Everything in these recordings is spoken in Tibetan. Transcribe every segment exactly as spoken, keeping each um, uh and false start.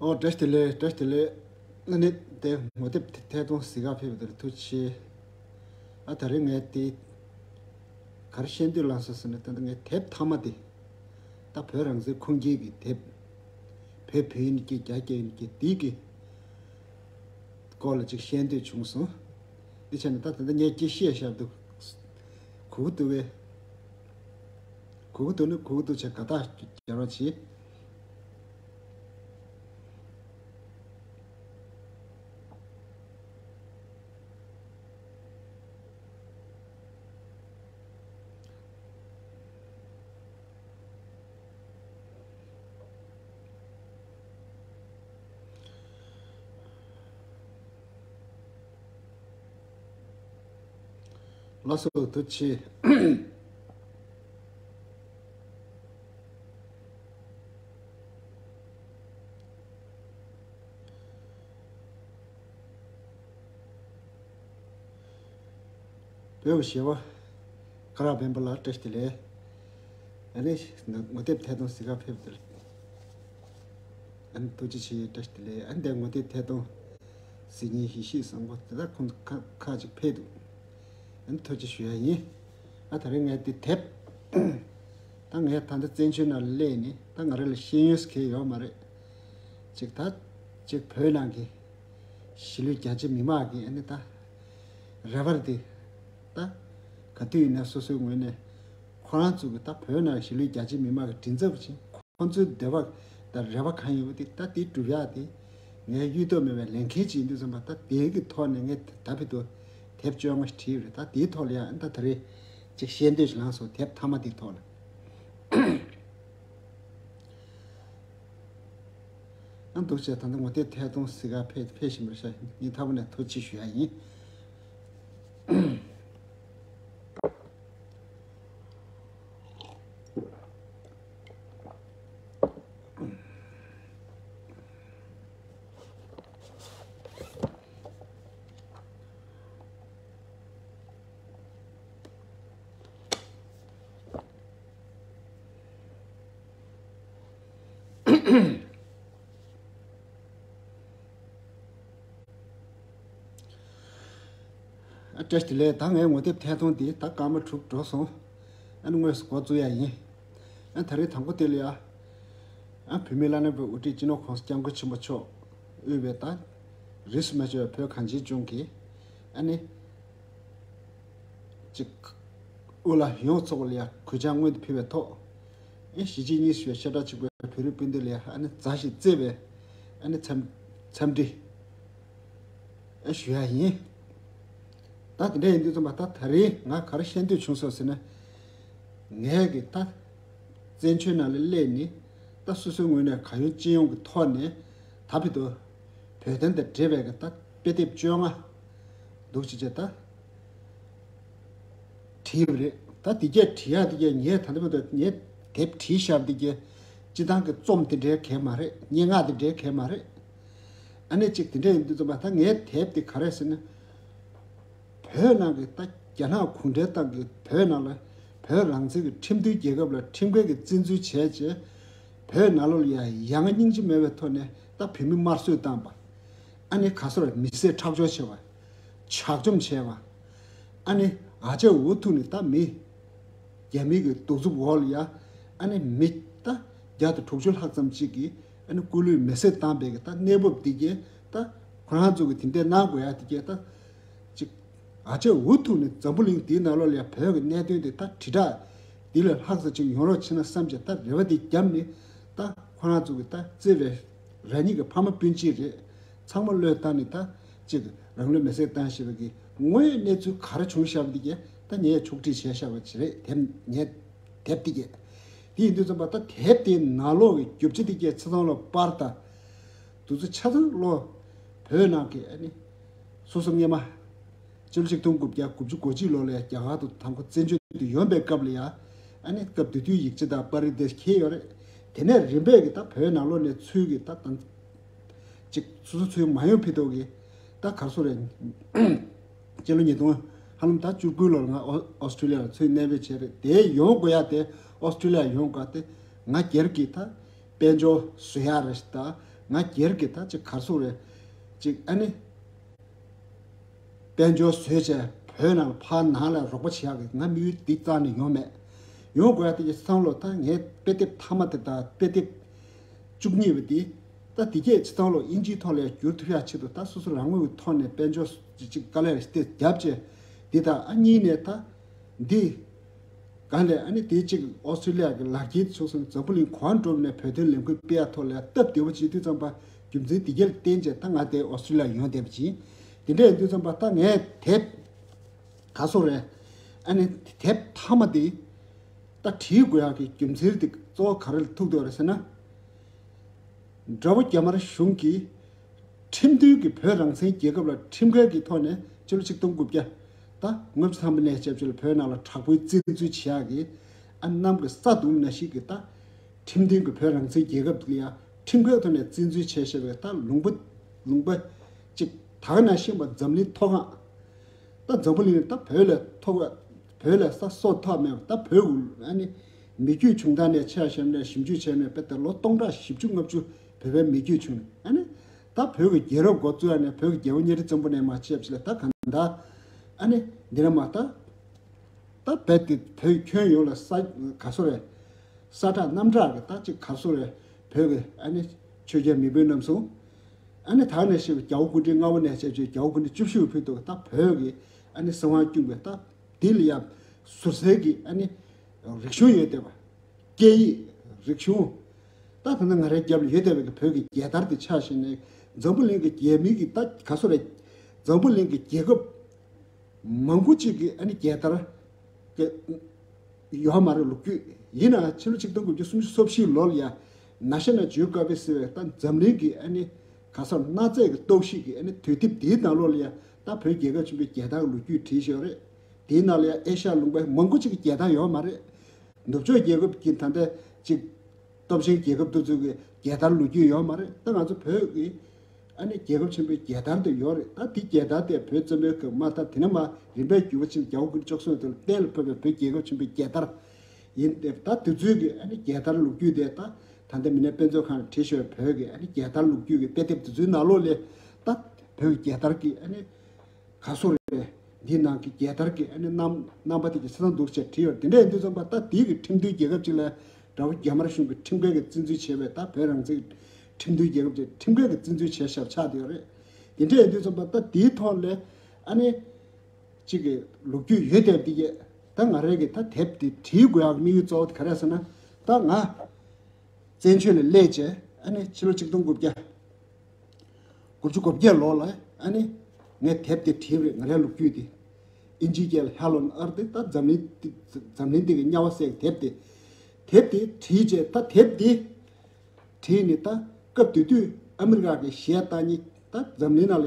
ཨོ། བཀྲ་ཤིས་བདེ་ལེགས། བཀྲ་ཤིས་བདེ་ལེགས། ཨ་ནི་དེ་ངོ་དེབ་ཐད་གཏོང་གཟིགས་ག་ཕེབས་པ་དེར་ཐུགས་རྗེ་ཆེ། ཨ། ད་རེས་ངས་དེ་ག་རེ་བཤད་འདོད་ལངས་སོང་ཟེར་ན། ད་ལྟ་ངས་དེབ་མཐའ་མ་དེ། ད་བོད་རང་བཙན་ཁུངས་སྐྱེལ་གྱི་དེབ། བོད་བོད་ཡིན་གྱི་རྒྱ་སྐྱེད་ཡིན་གྱི་དེའི་གི་སྐོར་ལ་ཅིག་བཤད་འདོད་བྱུང་སོང་། དེ་བྱས་ན་ད་ད་ལྟ་ངས་ཅིག་བཤད་བཞག་འདུག། གོ་གི་འདུག་པས། གོ་གི་འདུག་ན་གོ་གི་འདུག་བྱས་དགའ་རྟགས་རྒྱག་རོགས་གྱིས། ལགས་སོ། ཐུགས་རྗེ་ཆེ། བོད་ཀྱི་ཞི་བ་ཁ་རག་སྤེན་པ་ལགས་བཀྲ་ཤིས་བདེ་ལེགས། ཨ་ནི་ངོ་དེབ་ཐད་གཏོང་གཟིགས་ག་ཕེབས་དེར། ཨ་ནི་ཐུགས་རྗེ་ཆེ། བཀྲ་ཤིས་བདེ་ལེགས། ཨ་ནི་དེ་ངོ་དེབ་ཐད་གཏོང་གཟིགས་མཁན་ཡེ་ཤེས་བཟང་པོ་དེ་དག་ཁོང་ཁ་ཁ་ཅིག་ཕེབས་འདུག། ཨ་ནི་ཐུགས་རྗེ་ཞུ་ཡ་ཡིན། ཨ། ད་རེས་ངས་དེ་དེབ། ད་ངས་ད་ལྟ་བཙན་བྱོལ་ནང་ལ་སླེབས་ནས་ད་ང་རང་ལ་ཤེས་ཡོན་ཟེར་མཁན་ཡོད་མ་རེད། ཅིག་ད་ཅིག་བོད་ནང་གི་གཞིས་ལུས་རྒྱ་ཆེ་མི་མང་གི་ཨ་ནི་ད་རེ་བ་དེ། ད་ག་དུས་ཡིན་ན་སོ་སོའི་ངོས་ནས་ཁོ་རང་ཚོ་གི་ད་བོད་ནང་གཞིས་ལུས་རྒྱ་ཆེ་མི་མང་གི་མགྲིན་ཚབ་ཅིག། ཁོང་ཚོའི་འདོད་པ་དང་རེ་བ་གང་ཡོད་པ་དེ་ད་དེ་སྒྲུབ་ཡག་དེ་ངའི་གཡུལ་ཐོག་མེད་པའི་ལས་འགན་ཅིག་ཡིན་དུས་ཙམ་པ། ད་དེའི་གི་ཐོག་ནས་ངས་ད་བར་དུ་དེབ་བཅོ་ལྔ་བྲིས་ཡོད་རེད། ད་དེའི་ཐོག་ལ་ཡང་ད་ད་རེས་ཅིག་བཤད་འདོད་ཅིག་ལངས་སོང་། དེབ་མཐའ་མ་དེའི་ཐོག་ལ། ཨ། འདུག་བྱས་ད་ལྟ་ངོ་དེབ་ཐད་གཏོང་གཟིགས་ག་ཕེབས་ཕེབས་བཞིན་པར་ཤ་ཉིན་ཐ་བུ་ནས་ཐུགས་རྗེ་ཆེ་ཞུ་ཡ་ཡིན། ཨ། བཀྲ་ཤིས་བདེ་ལེགས། ད་ངའི་ངོ་དེབ་ཐད་གཏོང་འདི་ད་སྐར་མ་དྲུག་འགྲོ་སོང་། ཨ་ནི་དངོས་སུ་འགོ་བཙུགས་ཡ་ཡིན། ཨ། ད་རེས་དང་པོ་དེ་ལ་ཡ། ཨ། བོད་མིའི་བླ་ན་མེད་པའི་དབུ་ཁྲིད་སྤྱི་ནོར་༸གོང་ས་༸སྐྱབས་མགོན་ཆེན་པོ་མཆོག་དབུས་པའི་ད་རིས་སུ་མ་ཆད་པའི་བོད་གངས་ཅན་ལྗོངས་ཀྱི་ཨ་ནི། ཅིག། དབུ་བླ་ཡོངས་ཚོགས་ལ་ཡ་གུས་ཕྱག་སྔོན་དུ་ཕུལ་བའི་ཐོག། ཨེ། གཞིས་བྱེས་གཉིས་སུ་ཡ་ཤ་ཁྲག་གཅིག་པའི་བོད་རིགས་སྤུན་ཟླ་ལ་ཡ་ཨ་ནི་མཛའ་ཞིང་བརྩེ་བའི་ཨ་ནི་འཚམས་འཚམས་འདྲི་ཨེ་ཞུ་ཡ་ཡིན། ད་དེ་འདྲ་ཡིན་དུས་ཙམ་པ་ད་ད་རེས་ང་ག་རེ་བཤད་འདོད་བྱུང་སོང་ཟེར་ན། ངས་གི་ད་བཙན་བྱོལ་ནང་ལ་སླེབས་ནས་ད་སོ་སོའི་ངོས་ནས་གང་ཡོང་ཅི་ཡོང་གི་ཐོག་ནས་ད་བར་དུ་བོད་དོན་དང་འབྲེལ་བའི་གི་ད་དཔེ་དེབ་བཅོ་ལྔ་འདུག་ཅེས་བྱས་ད། བྲིས་པ་རེད། ད་དེ་གས་བྲིས་ཡག་དེ་གས་ངས་ད་ལྟ་བར་དུ་ངས་དེབ་བྲིས་བཞག་པ་དེ་གས་སྤྱི་བཏང་གི་རྩོམ་དེ་འདྲའི་གས་མ་རེད། སྙན་ངག་དེ་འདྲའི་གས་མ་རེད། ཨ་ནི་ཅིག་དེ་འདྲ་ཡིན་དུས་ཙམ་པ་ད་ངའི་དེབ་དེ་ག་རེ་ཟེར་ན། བོད་ནང་གི་ད་རྒྱ་ནག་གུང་ཁྲན་ཏང་གིས་བོད་ནང་ལ་བོད་རང་བཙན་གྱི་ཁྲིམས་མཐུན་རྒྱལ་ཁབ་ལ་ཁྲིམས་འགལ་གྱི་བཙན་འཛུལ་བྱས་རྗེས། བོད་ནང་ལོགས་ལ་ཡ་ཡ་ང་སྙིང་རྗེ་མེད་པའི་ཐོག་ནས་ད་བོད་མི་དམར་གསོད་བཏང་པ། ཨ་ནི་ག་སོར་མི་བསད་ཁྲག་སྦྱོར་བྱས་པ། ཇག་བཅོམ་བྱས་པ། ཨ་ནི་ཨ་ཅག་འུ་ཐུག་ནས་ད་མི། རྒྱ་མི་གི་གདུག་རྩུབ་འོག་ལ་ཡ། ཨ་ནི་མི་ད་བརྒྱ་དང་དྲུག་ཅུ་ལྷག་ཙམ་ཅིག་གིས་ཨ་ནི་སྐུ་ལུས་མེ་བསྲེགས་བཏང་པའི་གི་ད་གནས་བབ་འདི་གས་ད་ཁོ་རང་ཚོ་གི་དེ་འདྲའི་གནང་དགོས་ཡ་དེ་གས་ད་ཅིག། ཨ་ཅག་འུ་ཐུག་ནས་འཛམ་བུ་གླིང་འདིའི་ནང་ལོགས་ལ་ཡ་བོད་ཀྱི་གནད་དོན་དེ་ད་དྲིལ་བསྒྲགས་འདི་ལས་ལྷག་ཙམ་ཅིག་ཡོང་རོགས་བྱེད་ན་བསམ་བྱས་ད་རེ་བ་འདི་བརྒྱབ་ནས། ད་ཁོ་རང་ཚོ་གི་ད་བརྩེ་བའི་རང་ཉིད་ཀྱི་ཕ་མ་སྤུན་མཆེད་རེད། ཚང་མ་བློས་བཏང་ནས་ད་ཅིག་རང་ལུས་མེ་བསྲེགས་བཏང་ཞེས་པ་གི་དངོས་ཡོད་གནས་ཚུལ་ག་རེ་བྱུང་བཞག་པ་འདི་གས་ད་ངས་ཕྱོགས་སྒྲིག་བྱས་བཞག་པ་ཅིག་རེད། དེབ་ངས་དེབ་འདི་གས། དེ་ཡིན་དུས་ཙམ་པ་ད་དེབ་དེའི་ནང་ལོགས་ཀྱི་རྒྱུ་ཆ་འདི་གས་ཆ་ཚང་ལ་པར་ད། དུས་ཚོད་ཆ་ཚང་ལོ་བོད་ནང་གི་ཨ་ནི་སོ་སོ་སྔས་མ་ཕྱི་ལོ་ཆིག་སྟོང་དགུ་བརྒྱ་དགུ་བཅུ་གོ་གཅིག་ལོ་ལ་རྒྱ་གར་དུ་དང་པོ་བཙན་བྱོལ་དུ་ཡོང་པའི་སྐབས་ལ་ཡ་ཨ་ནི་སྐབས་དེ་དུས་ཡིག་ཆ་དང་པར་རིས་དེ་འཁྱེར་ཡོད་རེད། དེ་ནས་རིམ་པས་ཀྱི་ད་བོད་ནང་ལོགས་ནས་ཚུར་གྱི་ད་དང་ཅིག་སོ་སོ་ཚུར་མ་ཡོང་ཕི་ཏོག་གི་ད་གར་སོ་རེད། སྤྱི་ལོ་ཉིས་སྟོང་ཧ་ལམ་ད་བཅུ་དགུ་ལོར་ང་ཨོ་ཨོ་སི་ཀྲི་ལི་ཡར་ཚུར་གནས་སྤོས་བྱས་རེད། དེ་ཡོང་དགོས་ཡ་དེ་ཨོ་སི་ཀྲི་ལི་ཡར་ཡོང་དགོས་དེ་ང་སྒེར་གྱི་ད་དཔལ་འབྱོར་བཟོ་ཡག་རེད་ད། ང་སྒེར་གྱི་ད་ཅིག་གར་སོ་རེད། ཅིག་ཨ་ནི་དཔལ་འབྱོར་བཟོས་བྱས་བོད་ནང་ལ་ཕར་ནང་ལ་རོགས་པ་བྱེད་ཡག་གི་ང་དམིགས་ཡུལ་འདི་རྩ་ནས་ཡོང་མེད། ཡོང་དགོས་ཡ་དེ་ཡི་སང་ལོ་ད་ངའི་དཔེ་དེབ་མཐའ་མ་དེ་དང་དཔེ་དེབ་བཅུ་གཉིས་པ་དེ་ད་དེ་གས་སྤྱི་བཏང་ལོ་དབྱིན་ཇིའི་ཐོག་ལ་བསྒྱུར་ཐུབ་ཡག་ཆེད་དུ་ད་སོ་སོ་རང་ངོས་ཀྱི་ཐོག་ནས་དཔལ་འབྱོར་ཅིག་དཀའ་ལས་རེ་དེ་བརྒྱབ་བྱས་འདི་དང་ཨ་གཉིས་ནས་ད་འདི་ག་ལས་ཨ་ནི་དེ་གཅིག་ཨོ་སི་ཀྲི་ལི་ཡ་གི་ལག་འཁྱེར་ཆོག་སོང་འཛམ་བུ་གླིང་གང་འགྲོ་ནས་བོད་དོན་ལས་འགུལ་སྤེལ་ཡག་ཐོག་ལ་སྟབས་བདེ་བོ་བྱེད་དུས་ཙམ་པ་རྒྱུ་མཚན་འདི་གས་ལ་བརྟེན་བྱས་ད་ང་དེ་ཨོ་སི་ཀྲི་ལི་ཡ་ཡོང་བསྡད་པ་ཅིག་ཡིན། དེ་འདྲ་ཡིན་དུས་ཙམ་པ་ད་ངས་དེབ་ག་སོ་རེད། ཨ་ནི་དེབ་མཐའ་མ་དེ་ད་བྲིས་དགོས་ཡག་གི་རྒྱུ་མཚན་དེ་གཙོ་བོ་ག་རེ་ལ་ཐུག་བསྡད་ཡོད་རེད་ཟེར་ན། དགྲ་བོ་རྒྱ་དམར་གཞུང་གིས་ཁྲིམས་མཐུན་གྱི་བོད་རང་བཙན་རྒྱལ་ཁབ་ལ་ཁྲིམས་འགལ་གྱི་ཐོག་ནས་ཕྱི་ལོ་ཆིག་སྟོང་དགུ་བརྒྱ་ད་སྔོན་ཆད་ཚང་མ་ནས་བྱས་བྱས་ལ་བོད་ནང་ལ་དྲག་པོའི་བཙན་འཛུལ་བྱེད་ཡག་གི་ཨ་གནམ་གྱི་ས་དུམ་ནང་བཞིན་གྱི་ད་ཁྲིམས་མཐུན་གྱི་བོད་རང་བཙན་རྒྱལ་ཁབ་ལ་ཡང་ཁྲིམས་འགལ་ཐོག་ནས་བཙན་འཛུལ་བྱས་བྱས་པའི་ད་ལུང་པ་ལུང་པ་ཅིག་ད་ག་ནང་བཞིན་པ་འཛམ་གླིང་མཐོ་སྒང་ད་འཛམ་བུ་གླིང་ད་བོད་ལས་མཐོ་བ་བོད་ལས་ས་སོ་ཐོག་མེད་པ་ད་བོད་ཀྱི་ཨ་ནི་མི་རྒྱུད་བྱུང་སྟངས་ནས་ཆ་བཞག་ནས་ཞིབ་འཇུག་བྱས་ནས་དཔེ་ད་ལོ་སྟོང་ཕྲག་བཞི་བཅུ་ལྔ་བཅུ་བོད་པའི་མི་རྒྱུད་བྱུང་ནས་ཨ་ནི་ད་བོད་ཀྱི་རྒྱལ་རབས་འགོ་བཙུགས་ནས་བོད་ཀྱི་རྒྱལ་པོ་གཉའ་ཁྲི་བཙན་པོ་ནས་མར་བྱས་པ་ཞིག་ལ་ད་གང་ལྟར་ཨ་ནི་འདི་ནས་མར་ད་ད་རྦད་དེ་བོད་ཁྱོན་ཡོངས་ལ་ས་ག་སོ་རེད། ས་ཁྲ་གནམ་བྲག་གི་ད་ཅིག་ག་སོ་རེད། བོད་ཀྱི་ཨ་ནི་ཆོས་རྒྱལ་མེས་དབོན་རྣམ་གསུམ། ཨ་ནི་ད་ནས་བཤད་པའི་རྒྱལ་པོ་སྐུ་ཕྲེང་ལྔ་པ་ནས་བཤད་བྱས་རྒྱལ་པོ་སྐུ་ཕྲེང་བཅུ་བཞི་པའི་བར་དུ་ད་བོད་ཀྱི་ཨ་ནི་སྲིད་དབང་བསྐྱོན་པའི་ད་དེ་ལ་ཡང་ཟུར་ཟའི་གི་ཨ་ནི་རིག་གཞུང་ཡོད་བསྡད་པ། སྐད་ཡིག་རིག་གཞུང་། ད་ད་ནི་ང་རའི་རྒྱབ་ལ་ཡོད་བསྡད་པའི་གི་བོད་ཀྱི་རྒྱལ་དར་དེ་ཆགས་བཞིན་ནས་འཛམ་བུ་གླིང་གི་རྒྱལ་མི་གི་ད་ག་སོ་རེད། འཛམ་བུ་གླིང་གི་རྒྱལ་ཁབ་མང་པོ་ཅིག་གི་ཨ་ནི་རྒྱལ་དར་གི་ཡོད་མ་རེད་ལོ་རྒྱུས། ཡིན་ནའང་ཕྱི་ལོ་ཆིག་སྟོང་དགུ་བརྒྱ་སུམ་ཅུ་སོ་བཞི་ལོ་ལ་ཡ་ན་ཤ་ན་ཇུ་ཀ་བི་ཟེར་བའི་ད་འཛམ་གླིང་གི་ཨ་ནི་ག་ས་གནའ་རྫས་ཀྱི་རྟོག་ཞིབ་ཀྱི་ཨ་ནི་དུས་དེབ་དེའི་ནང་ལོགས་ལ་ཡ་ད་བོད་རྒྱལ་ཁབ་ཆེན་པོའི་རྒྱལ་དར་གྱི་ལོ་རྒྱུས་བྲིས་བཞག་ཡོད་རེད། དེའི་ནང་ལ་ཡ་ཨེ་ཤ་ཡ་ལུང་པ་མང་པོ་ཅིག་གི་རྒྱལ་དར་ཡོད་མ་རེད། ནུབ་ཕྱོགས་རྒྱལ་ཁབ་ཀྱི་ད་ལྟ་ཅིག་སྟོབས་ཆེན་རྒྱལ་ཁབ་དེ་ཚོ་གི་རྒྱལ་དར་ལོ་རྒྱུས་ཡོད་མ་རེད། ད་ང་ཚོ་བོད་ཀྱི་ཨ་ནི་རྒྱལ་ཁབ་ཆེན་པོའི་རྒྱལ་དར་དེ་ཡོད་རེད། ད་དེ་རྒྱལ་དར་དེ་བོད་བཙན་པོའི་སྐབས་མ་ད་དེ་ནས་མར་རིམ་པས་འགྱུར་བ་ཕྱིན། རྒྱལ་བ་སྐུ་ཕྲེང་བཅུ་གསུམ་དེ་ལ་གཏན་ལ་ཕབ་པའི་བོད་རྒྱལ་ཁབ་ཆེན་པོའི་རྒྱལ་དར་ཡིན་ཏེ། ད་དེ་ཚོའི་གི་ཨ་ནི་རྒྱལ་དར་ལོ་རྒྱུས་དེ་ད་ད་ལྟ་མི་སྣའི་དཔེ་མཛོད་ཁང་ལ་བྲིས་ཤོག་བོད་ཀྱི་ཨ་ནི་རྒྱལ་དར་ལོ་རྒྱུས་ཀྱི་དཔེ་དེབ་དེ་ཚོའི་ནང་ལོགས་ལས་ད་བོད་ཀྱི་རྒྱལ་དར་གྱི་ཨ་ནི་ག་སོ་རེད། འདིའི་ནང་གི་རྒྱལ་དར་གྱི་ཨ་ནི་རྣམ་རྣམ་པ་དེ་གི་ཆ་ཚང་འདུག་ཅེས་བྲིས་ཡོད། དེ་འདྲ་ཡིན་དུས་ཙམ་པ་ད་དེའི་གི་ཁྲིམས་མཐུན་རྒྱལ་ཁབ་ཅིག་ལ་དགྲ་བོ་རྒྱ་དམར་གཞུང་གི་ཁྲིམས་འགལ་གྱི་བཙན་འཛུལ་བྱས་པའི་ད་བོད་རང་བཙན་ཁྲིམས་མཐུན་རྒྱལ་ཁབ་ཅིག་ཁྲིམས་འགལ་གྱི་བཙན་འཛུལ་བྱས་ཞབས་ཆགས་དེ་ཡོད་རེད། དེ་འདྲ་ཡིན་དུས་ཙམ་པ་ད་དེའི་ཐོག་ལ་ཨ་ནི་གཅིག་གི་ལོ་རྒྱུས་ཡོད་དེ་དེ་གི་ད་ང་རང་གི་ད་དེབ་དེ་བྲིས་དགོས་ཡག་དམིགས་ཡུལ་གཙོ་བོ་དེ་ག་རེ་ཟེར་ན། ད་ང་བཙན་བྱོལ་ལ་སླེབས་རྗེས་ཨ་ནི་ཕྱི་ལོ་ཆིག་སྟོང་དགུ་བརྒྱ་དགུ་བཅུ་གོ་བརྒྱད་ལོ་ལ་ཨ་ནི་ངས་དེབ་དེ་བྲིས་རེད། ང་རའི་ལོ་རྒྱུས་དེ་ཨིན་ཇིའི་སྐད་ལ་ཧ་ལོ་ཨར་ཏེ་ད་འཛམ་གླིང་འདི་འཛམ་གླིང་འདི་གི་དམྱལ་བ་ཟེར་གི་དེབ་དེ། དེབ་དེ་བྲིས་རྗེས་ད་དེབ་དེ་བྲིས་ནས་ད་སྐབས་དེ་དུས་ཨ་མི་རི་ཀ་གི་གཞས་བཏང་མཁན་ད་འཛམ་གླིང་ནང་ལ་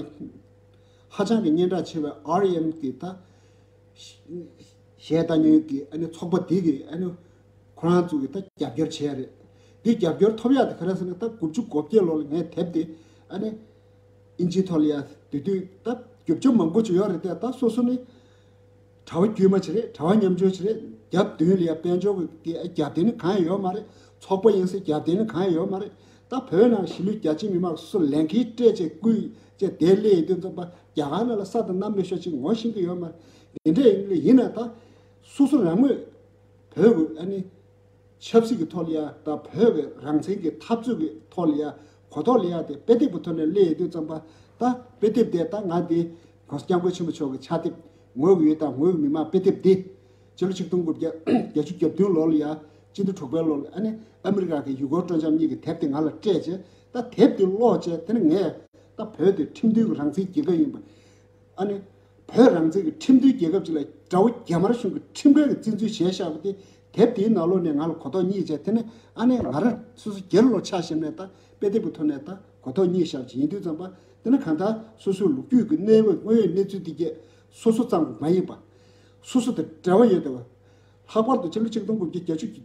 ཧ་ཅང་གི་སྙན་གྲགས་ཆེ་བའི་ཨར་ཨེ་ཨེམ་གི་ད་གཞས་བཏང་མཁན་གྱི་ཨ་ནི་ཚོགས་པ་དེ་གི་ཨ་ནི་ཁོ་རང་ཚོ་གི་ད་རྒྱབ་སྐྱོར་བྱས་རེད། འདི་རྒྱབ་སྐྱོར་ཐོབ་ཡག་དེ་ག་རེ་ཟེར་ན་ད་དགུ་བཅུ་གོ་བརྒྱད་ལོ་ལ་ངས་དེབ་དེ་ཨ་ནི་ཨིན་ཇིའི་ཐོག་ལ་ཡ་དེ་དུས་ད་རྒྱབ་སྐྱོར་མང་པོ་ཅིག་ཡོད་རེད་དེ། ད་སོ་སོ་ནི་གྲྭ་པ་དཀྱུས་མ་ཅིག་རེད། གྲྭ་པ་ཉམ་ཆུང་ཅིག་རེད། རྒྱབ་མདུན་ལ་ཡ་དཔལ་འབྱོར་གྱི་རྒྱབ་རྟེན་ནི་གང་ཡང་ཡོད་མ་རེད། ཚོགས་པ་ཡིན་ཟེར་རྒྱབ་རྟེན་ནི་གང་ཡང་ཡོད་མ་རེད། ད་བོད་ནང་གཞིས་ལུས་རྒྱ་ཆེ་མི་མང་སོ་སོ་ལས་འཁེལ་སྤྲད་བྱས་བསྐུལ་བྱས་དེ་སླེབས་ཡོང་དུས་ཙམ་པ་རྒྱ་གར་ནང་ལ་ས་དང་གནམ་མི་ཤོར་ཅིག་ངོ་ཤེས་ཀྱི་ཡོད་མ་རེད། དེ་འདྲ་ཡིན་ལ་ཡིན་ན་ད་སོ་སོ་རང་མོས་བོད་ཀྱི་ཨ་ནི་ཆབ་སྲིད་ཀྱི་ཐོག་ལ་ཡ་ད་བོད་ཀྱི་རང་བཙན་གྱི་འཐབ་རྩོད་ཀྱི་ཐོག་ལ་ཡ་གོ་རྟོགས་ལ་ཡ་དེ་དཔེ་དེབ་ཀྱི་ཐོག་ནས་སླེབས་ཡོང་དུས་ཙམ་པ་ད་དཔེ་དེབ་དེ་ད་ང་དེ་༸གོང་ས་༸སྐྱབས་མགོན་ཆེན་པོ་མཆོག་གི་ཕྱག་དེབ་ངོས་ཀྱི་ཡུལ་དང་ངོས་ཀྱི་མི་དམངས་དཔེ་དེབ་དེ། སྤྱི་ལོ་ཆིག་སྟོང་དགུ་བརྒྱ་བརྒྱད་ཅུ་གྱ་བདུན་ལོ་ལ་ཡ་སྤྱི་ཟླ་དྲུག་པའི་ལོ་ལ་ཨ་ནི་ཨ་མི་རི་ཀ་གི་ཡུལ་སྐོར་སྤྲོ་འཆམ་གཉིས་ཀྱི་དེབ་དེ་ང་ལ་སྤྲད་བྱས། ད་དེབ་དེ་ཀློག་བྱས་དེ་ནི་ངས་ད་བོད་དེ་ཁྲིམས་མཐུན་གྱི་རང་བཙན་རྒྱལ་ཁབ་ཡིན་པ། ཨ་ནི་བོད་རང་བཙན་གྱི་ཁྲིམས་མཐུན་རྒྱལ་ཁབ་ཅིག་ལ་དགྲ་བོ་རྒྱ་དམར་གཞུང་གི་ཁྲིམས་འགལ་གྱི་བཙན་འཛུལ་བྱས་བཞག་པ་དེ་ དེབ་དེའི་ནང་ལོགས་ནས་ང་ལ་གོ་རྟོགས་རྙེད་བྱས། དེ་ནས་ཨ་ནི་ང་རང་སོ་སོ་སྒེར་ལ་ཆ་བཞག་ནས་ད་དཔེ་དེབ་ཀྱི་ཐོག་ནས་ད་གོ་རྟོགས་རྙེད་བཞག་ཅིག་ཡིན་དུས་ཙམ་པ། དེ་ནས་གང་ལྟར་སོ་སོའི་ལོ་རྒྱུས་ཀྱི་གནས་བབ་དངོས་ཡོད་གནས་ཚུལ་འདི་གས་སོ་སོ་ཙམ་མ་ཡིན་པ། སོ་སོ་དང་འབྲེལ་བ་ཡོད་བསྡད་པ། ལྷག་པར་དུ་ཕྱི་ལོ་ཆིག་སྟོང་དགུ་བརྒྱ་བརྒྱད་ཅུ་གྱ་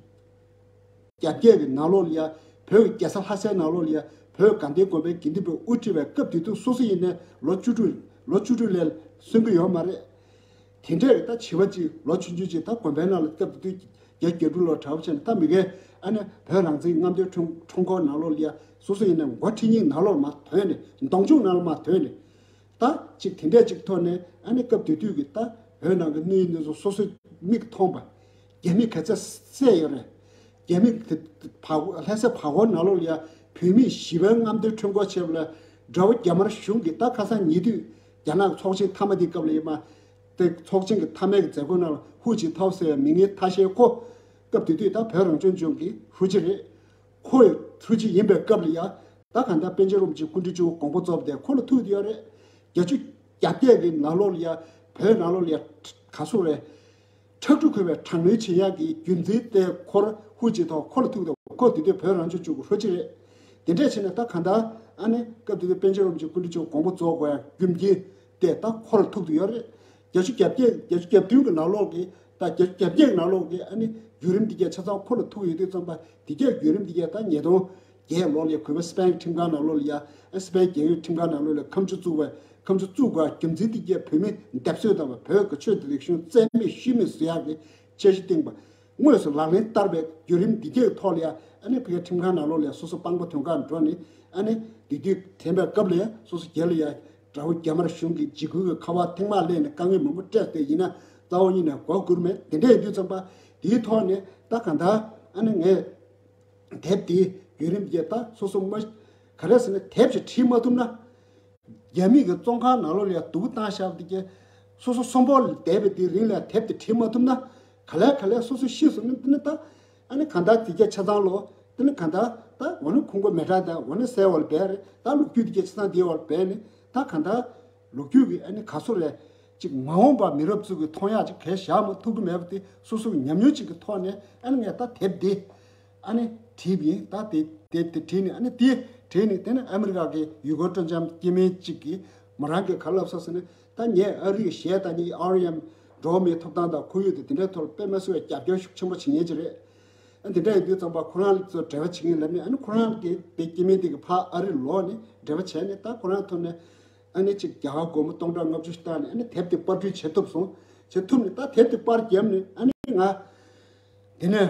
བརྒྱད་ཀྱི་ནང་ལོགས་ལ་ཡ། བོད་ཀྱི་རྒྱལ་ས་ལྷ་སའི་ནང་ལོགས་ལ་ཡ། བོད་དགའ་ལྡན་དགོན་པའི་དགེ་འདུན་པས་དབུ་ཁྲིད་པའི་སྐབས་དེ་དུས་སོ་སོ་ཡིན་ནའི་ལོ་བཅུ་དྲུག་ལོ་བཅུ་དྲུག་ལས་སོན་གྱི་ཡོད་མ་རེད། དེ་འདྲའི་ད་བྱིས་པ་ཅིག་ལོ་ཆུང་ཆུང་ཅིག་ད་དགོན་པའི་ནང་ལ་སྐབས་དེ་དུས་བརྒྱད་ཅུ་གྱ་དྲུག་ལོ་གྲྭ་པ་བྱས་ནས། ད་མི་གའི་ཨ་ནི་བོད་རང་བཙན་རྔམ་སྟོན་ཁྲོམ་ཁྲོམ་སྐོར་ནང་ལོགས་ལ་ཡ། སོ་སོ་ཡིན་ནའི་མགོ་ཁྲིད་གཉིས་ནང་ལོགས་མར་ཐོན་ནས། གདོང་ཕྱོགས་ནང་ལ་མར་ཐོན་ནས། ད་ཅིག་དེ་འདྲས་ཅིག་ཐོག་ནས་ཨ་ནི་སྐབས་དེ་དུས་ཀྱི་ད་བོད་ནང་གི་གནས་ཚུལ་སོ་སོའི་མིག་མཐོང་པ། རྒྱ་མི་ག་ཚད་བསད་ཡོད་རེད། རྒྱ་མི་དེ་བར་ལྷ་སའི་བར་སྐོར་ནང་ལོགས་ལ་ཡ་བོད་མི་ཞི་བའི་རྔམ་སྟོན་ཁྲོམ་སྐོར་བྱས་པ་ལ། དགྲ་བོ་རྒྱ་དམར་གཞུང་གིས་ད་ཁ་སང་ཉེ་དུས་རྒྱ་ནག་ཚོགས་ཆེན་མཐའ་མ་དེའི་སྐབས་ལ་ཡིན་པ། དེ་ཚོགས་ཆེན་གྱི་མཐའ་མའི་གི་མཛད་སྒོ་ནང་ལ་ཧུའུ་ཅིན་ཐའོ་ཟེར་བའི་མི་ངན་ཐ་ཤལ་ཁོ། སྐབས་དེ་དུས་ད་བོད་རང་སྐྱོང་ལྗོངས་ཀྱི་ཧྲུའུ་ཅི་རེད། ཁོ་ཡི་ཧྲུའུ་ཅི་ཡིན་པའི་སྐབས་ལ་ཡ། ད་གང་ལྟར་པཎ་ཆེན་རིན་པོ་ཆེ་སྐུ་ཕྲེང་བཅུ་དགོངས་པ་རྫོགས་པ་དེ་ཁོ་ལ་ཐུག་བསྡད་ཡོད་རེད། བརྒྱད་ཅུ་གྱ་བརྒྱད་ཀྱི་ནང་ལོགས་ལ་ཡ། བོད་ནང་ལོགས་ལ་ཡ། ག་སོ་རེད། ཁྲག་དྲི་ཁོལ་བའི་དྲག་གནོན་བྱེད་ཡག་གི་རྒྱུ་མཚན་དེ་ཁོར་ཧུའུ་ཅིན་ཐའོ་ཁོ་ལ་ཐུག་འདུག་ཁོ་དེ་དུས་བོད་རང་སྐྱོང་ལྗོངས་ཀྱི་ཧྲུའུ་ཅི་རེད། དེ་འདྲས་བྱས་ནས་ད་གང་ལྟར་ཨ་ནི་སྐབས་དེ་དུས་པཎ་ཆེན་རིན་པོ་ཆེ་སྐུ་ཕྲེང་བཅུ་དགོངས་པ་རྫོགས་དགོས་ཡག་རྒྱུ་རྐྱེན་དེ་ད་ཁོ་ལ་ཐུག་འདུག་ཡོད་རེད། བརྒྱད་ཅུ་གྱ་བརྒྱད་བརྒྱད་ཅུ་གྱ་བདུན་གྱི་ནང་ལོགས་ཀྱི་ད་བརྒྱད་ཅུ་གྱ་བརྒྱད་ནང་ལོགས་ཀྱི་ཨ་ནི་བརྒྱུད་རིམ་འདི་གས་ཆ་ཚང་ཁོ་ལ་ཐུག་ཡོད་དུས་ཙམ་པ། འདི་གས་བརྒྱུད་རིམ་འདི་གས་ད་ཉིས་སྟོང་བརྒྱད་ལོ་ལ་གུས་པ་སི་པན་གྱི་ཁྲིམས་ཁང་ནང་ལོགས་ལ་ཡ། སི་པན་རྒྱལ་ཡོངས་ཁྲིམས་ཁང་ནང་ལོགས་ལ་ཁ་མཆུ་བཙུགས་པ། ཁ་མཆུ་བཙུགས་པ་རྒྱུ་མཚན་འདི་གས་བོད་མི་འདེབས་གསོད་དང་བོད་ཀྱི་ཆོས་དང་རིག་གཞུང་རྩ་མེད་ཤུལ་མེད་བཟོ་ཡག་གི་འཆར་གཞི་བཏིང་པ། དངོས་སུ་ལག་ལེན་བསྟར་བའི་བརྒྱུད་རིམ་འདི་གས་ཐོག་ལ་ཡ། ཨ་ནི་ཕ་གིའི་ཁྲིམས་ཁང་ནང་ལོགས་ལ་ཡ་སོ་སོ་དཔང་པོ་དོན་ཁ་འགྲོ་ནས། ཨ་ནི་དེ་དུས་དྲན་པའི་སྐབས་ལ་ཡ་སོ་སོ་རྒྱལ་ལ་ཡ། དགྲ་བོ་རྒྱ་དམར་གཞུང་གི་འཇིགས་སྐུལ་གྱི་ཁ་པར་ཐེངས་མ་སླེབས་ནས་དཀའ་ངལ་མང་པོ་སྤྲད་བསྡད་ཡིན་ན། རྩ་བ་ཉིད་ནས་མགོ་སྒུར་མེད། དེ་འདྲ་ཡིན་དུས་ཙམ་པ། དེའི་ཐོག་ནས་ད་གང་ལྟར་ཨ་ནི་ངས་དེབ་དེའི་བརྒྱུད་རིམ་དེ་ད་སོ་སོ་མ། ག་རེ་ཟེར་ན་དེབ་ཅིག་བྲིས་མ་ཐུབ་ན། རྒྱ་མི་གི་བཙོན་ཁང་ནང་ལོགས་ལ་ཡ་སྡུག་བཏང་བཞག་པ་དེ་གས། སོ་སོ་གསོན་པོ་ལ་བསྡད་པའི་དེའི་རིང་ལ་དེབ་དེ་བྲིས་མ་ཐུབ་ན། ག་ལེ་ག་ལེ་སོ་སོ་ཤི་སོང་ན། དེ་ནི་ད་ཨ་ནི་གང་ལྟར་དེ་གས་ཆ་ཚང་ལོ། དེ་ནི་གང་ལྟར་ད་འོ་ན་ཁོང་ཁྲོ་མེ་དྲག་དང་འོ་ན་ཟས་འོག་ལ་སྦས་རེད། ད་ལོ་རྒྱུས་དེ་གས་ཆ་ཚང་དེའི་འོག་ལ་སྦས་ནས། ད་གང་ལྟར་ལོ་རྒྱུས་ཀྱི་ཨ་ནི་ག་སོ་རེད། ཅིག་མ་འོངས་པ་མི་རབས་ཚོ་གི་མཐོང་ཡག་ཅིག་གས་བཞག་མ་ཐུབ་ཀྱི་མེད་པ་དེ་སོ་སོ་གི་ཉམས་མྱོང་ཅིག་གི་ཐོག་ནས་ཨ་ནི་ངས་ད་དེབ་འདི་ཨ་ནི་བྲིས་པ་ཡིན། ད་དེ་དེ་དེ་བྲིས་ནས། ཨ་ནི་དེ་བྲིས་ནས་དེ་ནི་ཨ་མི་རི་ཀ་གི་ཡུལ་སྐོར་སྤྲོ་འཆམ་སྐྱེ་དམན་ཅིག་གིས་མོ་རང་གིས་ག་ལབ་སོང་ཟེར་ན། ད་ངས་ཨ་རིའི་གཞས་བཏང་མཁན་ཨར་ཨེམ་འགྲོ་བ་མིའི་ཐོབ་ཐང་དང་ཁོར་ཡུག་དེ་དེ་འདྲའི་ཐོག་ལ་དཔེ་མ་སྲིད་པའི་རྒྱབ་སྐྱོར་ཤུགས་ཆེན་པོ་བྱེད་མཁན་ཅིག་རེད། ཨ་དེ་འདྲ་ཡིན་དུས་ཙམ་པ་ཁོ་རང་ཚོ་འབྲེལ་བ་བྱེད་མཁན་ལབ་ནས། ཨ་ནི་ཁོ་རང་གིས་དེ་སྐྱེ་དམན་དེ་གི་ཕར་ཨ་རི་ལོག་ནས་འབྲེལ་བ་བྱས་ནས། ད་ཁོ་རང་ཐོག་ནས་ཨ་ནི་ཅིག་རྒྱ་གར་སྒོར་མོ་སྟོང་ཕྲག་ལྔ་བཅུ་ཞིག་བཏང་ནས། ཨ་ནི་དེབ་དེ་པར་སྐྲུན་བྱེད་ཐུབ་སོང་། བྱེད་ཐུབ་ནས་ད་དེབ་དེ་པར་བརྒྱབ་ནས། ཨ་ནི་ང་དེ་ནས་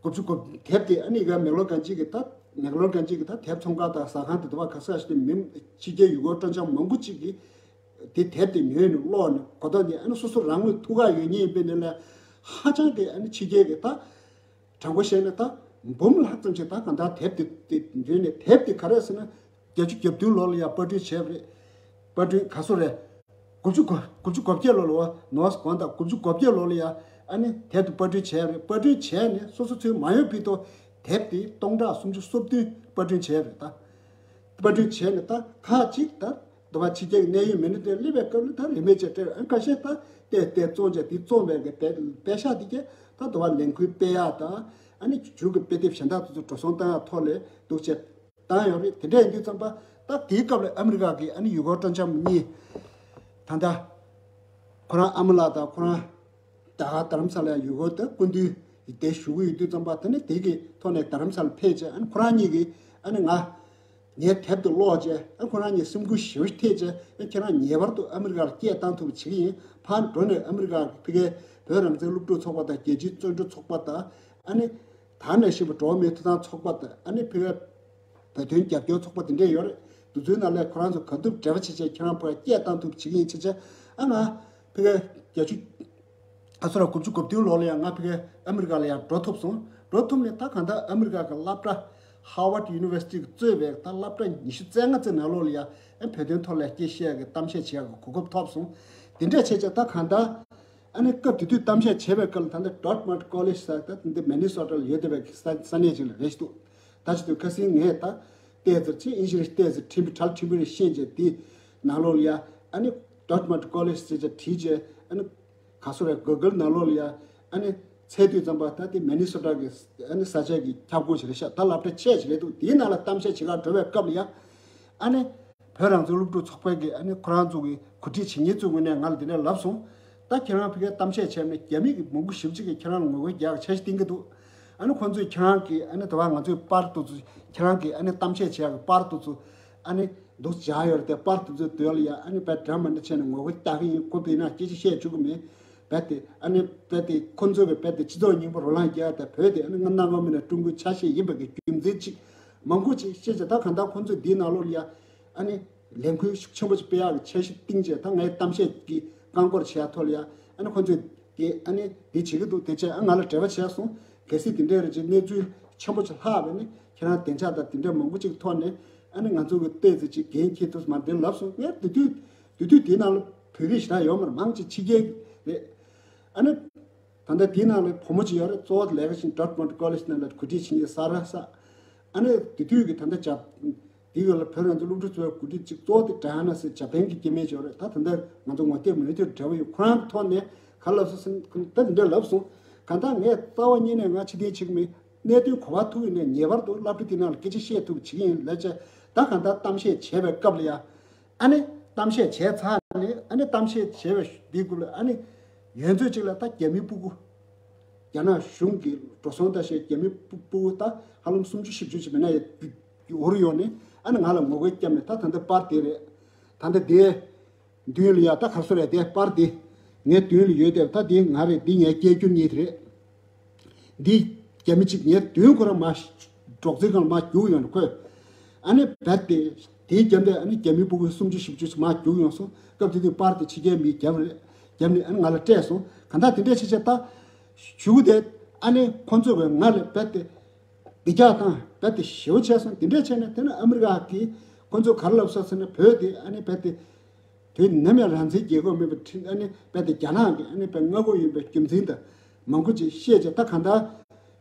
དགུ་བཅུ་གོ་དེབ་དེ་ཨ་ནི་ག་མེག་ལོར་གྷན་ཇི་གི་ད་མེག་ལོར་གྷན་ཇི་གི་ད་དེབ་ཚོང་ཁང་དང་ཟ་ཁང་དེ་འདྲ་བ་ག་ས་ག་ཞིག་ཏུ་མི་ཕྱི་རྒྱལ་ཡུལ་སྐོར་སྤྲོ་འཆམ་མང་པོ་ཅིག་གིས་དེ་དེབ་དེ་ཉོས་ནས་ཀློག་ནས་གོ་ཐོས་ནས། ཨ་ནི་སོ་སོ་རང་ངོས་ཐུགས་ཁག་ཡོད་མཁན་ཡིན་པའི་ནི་ལས་ཧ་ཅང་གི་ཨ་ནི་ཕྱི་རྒྱལ་གི་ད་དྲང་པོ་བཤད་ན་ད་འབུམ་ལྷག་ཙམ་ཞིག་ད་གང་ལྟར་དེབ་དེ་དེ་ཉོས་ནས། དེབ་དེ་ག་རེ་ཟེར་ན་བརྒྱད་ཅུ་གྱ་བདུན་ལོ་ལ་ཡ་པར་སྐྲུན་བྱས་པ་རེད། པར་སྐྲུན་ག་སོ་རེད། དགུ་བཅུ་གོ་དགུ་བཅུ་གོ་བརྒྱད་ལོ་ལ་བ་ནོར་སོང་། དགོངས་དག་དགུ་བཅུ་གོ་བརྒྱད་ལོ་ལ་ཡ་ཨ་ནི་དེབ་དེ་པར་སྐྲུན་བྱས་རེད། པར་སྐྲུན་བྱས་ནས་སོ་སོ་ཚོས་མ་ཡོང་ཕི་ཏོ་དེབ་དེ་སྟོང་ཕྲག་སུམ་ཅུ་སོ་བདུན་པར་སྐྲུན་བྱས་རེད། ད་པར་སྐྲུན་བྱས་ནས་ད་ཁག་ཅིག་ད་དུ་བ་ཕྱི་རྒྱལ་གྱི་གནད་ཡོད་མི་སྣ་དེ་སླེབས་པའི་སྐབས་ལ་ད་རིན་མེད་ཅེས་སྤྲད། ཨ་ཁ་ཤས་ད་བལྟས་བལྟས་བཙོང་བྱས། དེ་བཙོང་བའི་གི་དཔེ་དཔེ་ཤག་དེ་གས་ད་དུ་བ་ལས་འགུལ་སྤེལ་ཡག་དང་། ཨ་ནི་མཇུག་གི་དཔེ་དེབ་གཞན་དག་དེ་ཚོ་འགྲོ་སོང་བཏང་ཡག་ཐོག་ལ་འདུག་བྱས། བཏང་ཡོད་རེད། དེ་འདྲ་ཡིན་དུས་ཙམ་པ་ད་དེའི་སྐབས་ལ་ཨ་མི་རི་ཀ་གི་ཨ་ནི་ཡུལ་སྐོར་སྤྲོ་འཆམ་གཉིས། ད་ལྟ་ཁོ་རང་ཨ་མ་ལགས་དང་ཁོ་རང་རྒྱ་གར་རྡ་རམ་ས་ལ་ཡུལ་སྐོར་དེ་སྐུ་མདུན་དེ་བཞུགས་ཀྱི་ཡོད་དུས་ཙམ་པ། དེ་ནི་དེ་གི་ཐོག་ནས་རྡ་རམ་ས་ལ་ཕེབས་བྱས། ཨ་ནི་ཁོ་རང་གཉིས་ཀྱིས་ཨ་ནི་ང་ངའི་དེབ་དེ་ཀློག་བྱས། ཨ་ཁོ་རང་གཉིས་སེམས་འགུལ་ཞེ་པོ་ཐེབས་བྱས། ཨ་ཁྱེད་རང་ངེས་པར་དུ་ཨ་མི་རི་ཀ་ལ་སྐད་བཏང་ཐུབ་པ་བྱེད་ཀྱི་ཡིན། ཕར་འགྲོ་ནས་ཨ་མི་རི་ཀ་གི་ཕ་གིའི་བོད་རང་བཙན་སློབ་ཕྲུག་ཚོགས་པ་དང་། རྒྱལ་སྤྱིའི་བཙོན་གྲོལ་ཚོགས་པ་དང་། ཨ་ནི་ད་ནས་ཤེས་པ་འགྲོ་བ་མིའི་ཐོབ་ཐང་ཚོགས་པ་དང་། ཨ་ནི་ཕ་གིའི་བོད་དོན་རྒྱབ་སྐྱོར་ཚོགས་པ་དེ་འདྲས་ཡོད་རེད། དེ་ཚོའི་ནང་ལས་ཁོ་རང་ཚོ་ག་ཐུབ་འབྲེལ་བ་བྱེད་བྱས་ཁྱེད་རང་ཕར་སྐད་བཏང་ཐུབ་བྱེད་ཀྱི་ཡིན་བྱས་བྱས། ཨ་ང་ཕ་གི་བརྒྱད་ཅུ། ཨ་སོ་ར་དགུ་བཅུ་གོ་བདུན་ལོ་ལ་ཡང་ང་ཕ་གི་ཨ་མི་རི་ཀ་ལ་ཡང་འགྲོ་ཐུབ་སོང་། འགྲོ་ཐུབ་ནས་ད་གང་ལྟར་ཨ་མི་རི་ཀ་གི་སློབ་གྲྭ་Harvard University གིས་གཙོས་པའི་ད་སློབ་གྲྭ་ཉི་ཤུ་རྩ་ལྔ་ཙམ་ནང་ལོགས་ལ་ཡང་ཨ་བོད་དོན་ཐོག་ལ་སྐད་བཤད་ཀྱི་གཏམ་བཤད་བྱེད་ཡག་གི་གོ་སྐབས་ཐོབ་སོང་། དེ་འདྲས་བྱས་བྱས་ད་གང་ལྟར། ཨ་ནི་སྐབས་དེ་དུས་གཏམ་བཤད་བྱས་པའི་སྐབས་ལ་ད་ལྟ་Dartmouth College ཟེར་ད་འདི་Minnesota ལ་ཡོད་བསྡད་པའི་ས་ས་གནས་ཅིག་ལ་རེད་ཤག་འདུག་ད་ཅི་ཐུབ་ཁ་སང་ངས་ད་ཏོག་ཙམ་ཅིག་དབྱིན་ཇི་རེ་ཏོག་ཙམ་ཕྲན་བུ་གྲལ་ཕྲན་བུ་རེ་ཤེས་བྱས། དེའི་ནང་ལོགས་ལ་ཡ་ཨ་ནི་Dartmouth College ཟེར་བྱས་བྲིས་བྱས། ཨ་ནི་ག་སོ་རེད། Google ནང་ལོགས་ལ་ཡ་ཨ་ནི་ ཚད་དུས་ཙམ་པ་ད་དེ་མི་ནི་སོ་ཊ་གི་ཨ་ནི་ས་ཆ་གི་ཁྱབ་ཁོངས་ཤིག་རེད་ཤག་ད་སློབ་གྲྭ་ཆེ་ཞིག་རེད་འདུག་དེའི་ནང་ལ་གཏམ་བཤད་བྱེད་གར་འགྲོ་བའི་སྐབས་ལ་ཡ། ཨ་ནི་བོད་རང་བཙན་སློབ་ཕྲུག་ཚོགས་པའི་གི་ཨ་ནི་ཁོ་རང་ཚོ་གི་གོ་སྒྲིག་བྱེད་མཁན་ཚོའི་ངོས་ནས་ང་ལ་དེ་འདྲ་ལབ་སོང་། ད་ཁྱེད་རང་ཕ་གིར་གཏམ་བཤད་བྱས་ནས་རྒྱ་མི་གི་མང་པོ་ཞེ་པོ་ཅིག་གིས་ཁྱེད་རང་ལ་ངོ་རྒོལ་རྒྱག་འཆར་གཞི་བཏིང་གི་འདུག་ཨ་ནི་ཁོང་ཚོས་ཁྱེད་རང་གི་ཨ་ནི་དུ་བ་ང་ཚོའི་པར་དེ་ཚོ་ཁྱེད་རང་གི་ཨ་ནི་གཏམ་བཤད་བྱེད་ཡག་གི་པར་དེ་ཚོ་ཨ་ནི་འདུག་བཞག་ཡོད་རེད་དེ། པར་དེ་ཚོའི་མདུན་ལ་ཡ་ཨ་ནི་བས་འདྲ་མི་འདྲ་བྱས་ནས་ངོ་རྒོལ་རྒྱག་གི་ཡིན། ཁོ་བོས་ན་སྐད་ཆ་བཤད་བཅུག་གི་མེད། རྦད་དེ་ཨ་ནི་རྦད་དེ་ཁོ་ཚོ་གི་རྦད་དེ་སྤྱི་ཚོགས་རྙིང་པ་རོ་ལངས་རྒྱག་དང་བོད་དེ་ཨ་ནི་སྔ་ནང་ལྔ་མིན་ན་ཀྲུང་གོའི་ཆ་ཤས་ཡིན་པ་གི་རྒྱུ་མཚན་ཅིག་མང་པོ་ཅིག་བཤད་བྱས། ད་གང་ལྟར་ཁོ་ཚོས་འདིའི་ནང་ལོགས་ལ་ཡ་ཨ་ནི་ལས་འགུལ་ཤུགས་ཆེན་པོ་ཅིག་སྤེལ་ཡག་གི་འཆར་གཞི་བཏིང་བྱས། ད་ངའི་གཏམ་བཤད་ཀྱི་རྐང་འཁོར་བྱེད་ཡག་ཐོག་ལ་ཡ་ཨ་ནི་ཁོ་ཚོས་དེ་ཨ་ནི་འདི་བྱེད་ཀྱི་འདུག་དེ་བྱས་ཨ་ང་ལ་འབྲེལ་བ་བྱས་སོང་། གལ་སྲིད་དེ་འདྲའི་རེ་ཅིག་གནས་ཚུལ་ཆེན་པོ་ཅིག་ལྷག་པ་ནི་ཁྱེད་རང་བདེ་འཇགས་དང་དེ་འདྲ་མང་པོ་ཅིག་ཐོག་ནས་ཨ་ནི་ང་ཚོ་གི་ཏོག་ཙམ་ཅིག་འགན་འཁྱེར་ཐུབ་མ་རེད་ལབ་སོང་། ངས་དེ་དུས་དེ་དུས་དེའི་ནང་ལ་བོད་རིགས་ཞེ་དྲག་ཡོད་མ་རེད། མང་ཆེ་ཕྱི་རྒྱལ་རེད། ཨ་ནི། ད་ལྟ་དེའི་ནང་ལ་བུ་མོ་ཅིག་ཡོད་རེད། གཙོ་བོ་དེ་ལས་ཀ་བྱེད་ཌོར་ཊ་མུན་ཊ་ཀོ་ལེཇ་ནང་ལ་གོ་སྒྲིག་བྱེད་མཁན་ས་ར་ས། ཨ་ནི་དེ་དུས་ཀྱི་ད་ལྟ་ཇ་དེ་ག་ལ་བོད་རང་བཙན་སློབ་ཕྲུག་ཚོའི་གོ་སྒྲིག་ཅིག་གཙོ་བོ་དེ་ཌ་ཡ་ན་ཟེར་ཇ་པན་གྱི་སྐྱེ་དམན་ཅིག་ཡོད་རེད། ད་ད་ལྟ་ང་ཚོ་ངོ་དེབ་མུ་མཐུད་འབྲེལ་བ་ཡོད། ཁོ་རང་གི་ཐོག་ནས་ག་ལབ་སོང་ཟེར་ན་ད་དེ་འདྲ་ལབ་སོང་། གང་ལྟར་ངས་རྩ་བ་ཉིད་ནས་ང་ཕྱི་འཐེན་བྱེད་ཀྱི་མེད། གནད་དོན་ག་པར་ཐུག་ཡོད་ནའི་ངེས་པར་དུ་སློབ་གྲྭ་དེ་ནང་ལ་སྐད་ཆ་བཤད་ཐུབ་པ་བྱེད་ཀྱི་ཡིན་ལབ་བྱས། ད་གང་ལྟར་གཏམ་བཤད་བྱས་པའི་སྐབས་ལ་ཡ། ཨ་ནི་གཏམ་བཤད་བྱས་ཚར་ནས་ཨ་ནི་གཏམ་བཤད་བྱས་པའི་དེའི་སྐབས་ལ་ཨ་ནི་ཡོད་ཚོད་ཅིག་ལ་ད་རྒྱ་མི་སྤུ་གུ། རྒྱ་ནག་གཞུང་གི་འགྲོ་སོང་ལྟ་བྱས་རྒྱ་མི་སྤུ་སྤུ་གུ་ད་ཧ་ལམ་སུམ་ཅུ་བཞི་བཅུ་ཅིག་མེད་ན་ཡོད་འོར་ཡོང་ནས་ཨ་ནི་ང་ལ་ངོ་རྒོལ་བརྒྱབ་ནས། ད་ད་ལྟ་པར་དེ་རེད། ད་ལྟ་དེའི་མདུན་ལ་ཡ་ད་ག་སོ་རེད། དེ་པར་དེ་ངའི་མདུན་ལ་ཡོད་དེ། ད་དེ་ང་རེད། འདི་ངའི་སྐད་སྒྱུར་གཉིས་དེ་རེད། འདི་རྒྱ་མི་གཅིག་ངའི་མདུན་ཁོ་རང་མར་སྒྲོག་ཙེའི་སྒང་ལ་མར་རྒྱུགས་ཡོང་ནས་ཁོས། ཨ་ནི་རྦད་དེ་དེའི་རྒྱབ་ནས་ཨ་ནི་རྒྱ་མི་སྤུ་གུ་སུམ་ཅུ་བཞི་བཅུ་ཞིག་མར་རྒྱུགས་ཡོང་སོང་། སྐབས་དེ་དུས་པར་དེ་ཕྱི་རྒྱལ་མིས་བརྒྱབ་རེད། བརྒྱབ་ནས་ཨ་ནི་ང་ལ་སྤྲད་སོང་། གང་ལྟར་དེ་འདྲས་བྱས་བྱས་ད་གཞུག་གུ་དེ་ཨ་ནི་ཁོ་ཚོ་གིས་ང་ལ་རྦད་དེ་འབུད་རྒྱག་དང་རྦད་དེ་ཞེ་པོ་བྱས་སོང་། དེ་འདྲས་བྱས་ནས་དེ་ནས་ཨ་མི་རི་ཀ་གིས་ཁོ་ཚོས་ག་རེ་ལབ་སོང་ཟེར་ན། བོད་དེ་ཨ་ནི་རྦད་དེ། དུས་ནམ་ཡང་རང་བཙན་རྒྱལ་ཁབ་མིན་པ་ཁྲིམས་ཨ་ནི་རྦད་དེ་རྒྱ་ནག་གི་ཨ་ནི་རྦད་མངའ་ཁོངས་ཡིན་པའི་རྒྱུ་མཚན་དང་མང་པོ་ཅིག་བཤད་བྱས། ད་གང་ལྟར་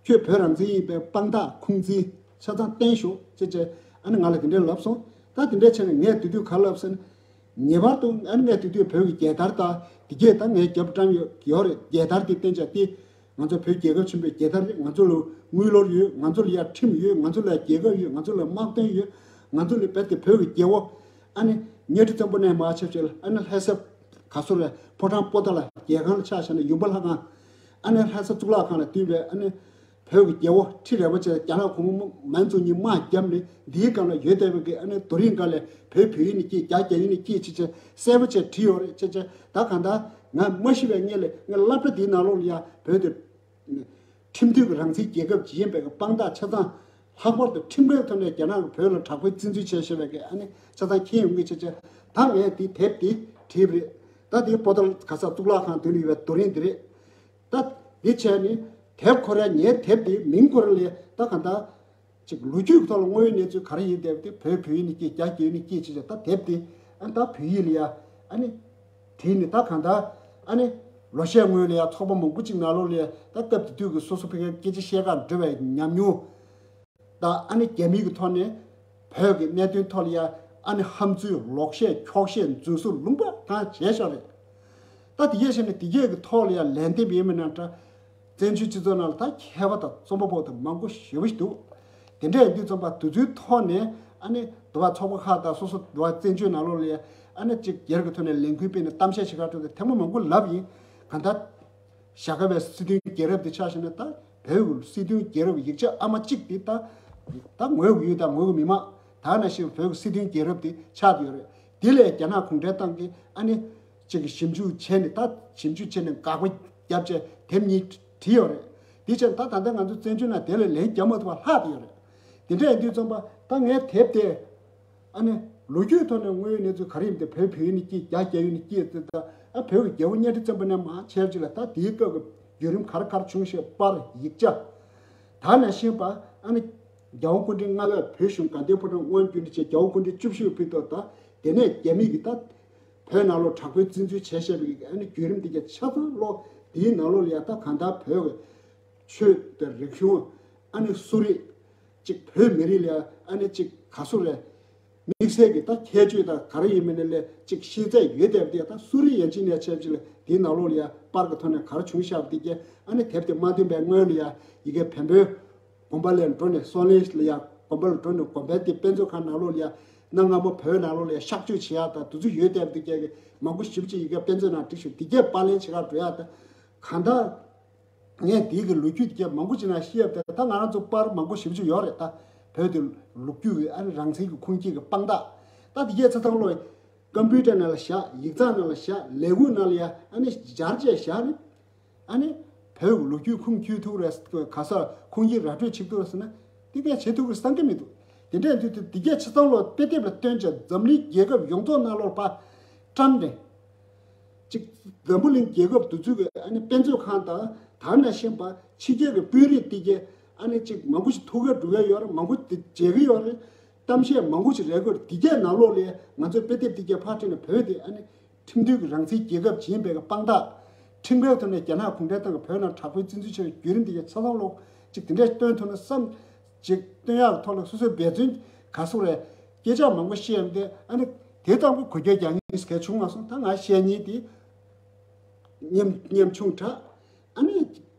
ཁྱོད་བོད་རང་བཙན་ཡིན་པའི་དཔང་རྟགས་ཁུངས་བཙན་ཆ་ཚང་བསྟན་ཤོག་ཅེས་བྱས་ཨ་ནི་ང་ལ་དེ་འདྲས་ལབ་སོང་། ད་དེ་འདྲས་བྱས་ནས་ངས་དེ་དུས་ག་ལབ་ཟེར་ན། ངེས་པར་དུ་ཨ་ནི་ངས་དེ་དུས་བོད་ཀྱི་རྒྱལ་དར་དང་དེ་གས་ད་ངའི་རྒྱབ་བཀྲམ་ཡོད་ཡོད་རེད། རྒྱལ་དར་དེ་བསྟན་བྱས་ཏེ། ང་ཚོ་བོད་རྒྱལ་ཁབ་ཆེན་པོའི་རྒྱལ་དར་རེད། ང་ཚོ་ལ་དངུལ་ལོར་ཡོད། ང་ཚོ་ལ་ཡ་ཁྲིམས་ཡོད། ང་ཚོ་ལ་རྒྱལ་ཁབ་ཡོད། ང་ཚོ་ལ་དམག་དོན་ཡོད། ང་ཚོ་ལ་རྦད་དེ་བོད་ཀྱི་རྒྱལ་པོ་ཨ་ནི་གཉའ་ཁྲི་བཙན་པོ་ནས་མར་ཆབས་ཅིག་ལ་ཨ་ནི་ལྷ་ས་ག་སོ་རེད། ཕོ་བྲང་པོ་ཏཱ་ལ་རྒྱལ་ཁང་ལ་ཆ་བཞག་ནས་ཡུམ་བར་ལྷ་ཁང་། ཨ་ནི་ལྷ་ས་གཙུག་ལག་ཁང་ལ་བསྟུན་པའི་ཨ་ནི་བོད་ཀྱི་རྒྱལ་པོ་ཁྲི་རལ་པ་ཅན་རྒྱ་ནག་གོང་མ་མའོ་ཙེ་ཏུང་དམག་བརྒྱབ་ནས་འདིའི་སྒང་ལ་ཡོད་བསྡད་པའི་གི་ཨ་ནི་རྡོ་རིང་སྒང་ལ་བོད་བོད་ཡིག་ནས་སྐྱེས། རྒྱ་རྒྱ་ཡིག་ནས་སྐྱེས་ཅེས་བྱས་གསལ་པོ་བྱས་བྲིས་ཡོད་རེད། ཅེས་བྱས་ད་གང་ལྟར་ང་མ་ཤི་བའི་སྔོན་ལ་ངས་སློབ་གྲྭ་འདིའི་ནང་ལོགས་ལ་ཡ་བོད་དེ། ཁྲིམས་མཐུན་གྱི་རང་བཙན་རྒྱལ་ཁབ་ཅིག་ཡིན་པའི་གི་དཔང་རྟགས་ཆ་ཚང་། ལྷག་པར་དུ་ཁྲིམས་འགལ་ཐོག་ནས་རྒྱ་ནག་གིས་བོད་ལ་དྲག་པོའི་བཙན་འཛུལ་བྱས་བཞག་པའི་གི་ཨ་ནི་ཆ་ཚང་མཁྱེན་ཡོང་གི་ཆ་ཆ། ད་ངས་འདི་དེབ་འདི་བྲིས་པ་རེད། ད་འདི་པོ་ཏཱ་ལ་ག་ས་གཙུག་ལག་ཁང་མདུན་ལ་ཡོད་པའི་རྡོ་རིང་འདི་རེད། ད་འདི་བྱས་ནི་དེབ་ཁོ་རའི་ངའི་དེབ་འདི་མིང་ཁོ་ར་ལས་ད་ག་ད་ཅིག་ལོ་རྒྱུས་ཐོག་ལ་དངོས་ཡོད་གནས་ཚུལ་ག་རེ་ཡིན་བསྡད་པ་དེ་བོད་བོད་ཡིག་ནས་སྐྱེས། རྒྱ་རྒྱ་ཡིག་ནས་སྐྱེས་བྱས་བྱས། ད་དེབ་དེ་ཨ་ནི་ད་བོད་ཡིག་ལ་ཡ་ཨ་ནི་བྲིས་ནས་ད་གང་ལྟར་ཨ་ནི་ལོ་ཤས་སྔོན་ལ་ཡ་ཚོགས་པ་མང་པོ་ཅིག་ནང་ལོགས་ལ་ཡ་ད་སྐབས་དེ་དུས་ཀྱི་སོ་སོ་ཕ་གིར་སྐད་ཆ་བཤད་གར་འགྲོ་བའི་ཉམས་མྱོང་དང་ཨ་ནི་རྒྱ་མིའི་གི་ཐོག་ནས་བོད་ཀྱི་གནད་དོན་ཐོག་ལ་ཡ་ཨ་ནི་ཧམ་རྩོད་ལོག་བཤད་འཁྱོག་བཤད་རྫུན་བཟོ་ལུང་པ་གང་བྱས་ཤག་རེད། ད་དེ་གས་བྱས་ནས་དེ་གས་ཀྱི་ཐོག་ལ་ཡ་ལན་འདེབས་ཡིན་མིན་ན་འདྲ། བཙན་བྱོལ་སྤྱི་ཚོགས་ནང་ལ་ད་མཁས་པ་དང་རྩོམ་པ་པོ་དང་མང་པོ་ཞེ་པོ་ཞིག་འདུག་དེ་འདྲ་ཡིན་དུས་ཙམ་པ་དེ་ཚོའི་ཐོག་ནས་ཨ་ནི་འདི་བ་ཚོགས་པ་ཁག་དང་སོ་སོ་འདི་བ་བཙན་བྱོལ་ནང་ལོགས་ལ་ཡ་ཨ་ནི་གཅིག་སྒེར་གྱི་ཐོག་ནས་ལས་འགུལ་སྤེལ་ནས་གཏམ་བཤད་བྱེད་གར་འགྲོ་དུས་ཐེངས་མ་མང་པོ་ལབ་ཡིན། གང་ལྟར་བཞག་ག་བའི་སྲིད་དོན་རྒྱལ་རབས་དེ་ཆ་བཞག་ན་ད་བོད་ཀྱི་སྲིད་དོན་རྒྱལ་རབས་ཡིག་ཆ་ཨ་མ་གཅིག་དེ་ད་ད་ངོས་ཀྱི་ཡུལ་དང་ངོས་ཀྱི་མི་མང་ད་ནང་བཞིན་བོད་ཀྱི་སྲིད་དོན་རྒྱལ་རབས་དེ་ཆགས་བསྡད་ཡོད་རེད། དེ་ལས་རྒྱ་ནག་གུང་ཁྲན་ཏང་གིས་ཨ་ནི་གཅིག་གི་ཞིབ་འཇུག་བྱས་ནས་ད་ཞིབ་འཇུག་བྱས་ནས་དགག་པ་བརྒྱབ་བྱས་དེབ་གཉིས་བྲིས་ཡོད་རེད། དེ་བྱས་ད་ད་ལྟ་ང་ཚོ་བཙན་བྱོལ་ནང་དེ་ལས་ལན་རྒྱག་མ་ཐུབ་པ་ལྷག་བསྡད་ཡོད་རེད། དེ་འདྲ་ཡིན་དུས་ཙམ་པ་ད་ངའི་དེབ་དེ་ཨ་ནི་ལོ་རྒྱུས་ཐོག་ནས་དངོས་ཡོད་གནས་ཚུལ་ག་རེ་ཡིན་དེ་བོད་བོད་ཡིག་ནས་སྐྱེས། རྒྱ་རྒྱ་ཡིག་ནས་སྐྱེས་ཚེ་ད་ཨ་བོད་ཀྱི་རྒྱལ་པོ་གཉའ་ཁྲི་བཙན་པོ་ནས་མར་བྱས་ཅིག་ལ་ད་དེའི་སྐབས་ཀྱི་བརྒྱུད་རིམ་ག་རེ་ག་རེ་བྱུང་ཞེས་པར་ཡིག་ཆ། ད་ནང་བཞིན་པ་ཨ་ནི་རྒྱལ་པོ་སྐུ་ཕྲེང་ལྔ་པས་བོད་གཞུང་དགའ་ལྡན་ཕོ་བྲང་དབང་བསྒྱུར་བྱས། རྒྱལ་པོ་སྐུ་ཕྲེང་བཅུ་བཞི་པ་ཕུད་ཐོག་ད་དེ་ནས་རྒྱ་མི་གིས་ད་བོད་ནང་ལོགས་དྲག་པོའི་བཙན་འཛུལ་བྱས་བཞག་པའི་ཨ་ནི་བརྒྱུད་རིམ་དེ་ག་ཆ་ཚང་ཀློག་དེའི་ནང་ལོགས་ལ་ཡ་ད་གང་ལྟར་བོད་ཀྱི་ཆོས་དང་རིག་གཞུང་ཨ་ནི་གསོ་རིག་ཅིག་བོད་མི་རིགས་ལ་ཨ་ནི་ཅིག་ག་སོ་རེད། དམིགས་བསལ་གྱི་ད་ཁྱད་ཆོས་དང་ག་རེ་ཡིན་མིན་ནི་ལས་ཅིག་ཤེས་ཚད་ཡོད་བསྡད་པ་དེ། ད་སུ་རི་ཡན་ཆད་ནས་ཆབས་ཅིག་ལ་དེའི་ནང་ལོགས་ལ་ཡ་པར་གྱི་ཐོག་ནས་ག་རེ་བྱུང་ཤག་པ་དེ་གྱད་ཨ་ནི་དེབ་དེ་མ་ཐོན་པའི་སྔོན་ལ་ཡ་ཡི་གེ་བོན་པོའི་དགོན་པ་ལ་འགྲོ་ནས་སོང་ལེ་ལ་ཡ་དགོན་པ་ལ་འགྲོ་ནས་དགོན་པའི་དེ་དཔེ་མཛོད་ཁང་ནང་ལོགས་ལ་ཡ་གནའ་སྔ་མོ་བོད་ནང་ལོགས་ལ་ཡ་གཤག་བཅོས་བྱེད་ཡག་དང་དེ་ཚོ་ཡོད་བསྡད་པ་དེ་གྱད་ཀྱི་མང་པོ་ཞེ་པོ་ཅིག་ཡི་གེ་དཔེ་མཛོད་ནང་བསྒྲིགས་ཤག་དེ་གྱད་པར་ལེན་བྱེད་གར་འགྲོ་ཡག་དང་གང་ལྟར། ངས་དེའི་གི་ལོ་རྒྱུས་དེ་གྱད་མང་པོ་ཅིག་ནང་ཤེས་ཡོད་པ་དེ། ད་ང་རང་ཚོ་པར་མང་པོ་ཞེ་པོ་ཅིག་ཡོད་རེད། ད་བོད་དེ་ལོ་རྒྱུས་ཀྱི་ཨ་ནི་རང་བཙན་གྱི་ཁུངས་སྐྱེལ་གྱི་དཔང་རྟགས། ད་དེ་གྱད་ཆ་ཚང་ལོ་ཀམ་པུ་ཊར་ནང་ལ་བཞག་ཡིག་ཚང་ནང་ལ་བཞག་ལས་ཁུངས་ནང་ལ་ཡ་ཨ་ནི་སྦྱར་བྱས་བཞག་ནས་ཨ་ནི་བོད་ཀྱི་ལོ་རྒྱུས་ཁུངས་འཁྱོལ་ཐུབ་རེད། ག་ས་ཁུངས་སྐྱེལ་ར་སྤྲོད་བྱེད་ཐུབ་རེད་ཟེར་ན་དེ་གྱད་བྱེད་ཐུབ་ཀྱི་བསམ་གྱི་མི་འདུག་དེ་འདྲ་ཡིན་དུས་དེ་གྱད་ཆ་ཚང་ལོ་དཔེ་དེབ་ལ་བཏོན་བྱས་འཛམ་གླིང་རྒྱལ་ཁབ་ཡོངས་རྫོགས་ནང་ལོགས་ལ་ཕར་བཀྲམ་ནས། གཅིག་འཛམ་བུ་གླིང་རྒྱལ་ཁབ་དེ་ཚོའི་གི་ཨ་ནི་དཔེ་མཛོད་ཁང་དང་དེ་ནང་བཞིན་པ་ཕྱི་རྒྱལ་གྱི་དཔོན་རིགས་དེ་གྱད་ཨ་ནི་གཅིག་མང་པོ་ཞིག་ཐུག་གི་འགྲོ་གི་ཡོད་རེད། མང་པོ་དེ་མཇལ་གྱི་ཡོད་རེད། གཏམ་བཤད་མང་པོ་ཞིག་རེད་གོ། དེ་གྱད་ནང་ལོགས་ལ་ང་ཚོའི་དཔེ་དེབ་དེ་གྱད་ཕར་བྲིས་ནས་བོད་དེ་ཨ་ནི་ཁྲིམས་མཐུན་གྱི་རང་བཙན་རྒྱལ་ཁབ་ཅིག་ཡིན་པའི་གི་དཔང་རྟགས། ཁྲིམས་འགལ་ཐོག་ནས་རྒྱ་ནག་གུང་ཁྲན་ཏང་གིས་བོད་ནང་དྲག་པོའི་བཙན་འཛུལ་བྱས་པའི་བརྒྱུད་རིམ་དེ་གྱད་ཆ་ཚང་ལོ་གཅིག་དེ་འདྲ་སྟོན་ཐུབ་ན་བསམ། གཅིག་སྟོན་ཡག་གི་ཐོག་ལ་སོ་སོའི་འབད་བརྩོན་ག་ཚོད་རེད། སྐད་ཆ་མང་པོ་བཤད་ཡོང་དུས་ཨ་ནི་དེ་ཙམ་གྱི་གོ་རྒྱུ་རྒྱག་མཁན་ག་བྱུང་མ་སོང་། ད་ང་བཤད་མཁན་དེ་ཉམ་ཉམ་ཆུང་དྲགས། ཨ་ནི་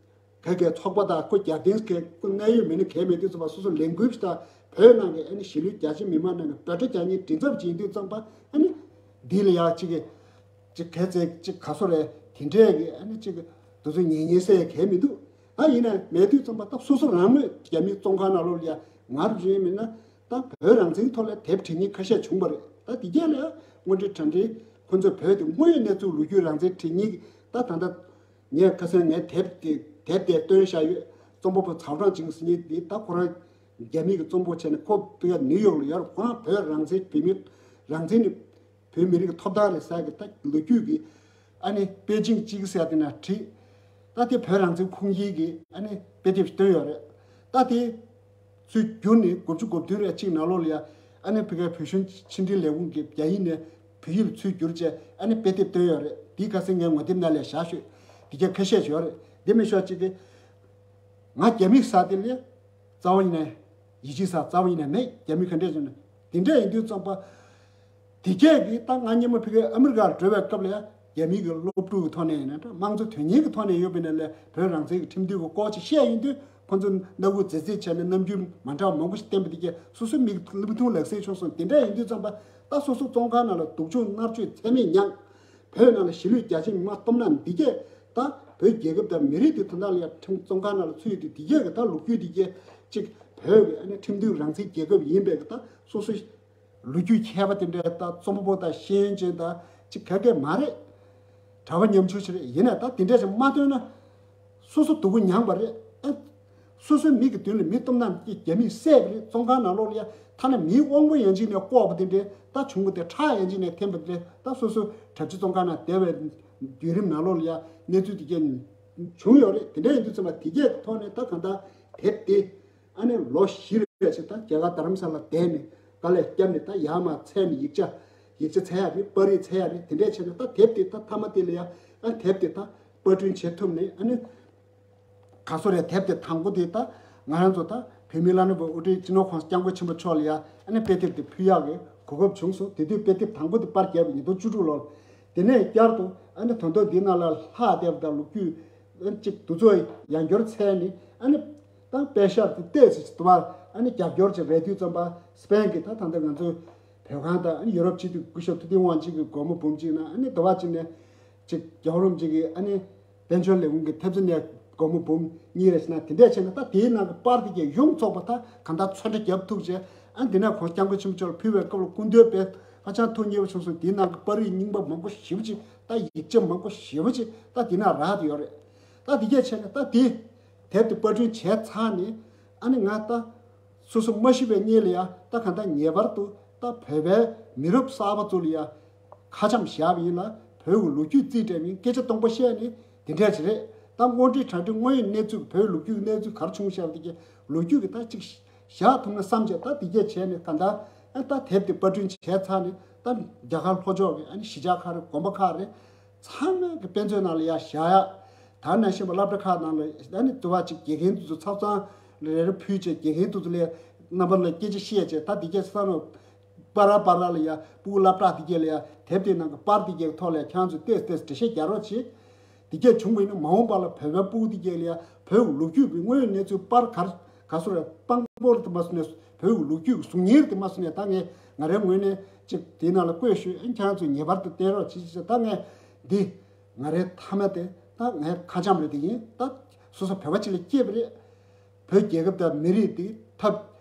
ག་གའི་ཚོགས་པ་དང་ཁོ་རྒྱབ་རྟེན་གྱི་ཁོ་གནད་ཡོད་མི་སྣ་གལ་མེད་དུས་ཙམ་པ་སོ་སོ་ལས་འགུལ་ཞིག་དང་བོད་ནང་གི་ཨ་ནི་གཞིས་ལུས་རྒྱ་ཆེ་མི་མང་ནང་གི་འབོད་སྒྲ་རྒྱག་མཁན་མགྲིན་ཚབ་ཅིག་ཡིན་དུས་ཙམ་པ་ཨ་ནི་འདི་ལ་ཡག་ཅིག་གི་ཅིག་གལ་ཚེ་ཅིག་ག་ཚོད་རེད། དེ་འདྲས་ཀྱི་ཨ་ནི་ཅིག་དེ་ཚོ་ཉན་ཉན་སའི་གལ་མི་འདུག་ཨ་ཡིན་ན་མེད་དུས་ཙམ་པ་ད་སོ་སོ་རང་མོས་རྒྱ་མིའི་བཙོན་ཁང་ནང་ལོགས་ལ་ཡ་ང་རུ་རེད་མིན་ན་ད་བོད་རང་བཙན་ཐོག་ལ་དེབ་བྲིས་མཁན་ཁ་ཤས་བྱུང་བ་རེད། ད་དེ་གྱད་ལ་ཡ་དངོས་འབྲེལ་དྲ་འབྲེལ་ཁོ་ཚོས་བོད་དེ་དངོས་ཡོད་གནས་ཚུལ་ལོ་རྒྱུས་རང་བཙན་བྲིས་མཁན་ད་ད་ལྟ་ངས་ཁ་སང་ངའི་དེབ་དེ་དེབ་དེ་བཏོན་བཞག་ཡོད། རྩོམ་པ་པོ་ཚའོ་ཀྲང་ཅིང་ཟེར་མཁན་དེ་ད་ཁོ་རང་རྒྱ་མི་གི་རྩོམ་པ་པོ་བྱས་ནས་ཁོ་ཕ་གིར་ནིའུ་ཡོག་ལ་ཡོད་རེད། ཁོ་རང་བོད་རང་བཙན་བོད་མི་རང་བཙན་ནི་བོད་མི་རིགས་ཀྱི་ཐོབ་ཐང་རེད་ཟེར་གི་ད་ལོ་རྒྱུས་ཀྱི་ཨ་ནི་པེ་ཅིང་གཅིག་ཟེར་དེ་ན་བྲིས། ད་དེ་བོད་རང་བཙན་ཁུངས་སྐྱེལ་གྱི་ཨ་ནི་དཔེ་དེབ་བཏོན་ཡོད་རེད། ད་དེ་ཚུར་བསྒྱུར་ནས་དགུ་བཅུ་གོ་བདུན་རེ་གཅིག་ནང་ལོགས་ལ་ཡ་ཨ་ནི་ཕ་གིའི་བོད་གཞུང་ཕྱི་འབྲེལ་ལས་ཁུངས་ཀྱིས་རྒྱ་ཡིག་ནས་བོད་ཡིག་ལ་ཚུར་བསྒྱུར་བྱས་ཨ་ནི་དཔེ་དེབ་བཏོན་ཡོད་རེད། དེ་ཁ་སང་ངས་ངོ་དེབ་ནང་ལ་བཞག་ཤོད། དེ་གྱད་ཁ་ཤས་ཤིག་ཡོད་རེད། དེ་མིན་ཤོག་ཅིག་གི་ང་རྒྱ་མི་ཟེར་དེ་ལས་རྩ་བ་ཡིན་ནའི་ཡིད་ཆེས་ཟེར་རྩ་བ་ཡིན་ནའི་མེད། རྒྱ་མི་ག་འདྲས་བྱུང་ན་དེ་འདྲས་ཡིན་དུས་ཙམ་པ། དེ་གྱད་ཀྱིས་ད་ང་སྔོན་མ་ཕ་གིར་ཨ་མི་རི་ཀར་འགྲོ་བའི་སྐབས་ལ་ཡང་རྒྱ་མི་གི་སློབ་ཕྲུག་གི་ཐོག་ནས་ཡིན་ན་འདྲ་དམངས་གཙོ་དོན་གཉེར་གྱི་ཐོག་ནས་ཡོད་པའི་ནང་ལ་བོད་རང་བཙན་གྱི་ཁྲིམས་མཐུན་གྱི་སྐོར་ཅིག་བཤད་ཡོང་དུས་ཁོ་ཚོ་སྣ་ཁུག་རྫིག་རྫིག་བྱས་ནས་རྣམ་འགྱུར་མ་འདྲ་བ་མང་པོ་ཞིག་བསྟན་པ་དེ་གྱད་སོ་སོའི་མིག་ལུས་ཐུང་ལག་ཟིན་བྱུང་སོང་། དེ་འདྲ་ཡིན་དུས་ཙམ་པ་ད་སོ་སོ་བཙོན་ཁང་ནང་ལ་སྡུག་སྦྱོང་མནར་གཅོད་ཚད་མེད་མྱངས། བོད་ནང་ལ་གཞིས་ལུས་རྒྱ་ཆེ་མི་མང་སྟོབས་ན་འདི་གྱད་ད་བོད་རྒྱལ་ཁབ་དང་མི་རིགས་དེ་དོན་དག་ལ་ཡང་ཁྲིམས་བཙོན་ཁང་ནང་ལ་ཚུད་ཡོད་དུས་འདི་གྱད་ཀྱི་ད་ལོ་རྒྱུས་འདི་གྱད་ཅིག་བོད་ཀྱི་ཨ་ནི་ཁྲིམས་མཐུན་རང་བཙན་རྒྱལ་ཁབ་ཡིན་པའི་གི་ད་སོ་སོ་ལོ་རྒྱུས་མཁས་པ་དེ་འདྲའི་ད་རྩོམ་པ་པོ་དང་ཤེས་ཡོན་ཅན་དང་ཅིག་ག་གེ་མ་རེད། གྲྭ་པ་ཉམ་ཆུང་ཞིག་རེད། ཡིན་ནའི་ད་དེ་འདྲ་ཞིག་མ་བཏོན་ན་སོ་སོ་སྡུག་པོ་མྱངས་པ་རེད། ཨ། སོ་སོའི་མིག་གི་མདུན་ལ་མི་སྟོབས་ན་རྒྱ་མིས་བསད་པ་རེད། བཙོན་ཁང་ནང་ལོགས་ལ་ཡ་ཐ་ན་མིའི་དབང་པོ་ཡན་ཆད་ནས་བཀོག་པ་དེ་འདྲའི་ད་བྱུང་གི་དེ་ཁྲག་ཡན་ཆད་ནས་འཐེན་པ་དེ་འདྲའི་ད་སོ་སོ་གྲྭ་བཞི་བཙོན་ཁང་ནང་བསྡད་པའི་བརྒྱུད་རིམ་ནང་ལོགས་ལ་ཡ་གནས་ཚུལ་དེ་གྱད་བྱུང་ཡོད་རེད། དེ་འདྲ་ཡིན་དུས་ཙམ་པ་དེ་གྱད་ཐོག་ནས་ད་གང་ལྟར་དེབ་དེ། ཨ་ནི་ལོ་བཞི་རེ་ཞིག་ད་རྒྱ་གར་རྡ་རམ་ས་ལ་བསྡད་ནས་དཀའ་ལས་བརྒྱབ་ནས་ད་ཡར་མར་འཚོལ་ནས་ཡིག་ཆ་ཡིག་ཆ་འཚོལ་ཡག་རེད། པར་རིས་འཚོལ་ཡག་རེད། དེ་འདྲས་བྱས་ནས་ད་དེབ་དེ་ད་མཐའ་མ་དེ་ལ་ཡ་ཨ་དེབ་དེ་ད་པར་སྐྲུན་བྱེད་ཐུབ་ནས་ཨ་ནི་ག་སོ་རེད། དེབ་དེ་དང་པོ་དེ་ད་ང་རང་ཚོ་ད་བོད་མིའི་བླ་ན་མེད་པའི་དབུ་ཁྲིད་སྤྱི་ནོར་༸གོང་ས་༸སྐྱབས་མགོན་ཆེན་པོ་མཆོག་ལ་ཡ་ཨ་ནི་དཔེ་དེབ་དེ་ཕུལ་ཡག་གི་གོ་སྐབས་བྱུང་སོང་། དེ་དུས་དཔེ་དེབ་དང་པོ་དེ་པར་བརྒྱབ་པ་ཉིས་སྟོང་བཅུ་དྲུག་ལོར། དེ་ནས་བསྐྱར་དུ་ཨ་ནི་དོན་དག་འདི་ནང་ལ་ལྷག་བསྡད་པ་དང་ལོ་རྒྱུས་ཨ་ནི་གཅིག་དུས་ཚོད་ཡང་བསྐྱར་འཚོལ་ནས་ཨ་ནི་ད་དཔེ་ཤག་དེ་ཏོག་ཙམ་ཞིག་དུ་བ་ཨ་ནི་རྒྱབ་སྐྱོར་བྱས་རེད་དུས་ཙམ་པ་སི་པེན་གྱི་ད་ད་ལྟ་ང་ཚོའི་བོད་ཁང་དང་ཨ་ནི་ཡུ་རོབ་སྤྱི་འཐུས་སྐུ་ཞབས་ཐུབ་བསྟན་དབང་ཆེན་གྱི་སྒོར་མོ་འབུམ་གཅིག་ནང་ཨ་ནི་དུ་བ་གཅིག་ནས་གཅིག་རྒྱལ་བ་རིན་པོ་ཆེ་གི་ཨ་ནི་དཔལ་འབྱོར་ལས་ཁུངས་ཀྱི་ཐེབས་རྩ་ནས་སྒོར་མོ་འབུམ་གཉིས་རེ་ཞིག་ན་དེ་འདྲས་བྱས་ན་ད་དེའི་ནང་གི་པར་དེ་གས་ཡོངས་རྫོགས་པ་ད་གང་ལྟར་ཚོན་ཁྲ་བརྒྱབ་ཐུབ་བྱས་ཨ་འདི་ནས་ཁོང་སྐྱབས་མགོན་ཆེན་པོ་མཆོག་ལ་ཕུལ་བའི་སྐབས་ལ་སྐུ་མདུན་དཔེ་ཧ་ཅང་ཐུགས་མཉེས་པོ་བྱུང་སོང་། དེའི་ནང་གི་པར་རིས་རྙིང་པ་མང་པོ་ཞེ་པོ་ཅིག་ད་ཡིག་ཆ་མང་པོ་ཞེ་པོ་ཅིག་ད་དེ་ན་རག་ཏུ་ཡོད་རེད། ད་དེ་གས་བྱས་ན་ད་དེ་དེབ་དེ་པར་སྐྲུན་བྱས་ཚར་ནས་ཨ་ནི་ང་ད་སོ་སོ་མ་ཤི་བའི་སྔོན་ལ་ཡ་ད་གང་ལྟར་ངེས་པར་དུ་ད་བོད་པའི་མི་རབས་གསར་པ་ཚོ་ལ་ཡ་ཁ་འཆམ་བཞག་པ་ཡིན་ལ་བོད་ཀྱི་ལོ་རྒྱུས་རྩིས་སྤྲད་པ་ཡིན། སྐད་ཆ་སྟོང་པ་བཤད་ནས་དེ་འདྲས་ཅིག་རེད། ད་དངོས་འབྲེལ་དྲ་འབྲེལ་དངོས་ཡོད་གནས་ཚུལ་བོད་ལོ་རྒྱུས་གནས་ཚུལ་ག་རེ་བྱུང་བཞག་པ་དེ་གས་ལོ་རྒྱུས་ཀྱི་ད་ཅིག་བཞག་ཐུབ་ན་བསམ་བྱས་ད་དེ་གས་བྱས་ནས་གང་ལྟར་ཨ་ད་དེབ་དེ་པར་སྐྲུན་བྱས་ཚར་ནས་ད་རྒྱ་གར་ལྷོ་ཕྱོགས་ཀྱི་ཨ་ནི་གཞིས་ཆགས་ཁག་རེད། དགོན་པ་ཁག་རེད། ཚང་མའི་གི་དཔེ་མཛོད་ནང་ལ་ཡར་བཞག་ཡག་ད་ནང་བཞིན་པ་སློབ་གྲྭ་ཁག་ནང་ལ་ཨ་ནི་དུ་བ་ཅིག་དགེ་རྒན་དེ་ཚོ་ཚབ་ཚང་ལ་རེ་རེ་ཕུལ་བྱས་དགེ་རྒན་དེ་ཚོ་ལ་རྣམ་པ་ལ་སྐད་ཆ་བཤད་བྱས་ད་དེ་གས་ས་ནོ་ པར་པར་ལ་ཡ་སྤུ་གུ་སློབ་གྲྭ་དེ་གས་ལ་ཡ་དེབ་དེ་ནང་གི་པར་དེ་གས་ཐོག་ལ་ཡ་ཁྱེད་ཚོས་ཏོག་ཙམ་འགྲེལ་བཤད་རྒྱག་རོགས་བྱེད། དེ་གས་བྱུང་བ་ཡིན་ན་མ་འོངས་པ་ལ་བོད་པའི་སྤུ་གུ་དེ་གས་ལ་ཡ་བོད་ཀྱི་ལོ་རྒྱུས་ཀྱི་དངོས་ཡོད་གནས་ཚུལ་པར་གར་ག་སོ་རེ་དཔང་པོར་དུ་མ་སོང་ནས་བོད་ཀྱི་ལོ་རྒྱུས་ཀྱི་གཟུགས་བརྙན་དུ་མ་སོང་ནས་ད་ངས་ང་རའི་ངོས་ནས་ཅིག་དེའི་ནང་ལ་བཀོད་ཞུས། ཨ་ཁྱེད་ཚོས་ངེས་པར་དུ་བལྟས་རོགས་བྱེད་ཅེས། ད་ངས་འདི་ང་རའི་མཐའ་མ་དེ་ད་ངའི་ཁ་བྱང་རེད། དེ་ཡིན་ད་སོ་སོ་བོད་པ་ཅིག་ལ་སྐྱེས་པ་རེད། བོད་རྒྱལ་ཁབ་དང་མི་རིགས་དེ་ཐབས་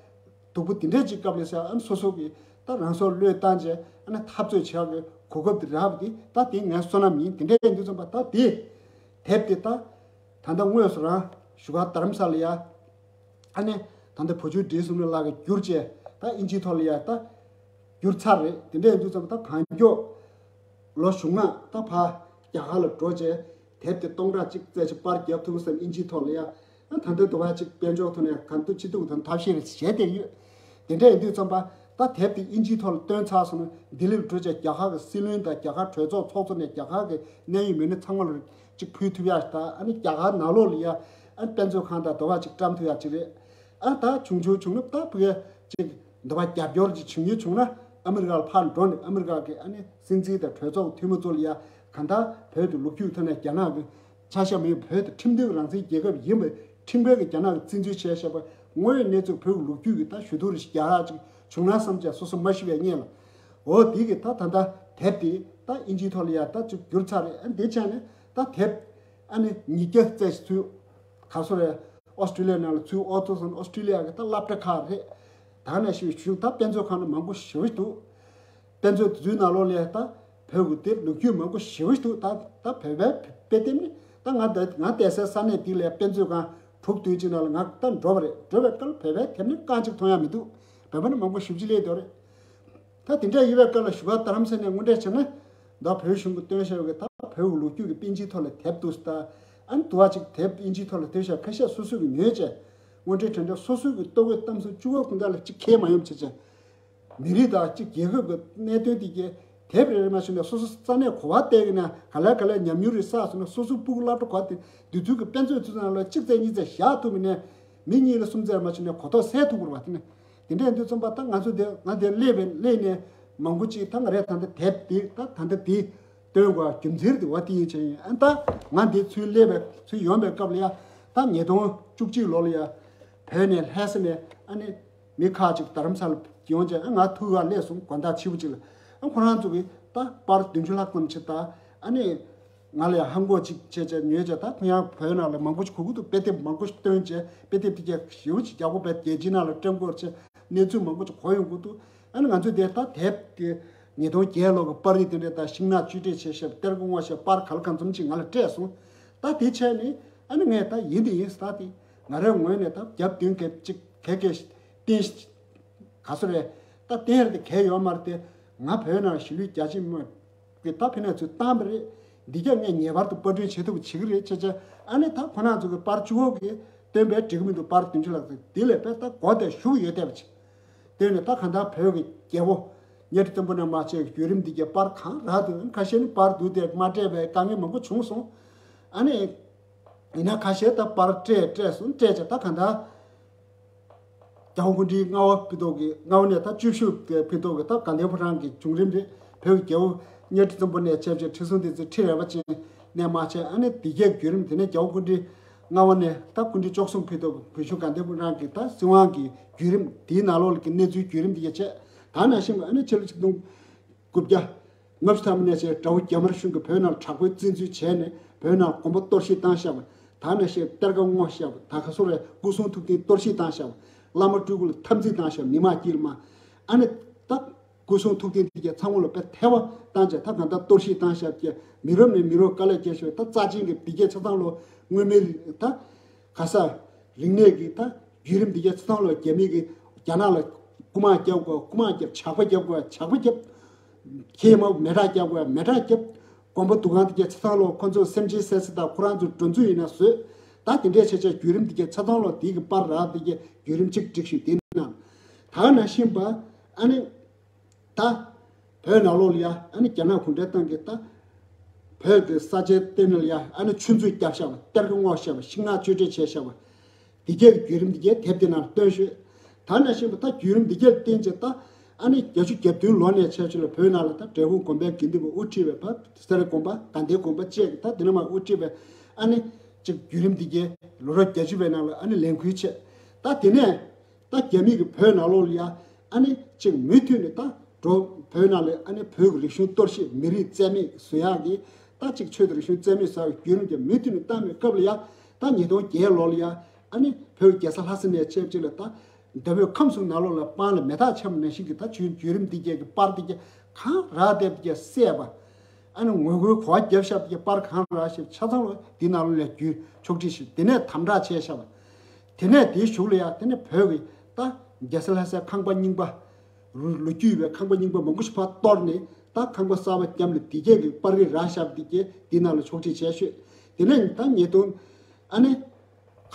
སྡུག་པོ་དེ་འདྲས་ཅིག་སྐབས་ལ་ཟེར། ཨ་ནི་སོ་སོ་གི་ད་རང་སྲོག་བློས་བཏང་བྱས་ཨ་ནི་འཐབ་རྩོད་བྱེད་ཡག་གི་གོ་སྐབས་དེ་རག་པ་དེ་ད་དེ་ངའི་བསོད་ནམས་ཡིན། དེ་འདྲས་ཡིན་དུས་ཙམ་པ་ད་དེ་དེབ་དེ་ད་ད་ལྟ་དངོས་སུ་རང་བཞུགས་སྒར་རྡ་རམ་ས་ལ་ཡ་ཨ་ནི་ད་ལྟ་བུ་བཅོལ་བགྲེས་གསུམ་ལ་ལག་གི་བསྒྱུར་བྱས་ད་ཨིན་ཇིའི་ཐོག་ལ་ཡ་ད་བསྒྱུར་ཚར་རེད། དེ་འདྲས་ཡིན་དུས་ཙམ་པ་ད་གང་མགྱོགས་ལོ་གཞུག་ན་ད་ཕ་རྒྱ་གར་ལ་འགྲོ་བྱས་དེབ་དེ་སྟོང་ཕྲག་གཅིག་ཙམ་ཞིག་པར་བརྒྱབ་ཐུབ་བསམ། ཨིན་ཇིའི་ཐོག་ལ་ཡ། ཨ་ད་ལྟ་འདུག་བ་ཅིག་དཔལ་འབྱོར་ཐོག་ནས་གང་ཐུབ་ཅི་ཐུབ་དང་ཐབས་ཤེས་རེ་བྱས་བསྡད་ཡོད། དེ་འདྲ་ཡིན་དུས་ཙམ་པ་ད་དེབ་དེ་ཨིན་ཇིའི་ཐོག་ལ་བཏོན་ཚར་སོང་ན་ལྡི་ལིར་འགྲོ་བྱས་རྒྱ་གར་གྱི་སྲིད་བློན་དང་རྒྱ་གར་གྲོས་ཚོགས་ཚོགས་གཙོ་ནས་རྒྱ་གར་གྱི་གནད་ཡོད་མི་སྣ་ཚང་མ་ལ་ཅིག་ཕུལ་ཐུབ་ཡག་དང་། ཨ་ནི་རྒྱ་གར་ནང་ལོགས་ལ་ཡ་ཨ་ནི་དཔེ་མཛོད་ཁང་དང་འདུག་བ་ཅིག་བཀྲམ་ཐུབ་ཡག་ཅིག་རེད། ཨ་ད་བྱུང་ཆུང་བྱུང་ན་ད་ཕ་གི་ཅིག་འདུག་བ་རྒྱབ་སྐྱོར་ཅིག་བྱུང་ཡུལ་བྱུང་ན་ཨ་མི་རི་ཀ་ལ་ཕར་འགྲོ་ནས་ཨ་མི་རི་ཀ་གི་ཨ་ནི་སྲིད་འཛིན་དང་གྲོས་ཚོགས་འཐུས་མི་ཚོ་ལ་ཡ་གང་ལྟར་བོད་དུ་ལོ་རྒྱུས་ཐོག་ནས་རྒྱ་ནག་གི་ཆ་ཤས་མེད། བོད་དུ་ཁྲིམས་མཐུན་རང་བཙན་རྒྱལ་ཁབ་ཡིན་པའི་ཁྲིམས་འགལ་གྱི་རྒྱ་ནག་གི་བཙན་འཛུལ་བྱས་བཞག་པ་དངོས་ཡོད་གནས་ཚུལ་བོད་ཀྱི་ལོ་རྒྱུས་ཀྱི་ད་ཞུ་གཏུག་རེ་ཞིག་རྒྱག་ཡག་ཅིག་བྱུང་ན་བསམ་བྱས་སོ་སོ་མ་ཤི་བའི་སྔོན་ལ། འོ་དེ་གི་ད་ད་ལྟ་དེབ་དེ་ད་ཨིན་ཇིའི་ཐོག་ལ་ཡ་ད་ཅིག་བསྒྱུར་ཚར་རེད། ཨ་འདི་བྱས་ནས་ད་དེབ་ཨ་ནི་ཉིས་བརྒྱ་ཙམ་ཞིག་ཚུད་ག་སོ་རེད། ཨོ་སི་ཀྲི་ལི་ཡ་ནང་ལ་ཚུད། ཨོ་ཐོ་སོན་ཨོ་སི་ཀྲི་ལི་ཡ་གི་ད་སློབ་གྲྭ་ཁག་རེད། ད་ནས་ཞུ་ཞུ་ད་དཔེ་མཛོད་ཁང་ནང་མང་པོ་ཞེ་པོ་ཞིག་འདུག་དཔེ་མཛོད་དེ་ཚོའི་ནང་ལོགས་ལ་ད་བོད་ཀྱི་དེབ་ལོ་རྒྱུས་མང་པོ་ཞེ་པོ་ཞིག་འདུག་ད་ད་བོད་པའི་དཔེ་དེབ་ནི་ད་ང་ད་ང་བསྡད་སའི་ས་གནས་འདི་ལ་དཔེ་མཛོད་ཁང་དྲུག་བདུན་ཅིག་ནང་ལ་ང་ད་འགྲོ་བ་རེད། འགྲོ་བའི་སྐབས་ལ་བོད་པའི་དེབ་ནི་རྐང་གཅིག་མཐོང་ཡག་མི་འདུག་བོད་པ་ནི་མང་པོ་ཞེ་པོ་ཅིག་སླེབས་ཡོད་རེད། ད་དེ་འདྲ་ཡིན་པའི་སྐབས་ལ་བཞུགས་སྒར་རྡ་རམ་ས་ནས་དངོས་འབྲེལ་བྱས་ན། ད་བོད་གཞུང་གིས་བཏོན་བཞག་པའི་ད་བོད་ཀྱི་ལོ་རྒྱུས་ཀྱི་དབྱིན་ཇིའི་ཐོག་ལ་དེབ་འདུག་ད་ཨ་ནི་དུ་བ་ཅིག་དེབ་དབྱིན་ཇིའི་ཐོག་ལ་དེབ་བཞག་ཁ་ཤས་སོ་སོ་གིས་ཉོས་བྱས། དངོས་འབྲེལ་དྲ་འབྲེལ་སོ་སོ་གི་ལྟོ་གོས་གཏམ་གསུམ་བཅུ་པ་ཀུན་ཏ་ལ་གཅིག་ཁྱེར་མ་ཡོང་བྱས་བྱས། མི་རིགས་དང་གཅིག་རྒྱལ་ཁབ་ཀྱི་གནད་དོན་དེ་གའི་དེབ་རེ་རེ་མ་ཞུས་ནས་སོ་སོ་ས་གནས་ག་པར་བསྡད་ཀྱི་ན་ག་ལེ་ག་ལེ་ཉམས་མྱོང་རེ་བསགས་སོང་ན་སོ་སོའི་སྤུ་གུ་སློབ་གྲྭ་ག་པར་དེ་འདི་ཚོའི་གི་དཔེ་མཛོད་ཚོའི་ནང་ལ་གཅིག་ཙམ་གཉིས་ཙམ་བཞག་ཐུབ་པ་ཡིན་ན་མི་གཉིས་ལ་གསུམ་ཙམ་མ་ཞུས་ནས་གོ་རྟོགས་སད་ཐུབ་དགོས་རེད་བ། དེ་ནས། དེ་འདྲ་ཡིན་དུས་ཙམ་པ་ད་ང་ཚོ་འདིར་ང་འདིར་སླེབས་པའི་སླེབས་ནས་མང་པོ་ཅིག་ད་ང་རས་ད་ལྟ་དེབ་འདི་ད་ད་ལྟ་འདི་སྟོན་དགོས་རྒྱུ་མཚན་དེ་བ་དེ་ཡིན་ཆེ་ཡིན། ཨ་ད་ང་འདིར་ཚུར་སླེབས་པའི་ཚུར་ཡོང་པའི་སྐབས་ལ་ཡ་ད་ཉིས་སྟོང་བཅུ་གཅིག་ལོ་ལ་ཡ་བོད་ནས་ལྷ་ས་ནས་ཨ་ནི་མི་ཁག་ཅིག་རྡ་རམ་ས་ལ་ཡོང་བྱས་ཨ་ང་ཐུག་ག་སླེབས་སོང་། དགོང་དག་ཕྱི་པོ་ཅིག་ལ་ཨ་ཁོ་རང་ཚོ་གིས་ད་པར་བདུན་ཅུ་ལྷག་ཙམ་ཅིག་ད་ཨ་ནི། ང་ལ་ཡང་ཧམ་གོ་ཅིག་བྱས་བྱས་ཉོས་བྱས། ད་ཁོ་ཡང་བོད་ནང་ལ་མང་པོ་ཞིག་གོ་གི་འདུག་དཔེ་དེབ་མང་པོ་ཞིག་བཏོན་བྱས་དཔེ་དེབ་དེ་གས་ཞེ་པོ་ཅིག་རྒྱག་གོ་བས་རྒྱལ་སྤྱིའི་ནང་ལ་བཀྲམ་དགོས་བྱས་གནས་ཚུལ་མང་པོ་ཞིག་གོ་ཡོང་གི་འདུག་ཨ་ནི་ང་ཚོས་དེ་ད་དེབ་དེ་ཉིས་སྟོང་བརྒྱད་ལོ་གི་པར་རིས་དེ་འདྲས་ད་ཤིང་ནགས་བཅོས་སྒྲིག་བྱས་ཤག་གཏེར་ཁ་སྔོག་ཤག་པར་ག་ལ་གང་འཛོམས་ཅིག་ང་ལ་སྤྲད་སོང་། ད་དེ་བྱས་ནས་ཨ་ནི་ངས་ད་ཡིན་དེ་ཡིན་ཟེར། ད་དེ་ང་རའི་ངོས་ནས་ད་རྒྱབ་མདུན་གྱི་ཅིག་གལ་གལ་བསྟན། ག་ཚོད་རེད། ད་གཏན་རེད་དེ་གལ་ཡོད་མ་རེད་དེ། ང་བོད་ནང་གཞིས་ལུས་རྒྱ་ཆེ་མི་གི་ད་ཕན་ནས་ཚུར་བཏང་བ་རེད། འདི་ག་ངས་ངེས་པར་དུ་པར་སྐྲུན་བྱེད་ཐུབ་པ་བྱེད་ཀྱི་རེད་བྱས་བྱས། ཨ་ནི་ད་ཁོ་རང་ཚོ་གི་པར་བཅུ་བོ་གི་བཏོན་པའི་འགྲིག་གི་མི་འདུག་པར་བདུན་ཅུ་ལྷག་ཙམ་འདི་ལས་དཔེ་ད་གོ་དེ་ཞུ་གི་ཡོད་བསྡད་པ་བྱས། དེ་ནས་ད་གང་ལྟར་བོད་ཀྱི་རྒྱལ་པོ་གཉའ་ཁྲི་བཙན་པོ་ནས་མར་བྱས་བརྒྱུད་རིམ་འདི་གའི་པར་གང་རག་འདུག་ཁ་ཤས་ནི་པར་འདུག་སྟེ་མ་སྤྲད་པའི་དཀའ་ངལ་མང་པོ་བྱུང་སོང་། ཨ་ནི་ཡིན་ན་ཁ་ཤས་ད་པར་སྤྲད་སྤྲད་སོང་སྤྲད་བྱས་ད་གང་ལྟར། རྒྱལ་པོ་སྐུ་ཕྲེང་ལྔ་པ་ཕུད་ཐོག་གི་ལྔ་པ་ནས་ད་བཅུ་བཞི་ཕུད་ཐོག་གི་ད་དགའ་ལྡན་ཕོ་བྲང་གི་བྱུང་རིམ་རེད། བོད་ཀྱི་རྒྱལ་པོ་གཉའ་ཁྲི་བཙན་པོ་ནས་བྱས་བྱས་ཁྲི་སྲོང་ལྡེ་བཙན་ཁྲི་རལ་པ་ཅན་ནས་མར་བྱས། ཨ་ནི་དེ་གའི་བརྒྱུད་རིམ་དེ་ནས་རྒྱལ་པོ་སྐུ་ཕྲེང་ལྔ་པ་ནས་ད་སྐུ་ཕྲེང་བཅུ་གསུམ་ཕུད་ཐོག་གི་བོད་གཞུང་དགའ་ལྡན་ཕོ་བྲང་གི་ད་སྲིད་དབང་གི་བརྒྱུད་རིམ་དེའི་ནང་ལོགས་ཀྱི་གནས་ཚུལ་བརྒྱུད་རིམ་དེ་གའི་བྱས། ད་ནང་བཞིན་པ་ཨ་ནི་ཕྱི་ལོ་ཆིག་སྟོང་དགུ་བརྒྱ་ལྔ་བཅུ་ཐམ་པ་ནས་བྱས་དགྲ་བོ་རྒྱ་དམར་གཞུང་གིས་བོད་ནང་དྲག་པོའི་བཙན་འཛུལ་བྱས་ནས་བོད་ནང་དགོན་པ་གཏོར་བཤིག་བཏང་བཞག་པ། ད་ནང་བཞིན་གཏེར་ཁ་སྔོག་བཞག་པ། ད་ག་སོ་རེ་སྐུ་སྲུང་ཐུབ་བསྟན་གཏོར་བཤིག་བཏང་བཞག་པ། བླ་མ་སྤྲུལ་སྐུ་ལ་འཐབ་འཛིང་བཏང་བཞག་མི་མང་དཀྱིལ་མ། ཨ་ནི་ད་སྐུ་སྲུང་ཐུབ་བསྟན་དེ་གའི་ཚང་མ་ལ་དཔེ་ཐལ་བ་བཏང་བྱས་ད་གང་ལྟར་གཏོར་བཤིག་བཏང་བཞག་གི་མི་རབས་ནས་མི་རབས་དཀའ་ལས་བརྒྱབ་བཞག་ད་རྩ་ཆེན་གྱི་དེ་གའི་ཆ་ཚང་ལོ་དངོས་མེད་ད། ག་ས། རིག་གནས་ཀྱི་ད་བརྒྱུད་རིམ་འདི་གའི་ཚུལ་ཐང་ལ་རྒྱ་མི་གི་རྒྱ་ནག་ལ་རྐུ་མ་རྒྱབ་དགོས། རྐུ་མ་རྒྱབ་ཇག་པ་རྒྱབ་དགོས། ཇག་པ་རྒྱབ། ཁྱེད་མ་མེ་སྲེག་རྒྱབ་དགོས། མེ་སྲེག་རྒྱབ། དགོན་པ་འདུ་ཁང་འདི་གའི་ཚུལ་ཐང་ལ་ཁོ་ཚོ་སེམས་ཅན་བསད་ཚེ་དང་ཁོ་རང་ཚོ་འགྲོ་འཛུལ་ཡིན་ན་བཟོས། ད་དེ་འདྲས་བྱས་བྱས་བརྒྱུད་རིམ་འདི་གའི་ཚུལ་ཐང་ལ་དེ་གི་པར་རག་འདི་གའི་བརྒྱུད་རིམ་གཅིག་བསྒྲིགས་ཤིག་དེ་ནང་། ད་ནང་བཞིན་པ་ཨ་ནི། ད། བོད་ནང་ལོགས་ལ་ཡ་ཨ་ནི་རྒྱ་ནག་གུང་ཁྲན་ཏང་གིས་ད། བོད་ཀྱི་ས་ཆའི་སྟེང་ལ་ཡ་ཨ་ནི་ཆུ་མཛོད་བརྒྱབ་བཞག་པ། གཏེར་ཁ་སྔོག་བཞག་པ། ཤིང་ནགས་གཅོད་འབྲེག་བྱས་བཞག་པ། འདི་གའི་བརྒྱུད་རིམ་འདི་གའི་དེབ་དེ་ནང་བཏོན་ཤོག་ད་ནང་བཞིན་པ་ད་བརྒྱུད་རིམ་འདི་གའི་བརྟེན་བྱས་ད། ཨ་ནི་བརྒྱད་ཅུ་གྱ་བདུན་ལོ་ནས་ཆེ་ཆུ་ལ་བོད་ནང་ལ་ད་འབྲས་སྤུངས་དགོན་པའི་དགེ་འདུན་པ་དབུ་ཁྲིད་པའི་བ་སེ་ར་དགོན་པ་དགའ་ལྡན་དགོན་པ་བཅས་ཀྱི་ད་དེ་ནས་མར་དབུ་ཁྲིད་པའི་ཨ་ནི་གཅིག་བརྒྱུད་རིམ་འདི་གའི་ལོ་རབས་བརྒྱད་ཅུ་པའི་ནང་ལ་ཨ་ནི་ལས་འགུལ་བྱས། ད་དེ་ནས་ད་རྒྱ་མི་གི་བོད་ནང་ལོགས་ལ་ཡ་ཨ་ནི་གཅིག་མུ་མཐུད་ནས་ད་འགྲོ་བོད་ནང་ལ་ཨ་ནི་བོད་ཀྱི་རིག་གཞུང་གཏོར་བཤིག་མི་རིགས་རྩ་མེད་བཟོ་ཡག་གི་ད་གཅིག་ཆོས་དང་རིག་གཞུང་རྩ་མེད་བཟོ་ཡག་གི་བརྒྱུད་རིམ་གྱི་མུ་མཐུད་ནས་བཏང་བའི་སྐབས་ལ་ཡ་ད་ཉིས་སྟོང་བརྒྱད་ལོ་ལ་ཡ་ཨ་ནི་བོད་ཀྱི་རྒྱལ་ས་ལྷ་ས་ནས་ཆབས་ཅིག་ལ་ད་མདའ་དཔོན་ཁམས་གསུམ་ནང་ལོགས་ལ་སྤང་ལ་མེ་སྟག་འཆམ་ནང་བཞིན་གྱི་ད་བརྒྱུད་བརྒྱུད་རིམ་འདི་གའི་གི་པར་འདི་གའི་གང་རག་བསྡད་པ་གི་བསད་པ། ཨ་ནི་ངོ་རྒོལ་གོ་བ་བརྒྱབ་བཞག་པའི་པར་གང་རག་ཞིག་ཆ་ཚང་ལོ་འདི་ནང་ལོ་ལས་བརྒྱུད་ཕྱོགས་སྒྲིག་ཞིག་དེ་ནས་དམ་དྲག་བྱས་བཞག་པ། དེ་ནས་དེའི་གཞུག་ལ་ཡང་དེ་ནས་བོད་ཀྱི་ད་རྒྱལ་ས་ལྷ་སའི་ཁང་པ་རྙིང་པ་རུ་ལོ་རྒྱུས་ཡོད་པའི་ཁང་པ་རྙིང་པ་མང་པོ་ཞིག་ཕར་གཏོར་ནས་ད་ཁང་པ་གསར་པ་བརྒྱབ་ནས་དེ་གས་ཀྱི་པར་རིས་རག་བཞག་པ་དེ་གས་དེ་ནང་ལ་ཕྱོགས་སྒྲིག་བྱས་ཤོད། དེ་ནས་ད་ཉིས་སྟོང་ཨ་ནི།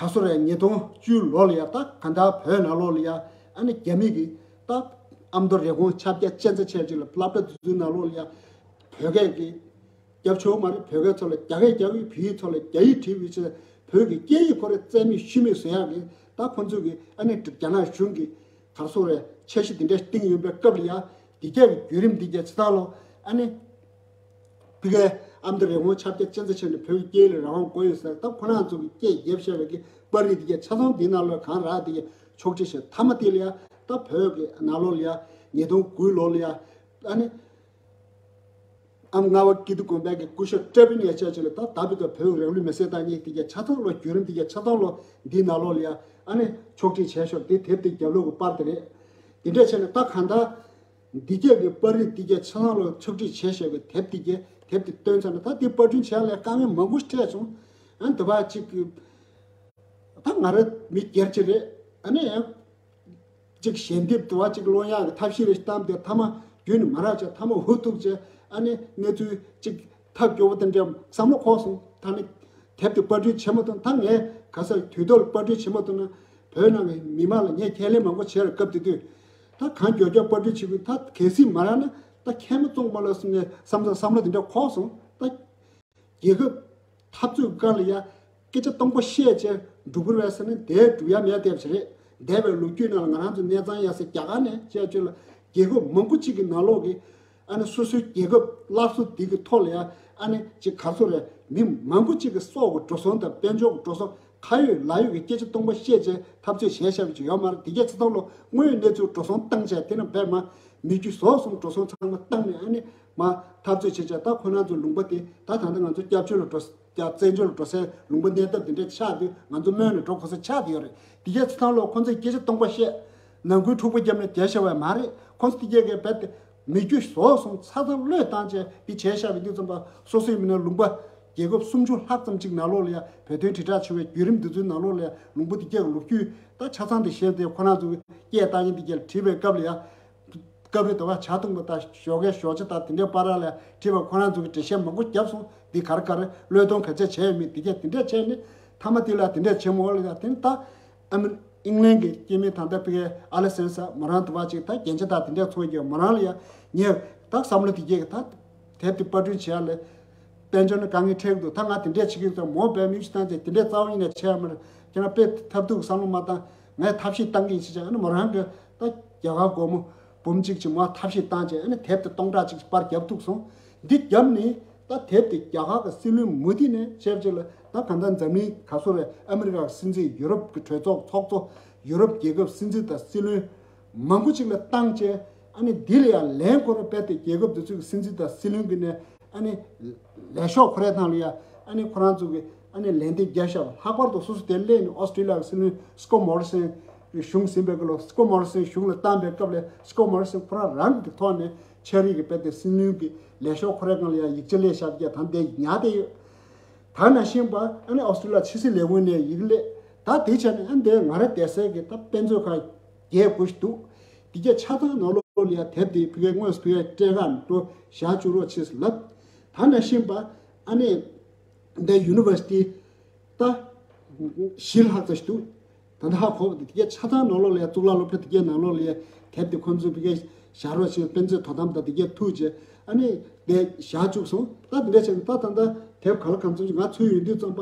ག་སོ་རེད། ཉིས་སྟོང་བཅུ་ལོ་ལ་ཡ་ད་ག་འདྲ་བོད་ནང་ལོགས་ལ་ཡ་ཨ་ནི་རྒྱ་མི་གི་ད་ཨ་མདོ་རེབ་གོང་ཆབ་རྒྱ་ཅན་ཚ་ཆེ་ཆེ་ལ་སློབ་གྲྭ་དེ་ཚོའི་ནང་ལོགས་ལ་ཡ་བོད་སྐད་ཀྱི་རྒྱབ་ཆོག་མ་རེད། བོད་སྐད་ཚོ་ལ་རྒྱ་སྐད་རྒྱབ་ཡིག་བོད་ཡིག་ཚོ་ལ་རྒྱ་ཡིག་བྲིས་བའི་ཆེད་བོད་ཀྱི་སྐད་ཡིག་ཁོ་རེ་རྩ་མེད་ཤུལ་མེད་བཟོ་ཡག་གི་ད་ཁོང་ཚོ་གི་ཨ་ནི་རྒྱ་ནག་གཞུང་གི་ག་སོ་རེད། འཆར་གཞི་དེ་འདྲ་བཏིང་ཡོད་པའི་སྐབས་ལ་ཡ་དེ་ག་གི་བརྒྱུད་རིམ་འདི་ག་ཆ་ཚང་ལོ་ཨ་ནི། ཕ་གིའི་ཨ་མདོ་རེབ་གོང་ཆབ་རྒྱ་ཅན་ཚ་ཆེ་ནས་བོད་ཀྱི་སྐད་ཡིག་ལ་རང་དབང་དགོས་ཡོད་ཟེར། ད་ཁོ་རང་ཚོ་གི་སྐད་རྒྱབ་བཤད་པའི་གི་པར་རིས་དེ་གའི་ཆ་ཚང་འདི་ནང་ལོགས་གང་རག་དེ་གའི་ཕྱོགས་སྒྲིག་བྱས། མཐའ་མ་དེ་ལ་ཡ་ད་བོད་ཀྱི་ནང་ལོགས་ལ་ཡ་ཉིས་སྟོང་དགུ་ལོ་ལ་ཡ་ཨ་ནི་ཨམ་རྔ་བ་ཀིརྟི་དགོན་པའི་གི་སྐུ་ཞབས་བཀྲ་བྷིན་ཡ་ཆ་ཆེ་ལ་ད་ད་བི་ད་བོད་རང་ལུས་མེར་སྲེག་བཏང་མཁན་དེ་གའི་ཆ་ཚང་ལོ་བརྒྱུད་རིམ་དེ་གའི་ཆ་ཚང་ལོ་འདི་ནང་ལོགས་ལ་ཡ་ཨ་ནི་ཕྱོགས་སྒྲིག་བྱས་ཤོག་དེ་དེབ་དེ་རྒྱབ་ལོགས་གི་པར་དེ་རེད། དེ་འདྲ་བྱས་ནས་ད་གང་ལྟར། འདི་གས་ཀྱི་པར་རིས་འདི་གས་ཆ་ཚང་ལ་ཕྱོགས་སྒྲིག་བྱས་བཞག་པའི་དེབ་འདི་གས་དེབ་འདི་བཏོན་ཚར་ནས་ད་འདི་པར་སྐྲུན་བྱས་ལ་དཀའ་ངལ་མང་པོ་ཞིག་འཕྲད་སོང་། ཨ་ནི་དེ་བ་གཅིག་གི་ད་ང་རང་མི་སྒེར་གཅིག་རེད། ཨ་ནི་ཡང་གཅིག་ཞལ་འདེབས་དེ་བ་གཅིག་སློང་ཡག་གི་ཐབས་ཤེས་རེ་བཏང་སྟེ་མཐའ་མ་རྒྱུན་ནས་མ་རག་བྱས་མཐའ་མ་འུ་ཐུག་བྱས་ཨ་ནི་གནས་ཚུལ་གཅིག་ཐབས་སྐྱོ་བོ་དེ་འདྲ་བསམ་བློ་འཁོར་སོང་། ད་ནི་དེབ་དེ་པར་སྐྲུན་བྱེད་མ་ཐུབ། ད་ངས་ག་ས་དུས་ཐོག་ལ་པར་སྐྲུན་བྱེད་མ་ཐུབ་ན་བོད་ནང་གི་མི་མང་ལ་ངས་ཁས་ལེན་མང་པོ་བྱས་རེད། སྐབས་དེ་དུས་ད་གང་མགྱོགས་མགྱོགས་པར་སྐྲུན་བྱེད་དགོས། ད་གལ་སྲིད་མ་རག་ན་ད་ཁས་མ་བཙུགས་མ་ལོས་སོང་ངས་བསམ་བསམ་བསམ་བློ་དེ་འདྲ་འཁོར་སོང་། ད་རྒྱལ་ཁབ་འཐབ་རྩོད་སྒང་ལ་ཡ་སྐད་ཆ་སྟོང་པ་བཤད་བྱས་འགྲུབ་ཀྱི་རེད་ཟེར་ན་དེ་འགྲུབ་ཡ་མེད་བསྡད་པ་ཞིག་རེད། འདས་པའི་ལོ་རྒྱུས་ནང་ལ་ང་རང་ཚོ་གནས་ཚང་ཡ་ཟེར་རྒྱ་གར་ནས་བཤད་ཆོས་ལ་རྒྱལ་ཁབ་མང་པོ་གཅིག་གི་ནང་ལོགས་ཀྱི་ཨ་ནི་སོ་སོའི་རྒྱལ་ཁབ་སླར་གསོ་འདི་གི་ཐོག་ལ་ཡ་ཨ་ནི་ཅིག་ག་ཚོད་རེད། མི་མང་པོ་གཅིག་གི་སྲོག་གི་འགྲོ་སོང་དང་དཔལ་འབྱོར་གྱི་འགྲོ་སོང་ཁ་ཡོད་ལག་ཡོད་ཀྱི་སྐད་ཆ་སྟོང་པ་བཤད་བྱས་འཐབ་རྩོད་བྱས་བཞག་པ་ཅིག་ཡོད་མ་རེད། དེ་གས་ཚོ་ཐོག་ལ་དངོས་ཡོད་གནས་ཚུལ་འགྲོ་སོང་བཏང་བྱས་དེ་ནས་བས་མ་མི་རྒྱུ་ཟོག་གསུམ་འགྲོ་སོང་ཚང་མ་བཏང་ནས་ཨ་ནི་མ་འཐབ་རྩོད་བྱས་བྱས་ད་ཁོ་རང་ཚོ་ལུང་པ་དེ་ད་ད་ལྟ་ང་ཚོ་སྐྱབས་བཅོལ་ལ་འགྲོ་ཡ་བཙན་བྱོལ་ལ་འགྲོ་སའི་ལུང་པ་གནས་སྟངས་དེ་འདྲ་ཆགས་དུས་ང་ཚོ་སྨོན་ནས་འགྲོ་དགོས་ས་ཆགས་བསྡད་ཡོད་རེད། དེ་གས་ཚོ་ཐོག་ལ་ཁོ་ཚོས་སྐད་ཆ་སྟོང་པ་བཤད། ནང་ཁུལ་འཁྲུག་པ་བརྒྱབ་ནས་བསྡད་བཞག་པ་མ་རེད། ཁོང་ཚོ་དེ་གས་གས་རྦད་དེ་མི་རྒྱུ་ཟོག་གསུམ་ཚ་ཚ་བློས་བཏང་བྱས་འདི་བྱས་བཞག་པའི་དུས་ཙམ་པ་སོ་སོའི་མི་སྣ་ལུང་པ་རྒྱལ་ཁབ་སུམ་ཅུ་ལྷག་ཙམ་ཅིག་ནང་ལོགས་ལ་ཡ་བོད་དོན་དྲིལ་བསྒྲགས་བྱུང་བའི་བརྒྱུད་རིམ་འདི་ཚོའི་ནང་ལོགས་ལ་ཡ་ལུང་པ་འདི་གས་ལོ་རྒྱུས་ད་ཆ་ཚང་དེ་བཤད་དེ་ཁོ་རང་ཚོ་གི་སྐད་བཏང་ཡིན་འདི་གས་བྲིས་པའི་སྐབས་ལ་ཡ། སྐབས་རེ་དུ་བ་ཇ་འཐུང་བ་དང་ཞོགས་ཀའི་ཞོགས་ཇ་དང་དེ་འདྲའི་བར་ལ་བྲིས་པ་ཁོ་རང་ཚོ་གི་འགྲེལ་བཤད་མང་པོ་བརྒྱབ་སོང་། འདི་ག་རེ་ག་རེ་བློས་གཏོང་ག་ཚད་བྱས་ཡོད་མེད་འདི་གས་དེ་འདྲས་བྱས་ནས་མཐའ་མ་དེ་ལ་དེ་འདྲས་བྱེད་མོ་ལ་ཡ་དེ་ནི་ད་ཨ་མི་ཨིང་ལན་གྱི་སྐྱེ་དམན་ད་ལྟ་ཕ་གིའི་ཨ་ལེ་སན་ས་མོ་རང་དུ་བ་ཅིག་ད་རྒྱན་ཆ་དང་དེ་འདྲས་ཚོ་གི་མོ་རང་ལ་ཡ་ངས་ད་བསམ་བློ་དེ་སྐྱེས་གི་ད་དེབ་དེ་པར་སྐྲུན་བྱས་ལ་དཔལ་འབྱོར་ནི་དཀའ་ངལ་འཕྲད་གི་འདུག་ད་ང་དེ་འདྲས་བྱེད་ཀྱི་འདུག་མོ་བས་མི་ཞིག་བཏང་ཚེ་དེ་འདྲས་རྩ་བ་ཉིད་ནས་བྱས་ཡ་མ་རེད། ཁྱེད་རང་དཔེ་ཐབས་སྡུག་བསམ་བློ་མ་བཏང་། ངས་ཐབས་ཤེས་བཏང་གི་ཡིན་ཞེས་བྱས་ཨ་ནི་མོ་རང་གི་ད་རྒྱ་གར་སྒོར་མོ་འབུམ་གཅིག་ཅིག་མོ་ཐབས་ཤེས་བཏང་བྱས་ཨ་ནི་དེབ་དེ་སྟོང་ཕྲག་གཅིག་པར་བརྒྱབ་ཐུབ་སོང་། འདི་བརྒྱབ་ནི་ད་དེབ་དེ་རྒྱ་གར་གི་སྲིད་བློན་མོ་དི་ནས་བྱས་བྱས་ལ་ད་གང་ལྟར་འཛམ་གླིང་ག་སོ་རེད། ཨ་མི་རི་ཀ་གི་སྲིད་འཛིན། ཡུ་རོབ་ཀྱི་གྲོས་ཚོགས་ཚོགས་གཙོ། ཡུ་རོབ་རྒྱལ་ཁབ་སྲིད་འཛིན་དང་སྲིད་བློན་མང་པོ་ཅིག་ལ་བཏང་བྱས་ཨ་ནི་འདི་ལ་ཡང་ལན་ཁོ་རང་རྦད་དེ་རྒྱལ་ཁབ་དེ་ཚོའི་གི་སྲིད་འཛིན་དང་སྲིད་བློན་གྱི་ནས། ཨ་ནི་ལས་ཤོག་ཁོ་རའི་ནང་ལ་ཡ་ཨ་ནི་ཁོ་རང་ཚོ་གི་ཨ་ནི་ལན་འདེབས་རྒྱབ་བཞག་པ། ལྷག་པར་དུ་སོ་སོ་དེར་སླེབས་ནས་ཨོ་སི་ཀྲི་ལི་ཡ་གི་སྲིད་བློན་སི་ཀོ་མོ་རི་སན་གྱི་གཞུང་ཟིན་པའི་སྐབས་ལ། སི་ཀོ་མོ་རི་སན་གཞུང་ལ་བཏང་པའི་སྐབས་ལ་སི་ཀོ་མོ་རི་སན་ཁོ་རང་རང་གི་ཐོག་ནས་ཕྱག་རིས་ཀྱི་དཔེ་དེ་སྲིད་བློན་གྱི་ལས་ཤོག་ཁོ་རའི་སྒང་ལ་ཡ་ཡིག་ཆ་སླེབས་བཞག་རྒྱ་དང་དེ་ཉར་བསྡད་ཡོད། ད་ནང་བཞིན་པ་ཨ་ནི་ཨོ་སི་ཀྲི་ལི་ཡ་ཕྱི་སྲིད་ལས་ཁུངས་ནས་ཡིག་སླེབས། ད་དེ་བྱས་ནས་ཨ་ནི་དེ་ང་རང་བསྡད་སའི་གི་ད་དཔེ་མཛོད་ཁང་བརྒྱད་དགུ་ཞིག་འདུག་དེ་གས་ཆ་ཚང་ནང་ལོགས་ལ་ཡ་དེབ་དེ་ཕ་གིའི་དངོས་སུ་ཕ་གིའི་སྤྲད་ག་འགྲོ་བཞག་བཅུག་རོགས་བྱེད་ལབ། ད་ནང་བཞིན་པ་ཨ་ནི་འདི་ཡུ་ནི་ཝར་སི་ཊི་ད་བཞི་ལྷག་ཙམ་ཞིག་འདུག་ད་ལྟ་ཧ་གོ་བ་དེ་དེ་གས་ཆ་ཚང་ནང་ལོགས་ལ་ཡ་གཙུག་ལག་སློབ་གྲྭ་དེ་གས་ནང་ལོགས་ལ་ཡ་དེབ་དེ་ཁོང་ཚོས་ཕ་གིའི་བཞག་རོགས་བྱེད། དཔེ་མཛོད་དོ་དམ་དང་དེ་གས་ཐུག་བྱས་ཨ་ནི་དེ་བཞག་བཅུག་སོང་། ད་དེ་འདྲ་བྱས་ནས་ད་ད་ལྟ་དེབ་ག་ལ་གང་འཚམ་ཞིག་ང་ཚུར་ཡོང་དུས་ཙམ་པ་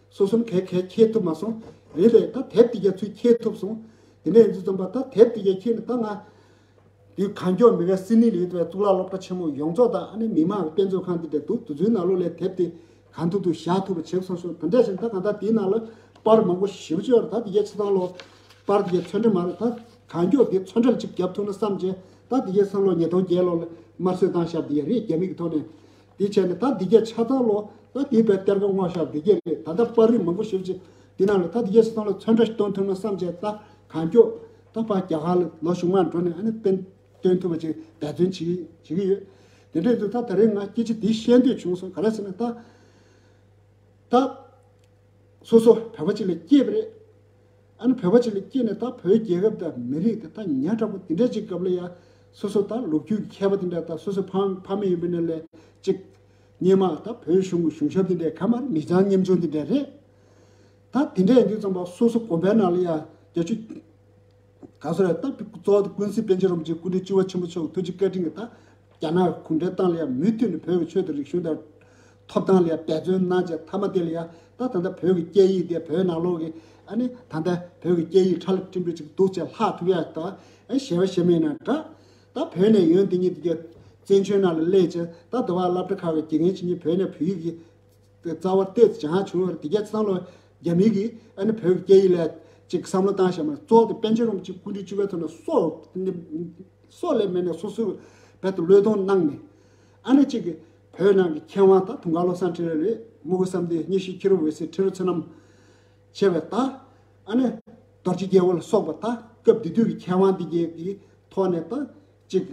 སོ་སོ་ནི་གས་གས་འཁྱེར་ཐུབ་མ་སོང་། རེད་ལས་ད་དེབ་དེ་གས་ཚུར་འཁྱེར་ཐུབ་སོང་། དེ་འདྲ་ཡིན་དུས་ཙམ་པ་ད་དེབ་དེ་གས་འཁྱེར་ནས་ད་ང་ དེའི་གང་མགྱོགས་མི་ག་སི་ནི་ལ་ཡོད་པའི་གཙུག་ལག་སློབ་གྲྭ་ཆེན་མོ་ཡོངས་རྫོགས་དང་ཨ་ནི་མི་མང་གི་དཔེ་མཛོད་ཁང་དེ་འདྲ་འདུག་དེ་ཚོའི་ནང་ལོགས་ལ་དེབ་དེ་གང་ཐུབ་ཐུབ་བཞག་ཐུབ་པ་བྱེད་དགོས་བསམ་སོང་། དེ་འདྲ་བྱས་ད་གང་ལྟར་དེའི་ནང་ལ་པར་མང་པོ་ཞེ་པོ་ཅིག་ཡོད་རེད། ད་དེ་གའི་ཆ་ཚང་ལོ་པར་དེ་གའི་ཚོན་ཁྲ་མ་རེད། ད་གང་མགྱོགས་དེ་ཚོན་ཁྲ་ལ་ཅིག་བརྒྱབ་ཐུབ་ན་བསམ་བྱས། ད་དེ་གའི་ཚང་ལོ་ཉིས་སྟོང་བརྒྱད་ལོ་ལ་དམར་གསོད་བཏང་བཞག་དེ་གའི་རེད། རྒྱ་མི་གི་ཐོག་ནས། དེ་བྱས་ནས་ད་འདི་གའི་ཆ་ཚང་ལོ་ད་དེའི་བའི་གཏེར་ཁ་སྔོག་བཞག་འདི་གའི་རེད། ད་ལྟ་པར་རིས་མང་པོ་ཞེ་པོ་ཅིག་འདི་ནང་ལ་ད་འདི་གའི་ཆ་ཚང་ལོ་ཚོན་ཁྲ་ཞིག་གཏོང་ཐུབ་ན་བསམ་བྱས། ད་གང་མགྱོགས་ད་ཕར་རྒྱ་གར་ལ་ལོ་གཞུག་མར་འགྲོ་ནས་ཨ་ནི་སྟོན་སྟོན་ཐུབ་པ་ཅིག་འབད་བརྩོན་བྱེད་བྱེད་ཀྱི་ཡོད། དེ་འདྲ་ཡིན་དུས་ད་ད་རེས་ང་སྐད་ཆ་འདི་བཤད་འདོད་བྱུང་སོང་། ག་རེ་ཟེར་ན་ད་ད། སོ་སོ་བོད་པ་ཅིག་ལ་སྐྱེས་པ་རེད། ཨ་ནི་བོད་པ་ཅིག་ལ་སྐྱེས་ནས་ད་བོད་རྒྱལ་ཁབ་དང་མི་རིགས་དེ་ད་ཉག་ཕྲ་པོ་དེ་འདྲ་ཅིག་སྐབས་ལ་ཡ་སོ་སོ་ད་ལོ་རྒྱུས་ཀྱི་མཁས་པ་དེ་འདྲ་ད་སོ་སོ་ཕ་ཕ་མ་ཡིན་པ་ནས་ལས་ཅིག་སྔོན་མ་ད་བོད་གཞུང་གི་གཞུང་ཞབས་དེ་འདྲ་ག་མར་མི་ཚང་ཉམ་ཆུང་དེ་འདྲ་རེད། ད་དེ་འདྲ་ཡིན་དུས་ཙམ་པ་སོ་སོ་དགོན་པའི་ནང་ལ་ཡ་རྒྱ་ཆུ་ག་སོ་རེད། ད་གཙོ་བོ་དེ་ཀུན་གཟིགས་པཎ་ཆེན་རིན་པོ་ཆེ་སྐུ་ཕྲེང་བཅུ་པ་ཆེན་པོ་མཆོག་ཐུགས་རྗེ་བཀའ་དྲིན་གྱིས་ད་རྒྱ་ནག་གུང་ཁྲན་ཏང་ལ་ཡང་མུ་མཐུད་ནས་བོད་ཀྱི་ཆོས་དང་རིག་གཞུང་དང་ཐོབ་ཐང་ལ་ཡང་འབད་བརྩོན་གནང་བྱས། མཐའ་མ་དེ་ལ་ཡང་ད་ད་ལྟ་བོད་ཀྱི་སྐད་ཡིག་དེ་བོད་ནང་ལོགས་ཀྱི་ཨ་ནི་ད་ལྟ་བོད་ཀྱི་སྐད་ཡིག་ཁྲ་ལ་སྤྲིན་པོ་ཅིག་འདུག་བྱས་ལྷག་ཐུབ་ཡག་ད་ཨ་ཞེ་བ་ཞེ་མེད་ན་འདྲ། ད་བོད་ནས་ཡོང་དེ་ཉིད་དེ་ག་བཙན་བྱོལ་ནང་ལ་སླེབས་བྱས་ད་འདི་བ་སློབ་གྲྭ་ཁག་གི་དགེ་རྒན་བྱེད་མཁན་བོད་ནས་བོད་ཡིག་གི་རྩ་བ་ཏོག་ཙམ་སྦྱང་བྱུང་བ་རེད། དེ་གའི་ཚང་ལོ་རྒྱ་མི་གིས་ཨ་ནི་བོད་ཀྱི་སྐད་ཡིག་ལ་ཅིག་བསམ་བློ་བཏང་བཞག་མ་རེད། གཙོ་བོ་དེ་པཎ་ཆེན་རིན་པོ་ཆེ་སྐུ་ཕྲེང་བཅུ་པའི་ཐོག་ནས་སྲོག་སྲོག་ལས་མེད་ནས་སོ་སོའི་བོད་དུ་བློས་གཏོང་གནང་ནས་ཨ་ནི་ཅིག་གི་བོད་ནང་གི་མཁས་དབང་ད་དུང་དཀར་བློ་བཟང་འཕྲིན་ལས་རེད། རྨོ་གུ་བསམ་གཏན། སྙན་ཞིང་མཁྱེན་རབ་འོད་ཟེར། ཁྲི་རབས་བསོད་ནམས་ཆེ་བས་ད་ཨ་ནི་རྡོ་རྗེ་རྒྱལ་པོ་ལ་སོགས་པ་ད་སྐབས་དེ་དུས་ཀྱི་མཁས་དབང་འདི་གའི་གི་ཐོག་ནས་ད་ཅིག་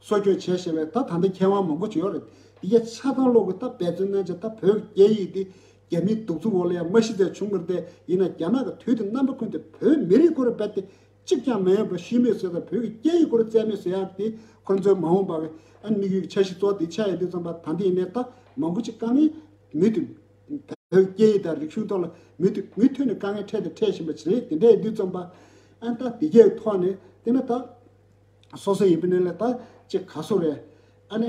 གསོ་སྐྱོང་བྱས་བྱས་པས་ད་ད་ལྟ་མཁས་དབང་མང་པོ་ཅིག་ཡོད་རེད། དེ་གའི་ཆ་ཚང་ལོག་གི་ད་འབད་བརྩོན་གནང་བྱས་ད་བོད་ཀྱི་སྐད་ཡིག་འདི་རྒྱ་མིའི་གདུག་རྩུབ་འོག་ལ་ཡང་མ་ཤི་ཚད་བྱུང་མི་རེད་དེ། ཡིན་ན་རྒྱ་ནག་གི་དུས་དང་རྣམ་པ་ཀུན་ཏུ་བོད་མི་རིགས་སྐོར་རྦད་དེ་གཅིག་ཀྱང་མེད་པ་ཤི་མེད་བཟོས་དང་བོད་ཀྱི་སྐད་ཡིག་སྐོར་རྩད་མེད་བཟོས་ཡག་དེ་ཁོ་ཚོའི་མ་འོངས་པ་གི་ཨ་ནི་དམིགས་ཡུལ་གྱི་འཆར་གཞི་གཙོ་བོ་དེ་ཆགས་ཡོད་དུས་ཙམ་པ་ད་འདི་ཡིན་ནའི་ད་མང་པོ་ཅིག་དཀའ་ངལ་མུ་མཐུད། བོད་སྐད་ཡིག་དང་རིག་གཞུང་ཐོག་ལ་མུ་མཐུད་མུ་མཐུད་ནས་དཀའ་ངལ་འཕྲད་དང་འཕྲད་བཞིན་པ་ཞིག་རེད། དེ་འདྲ་ཡིན་དུས་ཙམ་པ་ཨ་ནི་ད་དེ་གའི་ཐོག་ནས་དེ་ནི་ད་སོ་སོ་ཡིན་པ་ནི་ལས་ད་ཅིག་ག་སོ་རེད། ཨ་ནི་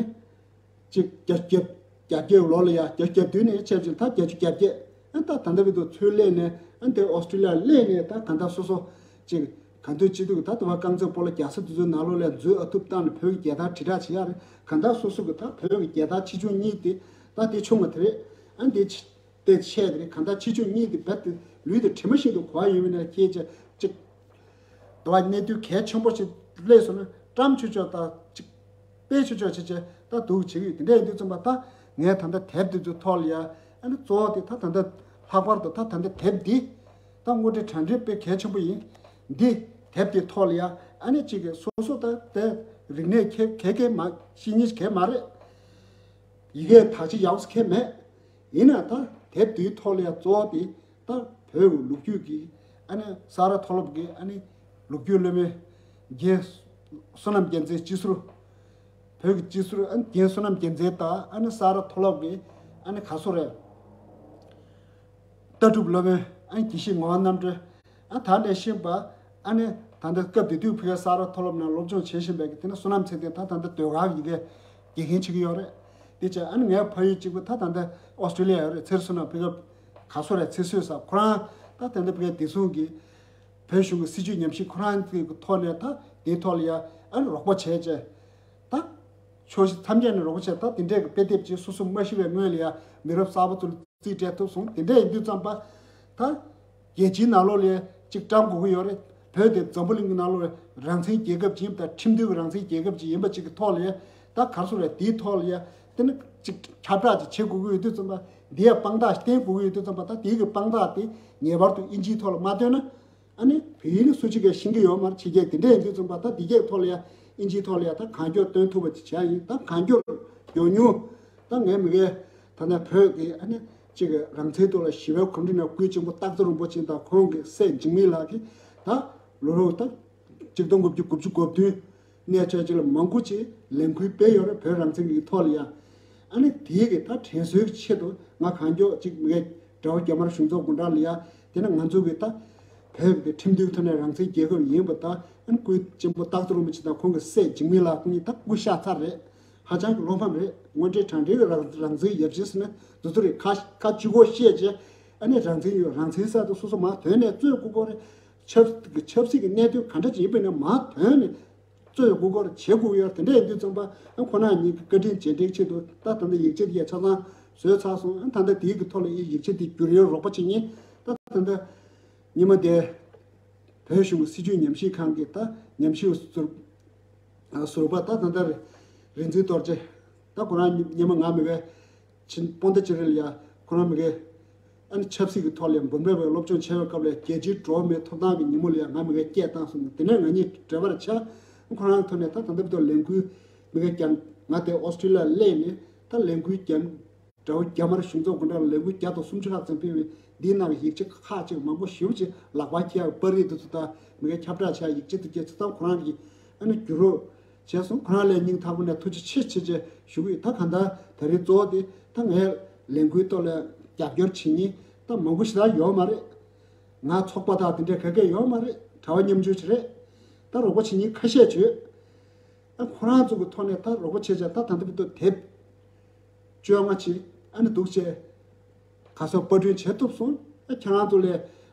ཅིག་བརྒྱད་བརྒྱད་བརྒྱད་བརྒྱད་ལོ་ལ་ཡ་བརྒྱད་བརྒྱད་བདུན་ནས་ཆད་ཅིང་ད་བརྒྱད་ཅུ་གྱ་བརྒྱད། ཨ་ད་ད་ལྟ་བར་དུ་ཚུར་སླེབས་ནས་ཨ་དེ་ཨོ་སི་ཀྲི་ལི་ཡ་སླེབས་ནས་ད་ད་ལྟ་སོ་སོ་ཅིག་ག་འདོད་ཅི་འདོད་ད་དུ་བ་རྐང་རྩེད་སྤོ་ལོ་རྒྱག་ས་དེ་ཚོའི་ནང་ལོགས་ལ་འཛུལ་ཨ་ཐུབ་བཏང་ནས་བོད་ཀྱི་རྒྱལ་དར་དྲིལ་བསྒྲགས་བྱེད་ཡག་རེད། གང་ལྟར་སོ་སོ་གི་ད་བོད་ཀྱི་རྒྱལ་དར་ཆེ་ཆུང་གཉིས་དེ་ད་དེ་ཆུང་བ་དེ་རེད། ཨ་འདི་ཆེ་དེ་ཆེ་དེ་རེད། གང་ལྟར་ཆེ་ཆུང་གཉིས་དེ་རྦད་དེ་ལུས་དང་གྲིབ་མ་བཞིན་དུ་གོ་བ་ཡོད་མིན་ན་ཁྱེད་ཅག་ཅིག་དུ་བ་གནས་དུས་གལ་ཆེན་པོ་ཞིག་སླེབས་སོང་ན་བཀྲམ་ཆོག་ཆོག་ད་ཅིག་དཔེ་ཆོག་ཆོག་བྱེད་བྱེད་ད་འདུག་བྱེད་ཀྱི་ཡོད། དེ་འདྲ་ཡིན་དུས་ཙམ་པ་ད་ངས་ད་ལྟ་དེབ་དེ་ཚོའི་ཐོག་ལ་ཡ་ཨ་ནི་གཙོ་བོ་དེ་ད་ད་ལྟ་ལྷག་པར་དུ་ད་ད་ལྟ་དེབ་འདི་ད་དངོས་འབྲེལ་དྲ་འབྲེལ་དཔེ་གལ་ཆེན་པོ་ཡིན། འདི་དེབ་དེ་ཐོག་ལ་ཡ་ཨ་ནི་གཅིག་གི་སོ་སོ་ད་དེ་རིག་གནས་ཁེ་གེ་གེ་མ་ཤེས་ཉེས་གེ་མ་རེད། ཡི་གེ་དག་ཆ་ཡག་ས་གེ་མེད། ཡིན་ན་ད་དེབ་འདིའི་ཐོག་ལ་ཡང་གཙོ་བོ་དེ་ད་བོད་ཀྱི་ལོ་རྒྱུས་ཀྱི་ཨ་ནི་ས་རཱ་མཐོ་སློབ་ཀྱི་ཨ་ནི་ལོ་རྒྱུས་སློབ་མའི་རྒན་བསོད་ནམས་རྒྱལ་མཚན་སྤྱི་ཟུར། བོད་ཀྱི་སྤྱི་ཟུར་ཨ་ནི་རྒན་བསོད་ནམས་རྒྱལ་མཚན་དང་ཨ་ནི་ས་རཱ་མཐོ་སློབ་ཀྱི་ཨ་ནི་ག་སོ་རེད། ལྟ་གྲུབ་སློབ་དཔོན་ཨ་ནི་དགེ་བཤེས་ངག་དབང་རྣམ་གྲོལ། ཨ་ད་ནས་ཤེས་པ། ཨ་ནི་ད་ལྟ་སྐབས་དེ་དུས་ཕ་གིའི་ས་རཱ་མཐོ་སློབ་ནང་སློབ་སྦྱོང་བྱེད་བཞིན་པའི་དེ་ནི་བསོད་ནམས་ཚེ་བརྟན་ད་ད་ལྟ་ཟློས་གར་ཡི་གེ་དགེ་རྒན་བྱེད་ཀྱི་ཡོད་རེད། དེ་བྱས་ཨ་ནི་ངའི་ཕ་ཡུལ་གཅིག་པུ་ད་ད་ལྟ་ཨོ་སི་ཀྲི་ལི་ཡ་ཡོད་རེད། ཚེ་རིང་བསོད་ནམས་ཕ་གིའི་ག་སོ་རེད། ཚེ་བསོད་ཟེར་ཁོ་རང་ད་ད་ལྟ་ཕ་གིའི་བདེ་སྲུང་གི་བོད་གཞུང་གི་སྲིད་བྱུས་ཉམས་ཞིབ་ཁོ་རང་གི་ཐོག་ནས་ད་དེའི་ཐོག་ལ་ཡ་ཨ་ནི་རོགས་པ་བྱས་བྱས། ད་ཕྱོགས་བཞི་མཚམས་བརྒྱད་ནས་རོགས་པ་བྱས། ད་དེ་འདྲས་ཀྱི་དཔེ་དེབ་ཅིག་སོ་སོ་མ་ཤི་བའི་སྔོན་ལ་ཡ་མི་རབས་གསར་པ་ཚོ་ལ་རྩིས་སྤྲད་ཐུབ་སོང་། དེ་འདྲས་ཡིན་དུས་ཙམ་པ་ད་རྒྱལ་སྤྱིའི་ནང་ལོགས་ལ་ཅིག་བཀྲམ་དགོས་ཀྱི་ཡོད་རེད། བོད་དེ་འཛམ་བུ་གླིང་གི་ནང་ལོགས་རང་བཙན་རྒྱལ་ཁབ་ཅིག་ཡིན་པ་དང་ཁྲིམས་མཐུན་གྱི་རང་བཙན་རྒྱལ་ཁབ་ཅིག་ཡིན་པ་ཅིག་གི་ཐོག་ལ་ཡ་ད་ག་རེ་ཟེར་རེད། དེའི་ཐོག་ལ་ཡ་དེ་ནི་ཅིག་ཁྱབ་བསྒྲགས་ཅིག་བྱེད་དགོས་ཀྱི་ཡོད་དུས་ཙམ་པ་འདི་ཡ་དཔང་རྟགས་ཤིག་བསྟན་དགོས་ཀྱི་ཡོད་དུས་ཙམ་པ་ད་དེའི་གི་དཔང་རྟགས་དེ་ངེས་པར་དུ་ཨིན་ཇིའི་ཐོག་ལ་མ་བཏོན་ན། ཨ་ནི་བོད་ཡིག་ནི་སུ་གཅིག་གིས་ཤེས་ཀྱི་ཡོད་མ་རེད། ཕྱི་རྒྱལ་དེ་འདྲ་ཡིན་དུས་ཙམ་པ་ད་འདི་གའི་ཐོག་ལ་ཡ་ཨིན་ཇིའི་ཐོག་ལ་ཡ་ད་གང་མགྱོགས་སྟོན་ཐུབ་པ་ཅིག་བྱ་ཡིན། ད་གང་མགྱོགས་མགྱོགས་མྱུར་ད་ངའི་མི་གའི་ད་ནི་བོད་ཀྱི་ཨ་ནི་གཅིག་གི་རང་བཙན་ཐོག་ལ་ཞི་བའི་གོམ་བགྲོད་ནང་སྐུའི་གཅེན་པོ་སྟག་འཚེར་རིན་པོ་ཆེ་དང་ཁོང་གི་སྲས་འཇིགས་མེད་ལགས་ཀྱིས་ད་ལོ་རབས་ད་གཅིག་སྟོང་དགུ་བརྒྱ་དགུ་བཅུ་གོ་བདུན་ནས་ཆ་གཅིག་ལ་མང་པོ་ཅིག་ལས་འགུལ་སྤེལ་ཡོད་རེད། བོད་རང་བཙན་གྱི་ཐོག་ལ་ཡ། ཨ་ནི་དེའི་གི་ད་དྲན་གསོའི་ཆེད་དུ་ང་གང་མགྱོགས་ཅིག་མི་གའི་འདྲ་བོ་རྒྱ་དམར་གཞུང་ཚོགས་དགུང་གྲགས་ལ་ཡ། དེ་ནི་ང་ཚོ་གི་ད་བོད་ཀྱི་ཁྲིམས་མཐུན་ཐོག་ནས་རང་བཙན་རྒྱལ་ཁབ་ཡིན་པ་ད་ཨ་ནི་སྐུའི་གཅེན་པོ་སྟག་འཚེར་རིན་པོ་ཆེ་དང་ཁོང་གི་སྲས་འཇིགས་མེད་ལགས་ཁོང་གཉིས་ད་སྐུ་གཤེགས་ཚར་རེད། ཧ་ཅང་གི་བློ་ཕམ་རེད། དངོས་འབྲེལ་དྲང་འབྲེལ་གྱི་རང་རང་བཙན་ཡབ་ཆེན་ཟེར་ན་འདི་ཚོ་རེད། ཁ་ཁ་གཅིག་པོ་བཤད་བྱས་ཨ་ནི་རང་བཙན་ཡོད། རང་བཙན་ཟེར་དུས་སོ་སོ་མར་དོན་ནས་རྩོད་དགོས་ཀྱི་རེད། ཆབ་ཆབ་སྲིད་ཀྱི་གནད་དོན་ག་འདྲ་ཅིག་ཡིན་པ་ཡིན་ན་མར་དོན་ནས། རྩོད་དགོས་སྐོར་བྱེད་དགོས་ཡོད། དེ་འདྲ་ཡིན་དུས་ཙམ་པ་ཨ་ཁོ་རང་གཉིས་ཀྱི་བཀའ་དྲིན་རྗེས་དྲན་ཆེད་དུ་ད་ད་ལྟ་ཡིག་ཆ་དེ་ཡང་ཆ་ཚང་བཟོས་ཚར་སོང་། ཨ་ད་ལྟ་དེའི་གི་ཐོག་ལ་ཡིག་ཆ་དེ་བསྒྱུར་ཡོད། རོགས་པ་བྱེད་མཁན་ད་ད་ལྟ་ཉི་མ་དེ་བོད་གཞུང་གི་སྲིད་བྱུས་ཉམས་ཞིབ་ཁང་གི་ད་ཉམས་ཞིབ་ཟུར་ཟུར་པ་ད་ད་ལྟ་རེ་འཛིན་རྡོ་རྗེ། ད་ཁོ་རང་ཉི་མ་ང་མི་གའི་ཕྱིན་སྤོན་ཟླ་སྤྱི་རེད་ལ་ཡ། ཁོ་རང་མི་གའི་ཨ་ནི་ཆབ་སྲིད་ཀྱི་ཐོག་ལ་འབུམ་རམས་པའི་སློབ་སྦྱོང་བྱས་པའི་སྐབས་ལ་རྒྱལ་སྤྱིའི་འགྲོ་བ་མིའི་ཐོབ་ཐང་གི་ཉིན་མོ་ལ་ཡ་ང་མི་གའི་སྐད་བཏང་སོང་། དེ་ནས་ང་གཉིས་འབྲེལ་བར་ཆགས། ཁོ་རང་ཐོག་ནས་ད་ད་ལྟ་བར་དུ་ལས་འགུལ་མི་གའི་རྒྱ། ང་དེ་ཨོ་སི་ཀྲི་ལི་ཡ་སླེབས་ནས་ད་ལས་འགུལ་རྒྱ། དགྲ་བོ་རྒྱ་དམར་གཞུང་ཚོགས་སྐུ་དྲག་ལ་ལས་འགུལ་བརྒྱ་དང་སུམ་ཅུ་ལྷག་ཙམ་སྤེལ་བའི་འདིའི་ནང་གི་ཡིག་ཆ་ཁག་ཅིག་མང་པོ་ཞེ་པོ་ཅིག་ལག་པར་འཁྱེར་ཡག་པར་རིས་དེ་ཚོ་དང་མི་གའི་ཁྱབ་བསྒྲགས་བྱས་ཡག་ཡིག་ཆ་དེ་གས་ཚོ་ཚང་ཁོ་རང་གིས་ཨ་ནི་བསྒྱུར་རོགས་བྱས་སོང་། ཁོ་རང་ལ་སྙིང་ཐག་པ་ནས་ཐུགས་རྗེ་ཆེ་ཆེ་ཆེ་ཞུ་གི་ཡོད། ད་གང་ལྟར་ད་རེས་གཙོ་བོ་དེ་ད་ངའི་ལས་འགུལ་ཐོག་ལ་རྒྱབ་སྐྱོར་བྱེད་མཁན་ད་མང་པོ་ཞེ་དྲག་ཡོད་མ་རེད། ང་ཚོགས་པ་དང་དེ་འདྲ་ག་གེ་ཡོད་མ་རེད། གྲྭ་པ་མཉམ་ཞུགས་ཅིག་རེད། ད་རོགས་པ་བྱེད་མཁན་ཁ་ཤས་ཅིག་ཡོད། ཨ་ཁོ་རང་ཚོ་གི་ཐོག་ནས་ད་རོགས་པ་བྱས་བྱས་ད་ད་ལྟ་བར་དུ་དེབ་བཅོ་ལྔ་ཅིག་ཨ་ནི་འདུག་བྱས་ག་ཚོད་པར་སྐྲུན་བྱེད་ཐུབ་སོང་། ཨ་ཁྱེད་རང་ཚོ་ལས་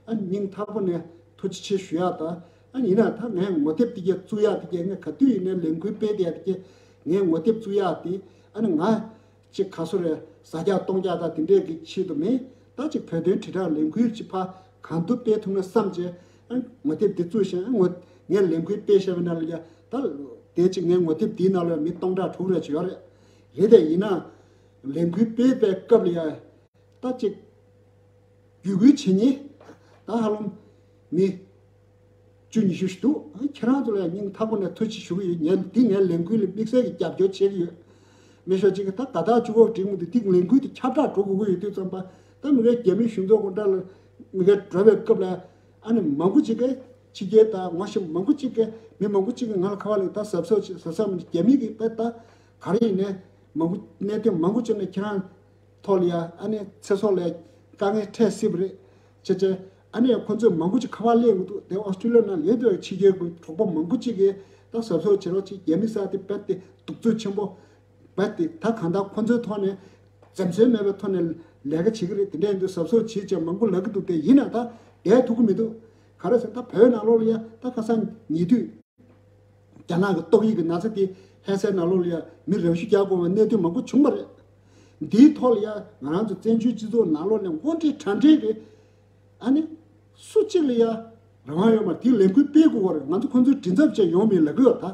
ཨ་སྙིང་ཐག་པ་ནས་ཐུགས་རྗེ་ཆེ་ཞུ་ཡག་ད། ཨ་ཡིན་ན་ད་ངས་ངོ་དེབ་དེ་གས་བཙུགས་ཡག་དེ་གས་ངས་ག་དུས་ཡིན་ནའི་ལས་འགུལ་སྤེལ་བསྡད་ཡག་དེ་གས་ངས་ངོ་དེབ་བཙུགས་ཡག་དེ་ཨ་ནི་ང་ཅིག་ག་ཚོད་རེད་ཟ་རྒྱག་གཏོང་རྒྱག་དང་དེ་འདྲས་ཀྱི་ཆེད་དུ་མིན། ད་ཅིག་བོད་དོན་དྲིལ་བསྒྲགས་ལས་འགུལ་ཅིག་ཕར་གང་ཐུབ་སྤེལ་ཐུབ་ན་བསམ་བྱས་ཨ་ངོ་དེབ་དེ་བཙུགས་ཤིང་ཨ་ངོ་ངས་ལས་འགུལ་སྤེལ་བཞག་པའི་ནང་ལ་ཡ་ད་དེ་ཅིག་ངའི་ངོ་དེབ་དེའི་ནང་ལ་མི་སྟོང་ཕྲག་དྲུག་རེ་ཅིག་ཡོད་རེད། རེད་དེ་ཡིན་ན་ལས་འགུལ་སྤེལ་པའི་སྐབས་ལ་ཡ་ད་ཅིག་བརྒྱུད་སྐུལ་བྱེད་མཁན་ད་ཧ་ལམ་མི་བཅུ་ཉི་ཤུ་ཞིག་འདུག་ཁྱེད་རང་ཚོ་ལ་ཡང་སྙིང་ཐག་པ་ནས་ཐུགས་རྗེ་ཞུ་གི་ཡོད། ངས་འདི་ངའི་ལས་འགུལ་ལ་དམིགས་བསལ་གྱི་རྒྱབ་སྐྱོར་བྱེད་ཀྱི་ཡོད། མི་ཤོག་ཅིག་གི་ད་དགའ་ཐག་ཆུ་འཁོར་འགྲིག་མི་འདུག་འདི་ལས་འགུལ་དེ་ཁྱབ་བསྒྲགས་འགྲོ་དགོས་ཀྱི་ཡོད་དུས་ཙམ་པ་ད་མི་གའི་རྒྱ་མིའི་གཞུང་ཚོགས་སྐུ་དྲག་ལ་མི་གའི་འགྲོ་བའི་སྐབས་ལ་ཨ་ནི་མང་པོ་ཅིག་གིས་ཕྱི་རྒྱལ་དང་ངོ་ཤེས་མང་པོ་ཅིག་གིས་མི་མང་པོ་ཅིག་གིས་ང་ལ་ཁ་པར་ལ་ད་གཟབ་གཟབ་བྱེད་གཟབ་གཟབ་མི་རྒྱ་མི་གིས་ད་ད་ག་རེ་ཡིན་ནའི་མང་པོ་གནད་དོན་མང་པོ་ཅིག་ནས་ཁྱེད་རང་ཐོག་ལ་ཡ་ཨ་ནི་ཚེ་སྲོག་ལ་དཀའ་ངལ་འཕྲད་སྲིད་པ་རེད། བྱས་བྱས་ཨ་ནི་ཁོ་ཚོས་མང་པོ་ཅིག་ཁ་པར་སླེབས་ཡོང་གི་འདུག་དེ་ཨོ་སི་ཀྲི་ལི་ཡ་ནང་ལས་དོན་ཕྱི་རྒྱལ་གྱི་གྲོགས་པོ་མང་པོ་ཅིག་གིས་ད་གཟབ་གཟབ་བྱེད་རོགས་ཅིག་རྒྱ་མི་ས་དེ་རྦད་དེ་གདུག་རྩུབ་ཆེན་པོ་རྦད་དེ་ད་གང་ལྟར་ཁོ་ཚོའི་ཐོག་ནས་འཛེམ་ཟོན་མེད་པའི་ཐོག་ནས་ལས་ཀ་བྱེད་ཀྱི་རེད། དེ་འདྲ་ཡིན་དུས་གཟབ་གཟབ་བྱེད་ཅེས་མང་པོ་ལབ་ཀྱི་འདུག་དེ་ཡིན་ན་ད་བསྡད་ཐུབ་ཀྱི་མི་འདུག་ག་རེ་ཟེར་ད་བོད་ནང་ལོགས་ལ་ཡ་ད་ཁ་སང་ཉེ་དུས་རྒྱ་ནག་གི་ཏོག་དབྱིབས་ཀྱི་ན་ཚ་དེ་ལྷ་སའི་ནང་ལོགས་ལ་ཡ་མི་རབ་ཞུ་རྒྱག་དགོས་པའི་གནད་དོན་མང་པོ་བྱུང་བ་རེད། འདིའི་ཐོག་ལ་ཡ་ང་རང་ཚོ་བཙན་བྱོལ་སྤྱི་ཚོགས་ནང་ལོགས་ནས་དབུ་ཁྲིད་དྲ་འབྲེལ་གྱི་ཨ་ནི་སུ་གཅིག་ལ་ཡ་རང་དབང་ཡོད་མ་རེད། དེའི་ལས་འགུལ་སྤེལ་དགོས་པ་རེད། ང་ཚོ་ཁོང་ཚོའི་མགྲིན་ཚབ་བྱས་ཡོང་མིན་ལབ་ཀྱི་ཡོད་ད།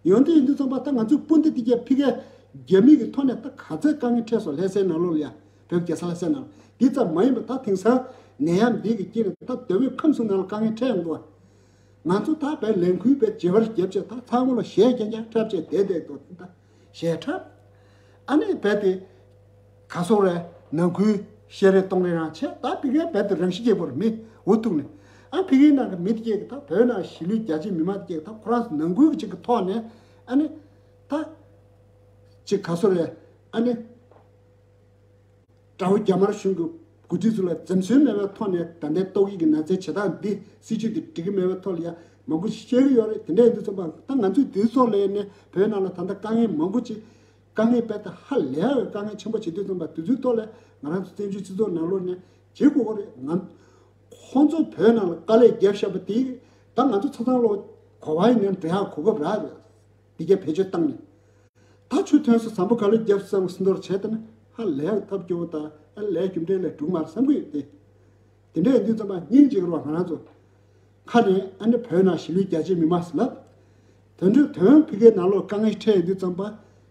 ཡོང་དུས་ཡིན་དུས་ཙམ་པ་ད་ང་ཚོའི་སྤུན་ཟླ་དེ་གས་ཕ་གིའི་རྒྱ་མི་གི་ཐོག་ནས་ད་ག་ཚོད་དཀའ་ངལ་འཕྲད་སོང་། ལྷ་སའི་ནང་ལོགས་ལ་ཡ་བོད་རྒྱལ་ས་ལྷ་སའི་ནང་ལ་འདི་ཙམ་མ་ཡིན་པ་ད་དེང་སང་ནད་ཡམས་འདི་གི་དཀྱིལ་ནས་ད་དེ་བས་ཁམས་གསུམ་ནང་ལ་དཀའ་ངལ་འཕྲད་ཡོང་གི་འདུག་ང་ཚོ་ད་བས་ལས་འགུལ་བས་བརྗེ་བར་རྒྱབ་བྱས་ད་ཚང་མ་ལ་ཞལ་རྐྱང་རྐྱང་འཁྲབ་བྱས་བསྡད་བསྡད་འདུག་ད་ཞལ་འཁྲབ། ཨ་ནི་བས་དེ་ག་སོག་རེད། ནང་ཁུལ་བཤད་རེས་གཏོང་རེས་རང་བྱས། ད་ཕ་གིའི་བས་དེ་རང་ཤི་རྒྱས་པོར་མི་འུ་ཐུག་ནས་ཨ་ཕ་གིའི་ནང་གི་མི་དེ་གས་ད་བོད་ནང་གཞིས་ལུས་རྒྱ་ཆེ་མི་མང་དེ་གས་ད་ཁོ་རང་ཚོ་ནང་ཁུལ་གྱི་ཅིག་གི་ཐོག་ནས་ཨ་ནི་ད་ཅིག་ག་སོག་རེད། ཨ་ནི། དགྲ་བོ་རྒྱ་དམར་གཞུང་གི་འགོ་ཁྲིད་ཚོ་ལ་འཛེམ་ཟོན་མེད་པའི་ཐོག་ནས་ད་ལྟའི་ཏོག་དབྱིབས་ཀྱི་ན་ཚའི་བྱེད་སྟངས་འདི་སྲིད་བྱུས་འདི་འགྲིག་གི་མེད་པའི་ཐོག་ལ་ཡང་མང་པོ་ཞིག་བཤད་ཀྱི་ཡོད་རེད། དེ་འདྲ་ཡིན་དུས་ཙམ་པ་ད་ང་ཚོས་འདིའི་ཐོག་ལ་ཡིན་ནའི་བོད་ནང་ལ་ད་ལྟ་དཀའ་ངལ་མང་པོ་ཅིག་དཀའ་ངལ་རྦད་དེ་ཧ་ལས་པའི་དཀའ་ངལ་ཆེན་པོ་བྱེད་དུས་ཙམ་པ་དེ་ཚོའི་ཐོག་ལ་ང་རང་ཚོ་བཙན་བྱོལ་སྤྱི་ཚོགས་ནང་ལོགས་ནས་བྱེད་དགོས་ཀྱི་རེད། ང་ཁོང་ཚོ་བོད་ནང་ལ་དཀའ་ལས་བརྒྱབ་བཞག་པ་དེ་ད་ང་ཚོ་ཆ་ཚང་ལོ་གོ་བ་ཡིན་ནའི་འགྲོ་ཡག་གོ་སྐབས་རག་རེད། འདི་གས་བེད་སྤྱོད་བཏང་ནས། ད་ཆུ་ཐོན་སོང་ཟམ་པ་ག་ལེར་བརྒྱབ་སོང་ཟེར་མདོར་བྱས་ཏེ་ན་ཧ་ལས་ཡག་ཐབས་སྐྱོ་བོ་དང་ཨ་ལས་རྒྱུ་འབྲས་ལས་འགྲུབ་མ་རེད་བསམ་གྱི་ཡོད་དེ། དེ་འདྲ་ཡིན་དུས་ཙམ་པ་སྙིང་རྗེ་གི་རེད་བ། ང་རང་ཚོ་ཁ་ནས་ཨ་ནི་བོད་ནང་གཞིས་ལུས་རྒྱ་ཆེ་མི་མང་ཟེར་ལབ། དོན་འགྲུབ་དོན་ཕ་གིའི་ནང་ལོགས་དཀའ་ངལ་འཕྲད་ཡོད་དུས་ཙམ་པ་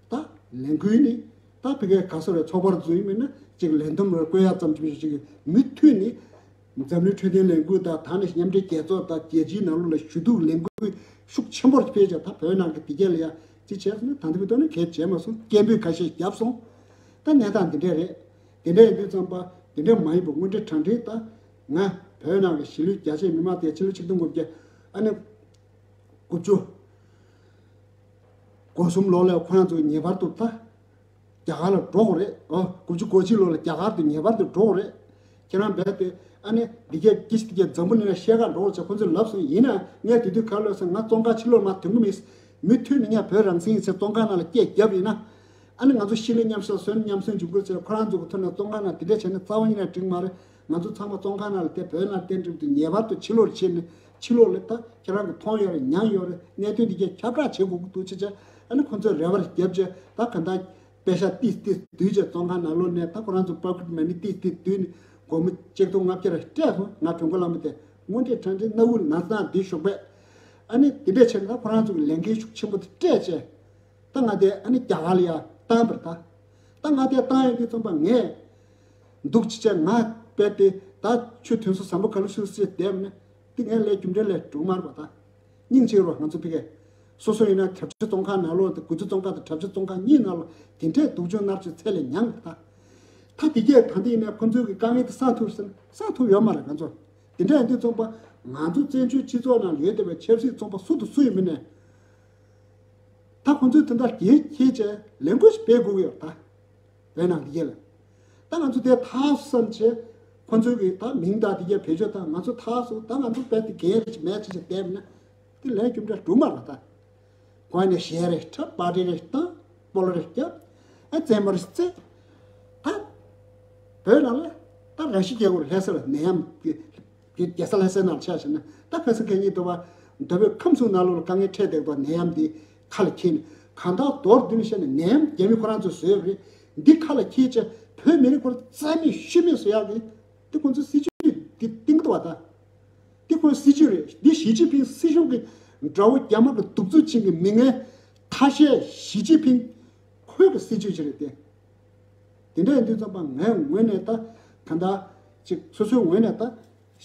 ད་ལས་འགུལ་ནི་ད་ཕ་གིའི་ག་སོ་རེད་ཚོགས་པར་འཛུལ་ཡིན་མིན་ན་ཅིག་ལས་འདུམ་རེ་བསྐོ་ཡག་ཙམ་ཅིག་ཅིག་མུ་མཐུད་ནས། འཛམ་གླིང་འཕྲོད་བསྟེན་ལས་འགུལ་དང་ད་ནི་མཉམ་འབྲེལ་རྒྱལ་ཚོགས་དང་རྒྱལ་སྤྱིའི་ནང་ལོགས་ལ་ཞུ་གཏུག་ལས་འགུལ་ཤུགས་ཆེན་པོར་སྤེལ་ཀྱང་ད་བོད་ནང་གི་དེ་གས་ལ་ཡང་ཅི་བྱས་ཟེར་ན་ད་ལྟ་བར་དུ་ནི་གལ་བྱས་མ་སོང་། སྐད་འབོད་ཁ་ཤས་བརྒྱབ་སོང་། ད་གནས་སྟངས་འདི་འདྲས་རེད། དེ་འདྲས་ཡིན་དུས་ཙམ་པ་དེ་འདྲས་མ་ཡིན་པ་དངོས་འབྲེལ་དྲང་འབྲེལ་ད་ང་བོད་ནང་གི་གཞིས་ལུས་རྒྱ་ཆེའི་མི་མང་དེ་ཕྱི་ལོ་ཆིག་སྟོང་དགུ་བརྒྱ་ཨ་ནི་དགུ་བཅུ་གོ་གསུམ་ལོ་ལ་ཁོ་རང་ཚོ་ངེས་པར་དུ་ད། རྒྱ་གར་ལ་འགྲོ་དགོས་རེད། ཨོ། དགུ་བཅུ་གོ་གཅིག་ལོ་ལ་རྒྱ་གར་དུ་ངེས་པར་དུ་འགྲོ་དགོས་རེད། ཁྱེད་རང་རྦད་དེ་ཨ་ནི་འདི་གས་ཀྱི་ཅི་དེ་གས་འཛམ་བུ་གླིང་ལ་བཤད་ག་འགྲོ་དགོས་ཟེར་ཁོ་ཚོས་ལབ་སོང་། ཡིན་ན་ངས་དེ་དུས་ག་ལབ་སོང་། ང་བཙོན་ཁང་ཕྱིར་ལོག་མ་ཐོན་གི་མིན། མུ་མཐུད་ནས་ངས་བོད་རང་བཙན་ཡིན་ཟེར་བཙོན་ཁང་ནང་ལ་སྐད་བརྒྱབ་ཡིན་ན། ཨ་ནི་ང་ཚོ་ཤི་ལ་མཉམ་ཤི་ལ་གསོན་མཉམ་གསོན་འབྱུང་གི་ཟེར་ཁོ་རང་ཚོ་གི་ཐོག་ནས་བཙོན་ཁང་ནང་དེ་འདྲས་བྱས་ན་རྩ་བ་ཉིད་ནས་འགྲིག་མ་རེད། ང་ཚོ་ཚང་མ་བཙོན་ཁང་ནང་ལ་བསྡད་བོད་ནང་བསྡད་འགྲིག་དུས་ངེས་པར་དུ་ཕྱིར་ལོག་བྱས་ནས་ ཕྱི་ལོགས་ལ་ད་ཁྱེད་རང་གིས་མཐོང་ཡོད་རེད། མྱངས་ཡོད་རེད། གནད་དོན་འདི་གས་ཁྱབ་བསྒྲགས་བྱེད་དགོས་ཀྱི་འདུག་ཅེས་བྱས། ཨ་ནི་ཁོ་ཚོས་རེ་བ་རྒྱབ་བྱས། ད་ག་འདྲ་པེ་ཤག་ཏིས་ཏིས་བསྡུས་བྱས་བཙོན་ཁང་ནང་ལོགས་ནས། ད་ཁོ་རང་ཚོ་པོ་ཀེཊ་མ་ནི་ཏིས་ཏིས་བསྡུས་ནས་སྒོར་མོ་གཅིག་སྟོང་ལྔ་བརྒྱ་རེ་སྤྲད་སོང་། ང་བོན་པོ་བླ་མ་དེ་དངོས་འབྲེལ་དྲང་འབྲེལ་གནའ་བོའི་ནགས་ཚལ་འདི་ཞོགས་པས། ཨ་ནི་དེ་འདྲས་བྱས་ན་ད་ཁོ་རང་ཚོ་གི་ལས་འགན་ཤུགས་ཆེན་པོ་དེ་སྤྲད་བྱས། ད་ང་དེ་ཨ་ནི་རྒྱ་གར་ལ་ཡར་བཏང་བ་རེད་ད། ད་ང་དེ་བཏང་ཡོང་དུས་ཙམ་པ་ངས་འདུག་ཅི་བྱས། ང་རྦད་དེ་ད་ཆུ་དོན་སོ་བཟང་པོ་ག་ལ་ཤུ་སེ་བསྡད་ནས་དེ་ངས་ལས་རྒྱུ་འབྲས་ལས་འགྲོ་མ་རེད་པ། ད་སྙིང་རྗེ་རོགས། ང་ཚོ་ཕ་གིར་སོ་སོ་ཡིན་ན་གྲྭ་བཞི་བཙོན་ཁང་ནང་ལོགས་དེ། དགུ་ཚོ་བཙོན་ཁང་དང་གྲྭ་བཞི་བཙོན་ཁང་གཉིས་ནང་ལོགས་དེ་འདྲས་སྡུག་སྦྱོང་མནར་གཅོད་ཚད་ལས་མྱངས་པ་ད། ད་དེ་གས་ད་འདི་ཡིན་ན་ཁོ་ཚོའི་གི་དཀའ་ངལ་དེ་སངས་ཐུབ་ཟེར་ན་སངས་ཐུབ་ཡོད་མ་རེད། ང་ཚོ་དེ་འདྲ་ཡིན་དུས་ཙམ་པ་ང་ཚོ་བཙན་བྱོལ་སྤྱི་ཚོགས་ནང་ཡོད་བསྡད་པའི་ཆབ་སྲིད་བཙོན་པ་སུ་དང་སུ་ཡིན་མིན་ནས། ད་ཁོ་ཚོས་དེ་འདྲ་འགན་འཁྱེར་བྱས་ལས་འགུལ་ཞིག་སྤེལ་དགོས་ཀྱི་ཡོད་ད། བོད་ནང་འདི་གས་ལ། ད་ང་ཚོ་དེ་ཐག་བསམ་བྱས། ཁོ་ཚོའི་གི་ད་མིང་དང་དེ་གས་བེད་སྤྱོད་ད་ང་ཚོ་ཐག་སོང་། ད་ང་ཚོ་རྦད་དེ་འགན་རེ་ཞིག་མེད་ཅེས་བྱས་བསྡད་ན་དེ་ལས་རྒྱུ་འབྲས་འགྲོ་མ་རེད་ད། གོང་ནས་གཞས་རེ་འཁྲབ། པར་ཊི་རེ་བཏང་། སྤོ་ལོ་རེ་རྒྱབ། ཨ་རྩེད་མོ་རེ་རྩེ། ད་བོད་ནང་ལ་ད་ར་ཤི་རྒྱལ་པོ་ལྷ་ས་ལ་ནད་ཡམས་ཀྱི་རྒྱལ་ས་ལྷ་སའི་ནང་ཆ་བཞག་ན། ད་ཁ་སང་ཁ་ཉིན་དུ་བ་མདོ་དབུས་ཁམས་གསུམ་ནང་ལོགས་ལ་དཀའ་ངལ་འཕྲད་བསྡད་པ། ནད་ཡམས་འདི་ཁ་ལ་འཁྱེར་ནས་གང་ལྟར་མདོར་བསྡུས་ནས་བཤད་ན་ནད་ཡམས་རྒྱ་མི་ཁོ་རང་ཚོས་བཟོས་པ་རེད། འདི་ཁ་ལ་འཁྱེར་བྱས་བོད་མི་རིགས་ཁོ་རང་རྩ་མེད་ཤུལ་མེད་བཟོ་ཡག་གི་འདི་ཁོང་ཚོའི་སྲིད་ཇུས་འདི་བཏིང་འདུག་བ་ད། འདི་ཁོའི་སྲིད་ཇུས་རེད། འདི་ཞི་ཅིན་ཕིང་སྲིད་གཞུང་གི་དགྲ་བོ་རྒྱ་དམར་གྱི་གདུག་རྩུབ་ཅན་གྱི་མི་ངན་ཐ་ཤལ་ཞི་ཅིན་ཕིང་ཁོའི་གི་སྲིད་ཇུས་ཅིག་རེད་དེ། དེ་འདྲ་ཡིན་དུས་ཙམ་པ་ངའི་ངོས་ནས་ད་ག་འདྲ་ཅིག་སོ་སོའི་ངོས་ནས་ད་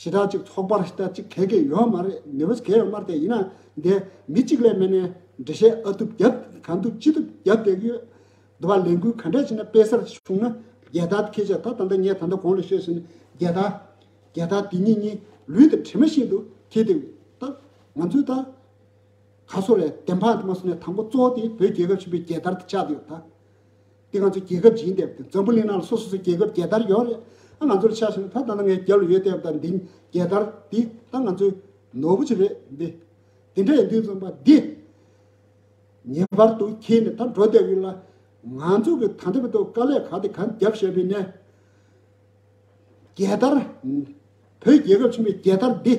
ཞེ་དྲག་ཅིག་ཚོགས་པར་ཞེ་དྲག་ཅིག་གལ་གལ་ཡོད་མ་རེད། ནུས་པ་གལ་ཡོད་མ་རེད་དེ། ཡིན་ན་འདི་མི་གཅིག་ལས་མེད་ནས་འགྲེལ་བཤད་ཨ་ཐུབ་རྒྱབ། གང་ཐུབ་ཅི་ཐུབ་རྒྱབ་བསྡད་ཀྱི་ཡོད། འདི་བ་ལས་འགུལ་ག་འདྲ་བྱས་ན་སྤེལ་སར་བྱུང་ན་རྒྱལ་དར་འཁྱེར་བྱས། ད་ད་ལྟ་ངས་ད་ལྟ་གོང་ལ་བཤད་ཟིན། རྒྱལ་དར་རྒྱལ་དར་འདི་གཉིས་གཉིས་ལུས་དང་གྲིབ་མ་བཞིན་དུ་འཁྱེར་བསྡད་ཡོད། ད་ང་ཚོས་ད་ག་སོ་རེད། བདེན་དཔང་དུ་མ་སོང་ནས་དང་པོ་གཙོ་བོ་དེ་བོད་རྒྱལ་ཁབ་ཆེན་པོའི་རྒྱལ་དར་དེ་ཆགས་བསྡད་ཡོད་ད། འདི་ང་ཚོ་རྒྱལ་ཁབ་ཅིག་ཡིན་བསྡད་པ་དེ། འཛམ་བུ་གླིང་ནང་ལ་སོ་སོ་སོའི་རྒྱལ་ཁབ་རྒྱལ་དར་ཡོད་རེད། ཨ་ང་ཚོར་ཆ་བཞག་ན་ད་ད་ལྟ་ངའི་རྒྱབ་ལ་ཡོད་བསྡད་པ་ད་འདི་རྒྱལ་དར་འདི་ད་ང་ཚོའི་ནོར་བུ་ཅིག་རེད། འདི་འདི་འདྲ་ཡིན་དུས་ཙམ་པ་འདི་ངེས་པར་དུ་འཁྱེར་ནས་ད་འགྲོ་བསྡད་ཡོད་ལ། ང་ཚོ་གི་ད་ལྟ་བར་དུ་དཀའ་ལས་ག་དེ་ག་རྒྱབ་བཞག་པ་ཡིན་ནའི། རྒྱལ་དར། བོད་རྒྱལ་ཁབ་ཆེན་པོའི་རྒྱལ་དར་འདི་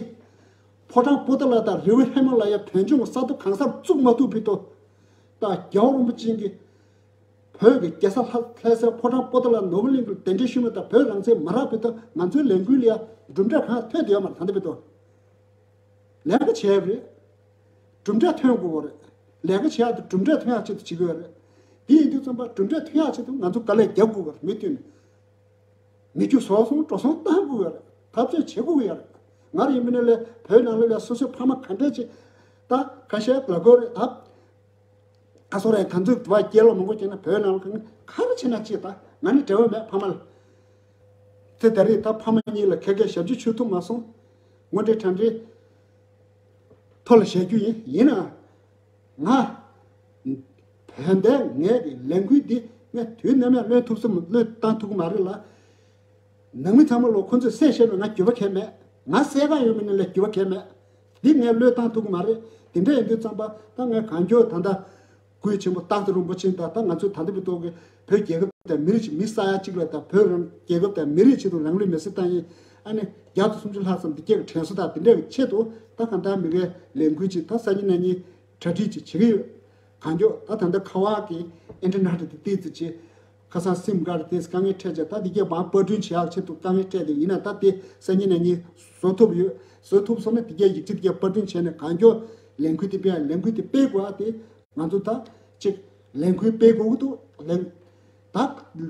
ཕོ་བྲང་པོ་ཏཱ་ལ་དང་རི་བོ་ཧི་མ་ལ་ཡ་བོད་ལྗོངས་ཀྱི་ས་མཐོ་གང་སར་བཙུགས་མ་ཐུབ་བར་དུ། ད་རྒྱལ་བ་རིན་པོ་ཆེ་གི་བོད་ཀྱི་རྒྱལ་ས་ལྷ་ལྷ་སའི་ཕོ་བྲང་པོ་ཏཱ་ལ་ནོར་བུ་གླིང་གི་གདན་འདྲེན་ཞུས་མ་ཐག་བོད་རང་བཙན་མ་རག་བར་དུ་ང་ཚོའི་ལས་འགུལ་ལ་ཡ་གྲུབ་འབྲས་གང་ཡང་ཐོན་བསྡད་ཡོད་མ་རེད། ད་ལྟ་བར་དུ། ལས་ཀ་བྱས་པ་རེད། གྲུབ་འབྲས་ཐོན་དགོས་པ་རེད། ལས་ཀ་བྱེད་ཡག་དེ་གྲུབ་འབྲས་ཐོན་ཡག་ཆེད་དུ་བྱེད་དགོས་པ་རེད། དེ་ཡིན་དུས་ཙམ་པ་གྲུབ་འབྲས་ཐོན་ཡག་ཆེད་དུ་ང་ཚོ་དཀའ་ལས་རྒྱབ་དགོས་པ་རེད། མུ་མཐུད་ནས། མི་རྒྱུ་བཟོ་སོང་འགྲོ་སོང་བཏང་དགོས་པ་རེད། འཐབ་རྩོད་བྱེད་དགོས་ཀྱི་ཡོད་རེད། ང་རང་ཡིན་མིན་ལས་བོད་ནང་ལ་ལས་སོ་སོའི་ཕ་མ་ག་འདྲས་ཅིག་ད་ཁ་ཤས་ལ་དགོས་རེད་ད། ཨ་སོ་རེད། ད་ཚོད་བ་སྐྱེས་ལོ་མང་པོ་སྐྱེས་ན་བོད་ནང་ལ་གང་ག་རེ་བྱེད་ན་ཅི། ད་ང་ནི་འབྲེལ་བ་མེད་ཕ་མ་ལ། དེ་ད་རེས་ད་ཕ་མ་གཉིས་ལ་ཁ་སྐད་ཞབས་ཕྱི་ཞུ་ཐུབ་མ་སོང་། དངོས་འབྲེལ་དྲང་འབྲེལ་ཐོག་ལ་བཤད་རྒྱུ་ཡིན། ཡིན་ན་ང་བོད་དོན་ངས་ཀྱི་ལས་འགུལ་འདི་ངས་དུས་ནམ་ཡང་བློས་ཐུབ་ས་མ་བློས་བཏང་ཐུབ་ཀྱི་མ་རེད་ལ། ནང་མི་ཚང་མ་ལོ་ཁོ་ཚོས་བསད་བཤད་ན་ང་འགྱོད་པ་གང་ཡང་མེད། ང་བསད་ག་ཡོང་མིན་ལ་འགྱོད་པ་གང་ཡང་མེད། འདི་ངས་བློས་བཏང་ཐུབ་ཀྱི་མ་རེད། དེ་འདྲ་ཡིན་དུས་ཙམ་པ་ད་ངས་གང་མགྱོགས་ད་ལྟ་སྐུའི་ཆེན་པོ་སྟག་རྩེ་རིན་པོ་ཆེ་དང་ད་ང་ཚོའི་ད་ལྟ་བར་དུ་གི་བོད་རྒྱལ་ཁབ་དང་མི་རིགས་མི་ས་ཡ་གཅིག་ལ་དང་བོད་རང་རྒྱལ་ཁབ་དང་མི་རིགས་ཆེད་དུ་རང་ལུས་མེར་སྲེག་བཏང་ཡིན། ཨ་ནི་བརྒྱ་དང་སུམ་ཅུ་ལྷག་ཙམ་འདི་སྐད་ཀྱི་དྲན་གསོ་དང་དེ་འདྲ་གི་ཆེད་དུ་ད་གང་ལྟར་མི་འགའི་ལས་འགུལ་ཅིག་ད་སང་ཉིན་གནངས་ཉིན་གྲ་སྒྲིག་ཅིག་བྱེད་ཀྱི་ཡོད། གང་མགྱོགས་ད་ད་ལྟ་ཁ་པར་གྱི་ཨིན་ཊར་ནེཊ་དེ་ཏོག་ཙམ་ཅིག་ཁ་སང་སིམ་ཀར་དེ་དཀའ་ངལ་འཕྲད་བྱས། ད་འདི་སྐད་བང་པར་སྐྲུན་བྱེད་ཡག་ཆེད་དུ་དཀའ་ངལ་འཕྲད་དེ། ཡིན་ན་ད་དེ་སང་ཉིན་གནངས་ཉིན་བཟོ་ཐུབ་ཡོད། བཟོ་ཐུབ་སོང་ན་དེ་གའི་ཡིག་ཆ་དེ་གའི་པར་སྐྲུན་བྱས་ནས་གང་མགྱོགས་ལས་འགུལ་དེ་སྤེལ། ལས་འགུལ་དེ་སྤེལ་དགོས་ཨ། དེ་ང་ཚོ་ད་ཅིག་ལས་འགུལ་སྤེལ་དགོས་ཀྱི་འདུག་ལས་ད་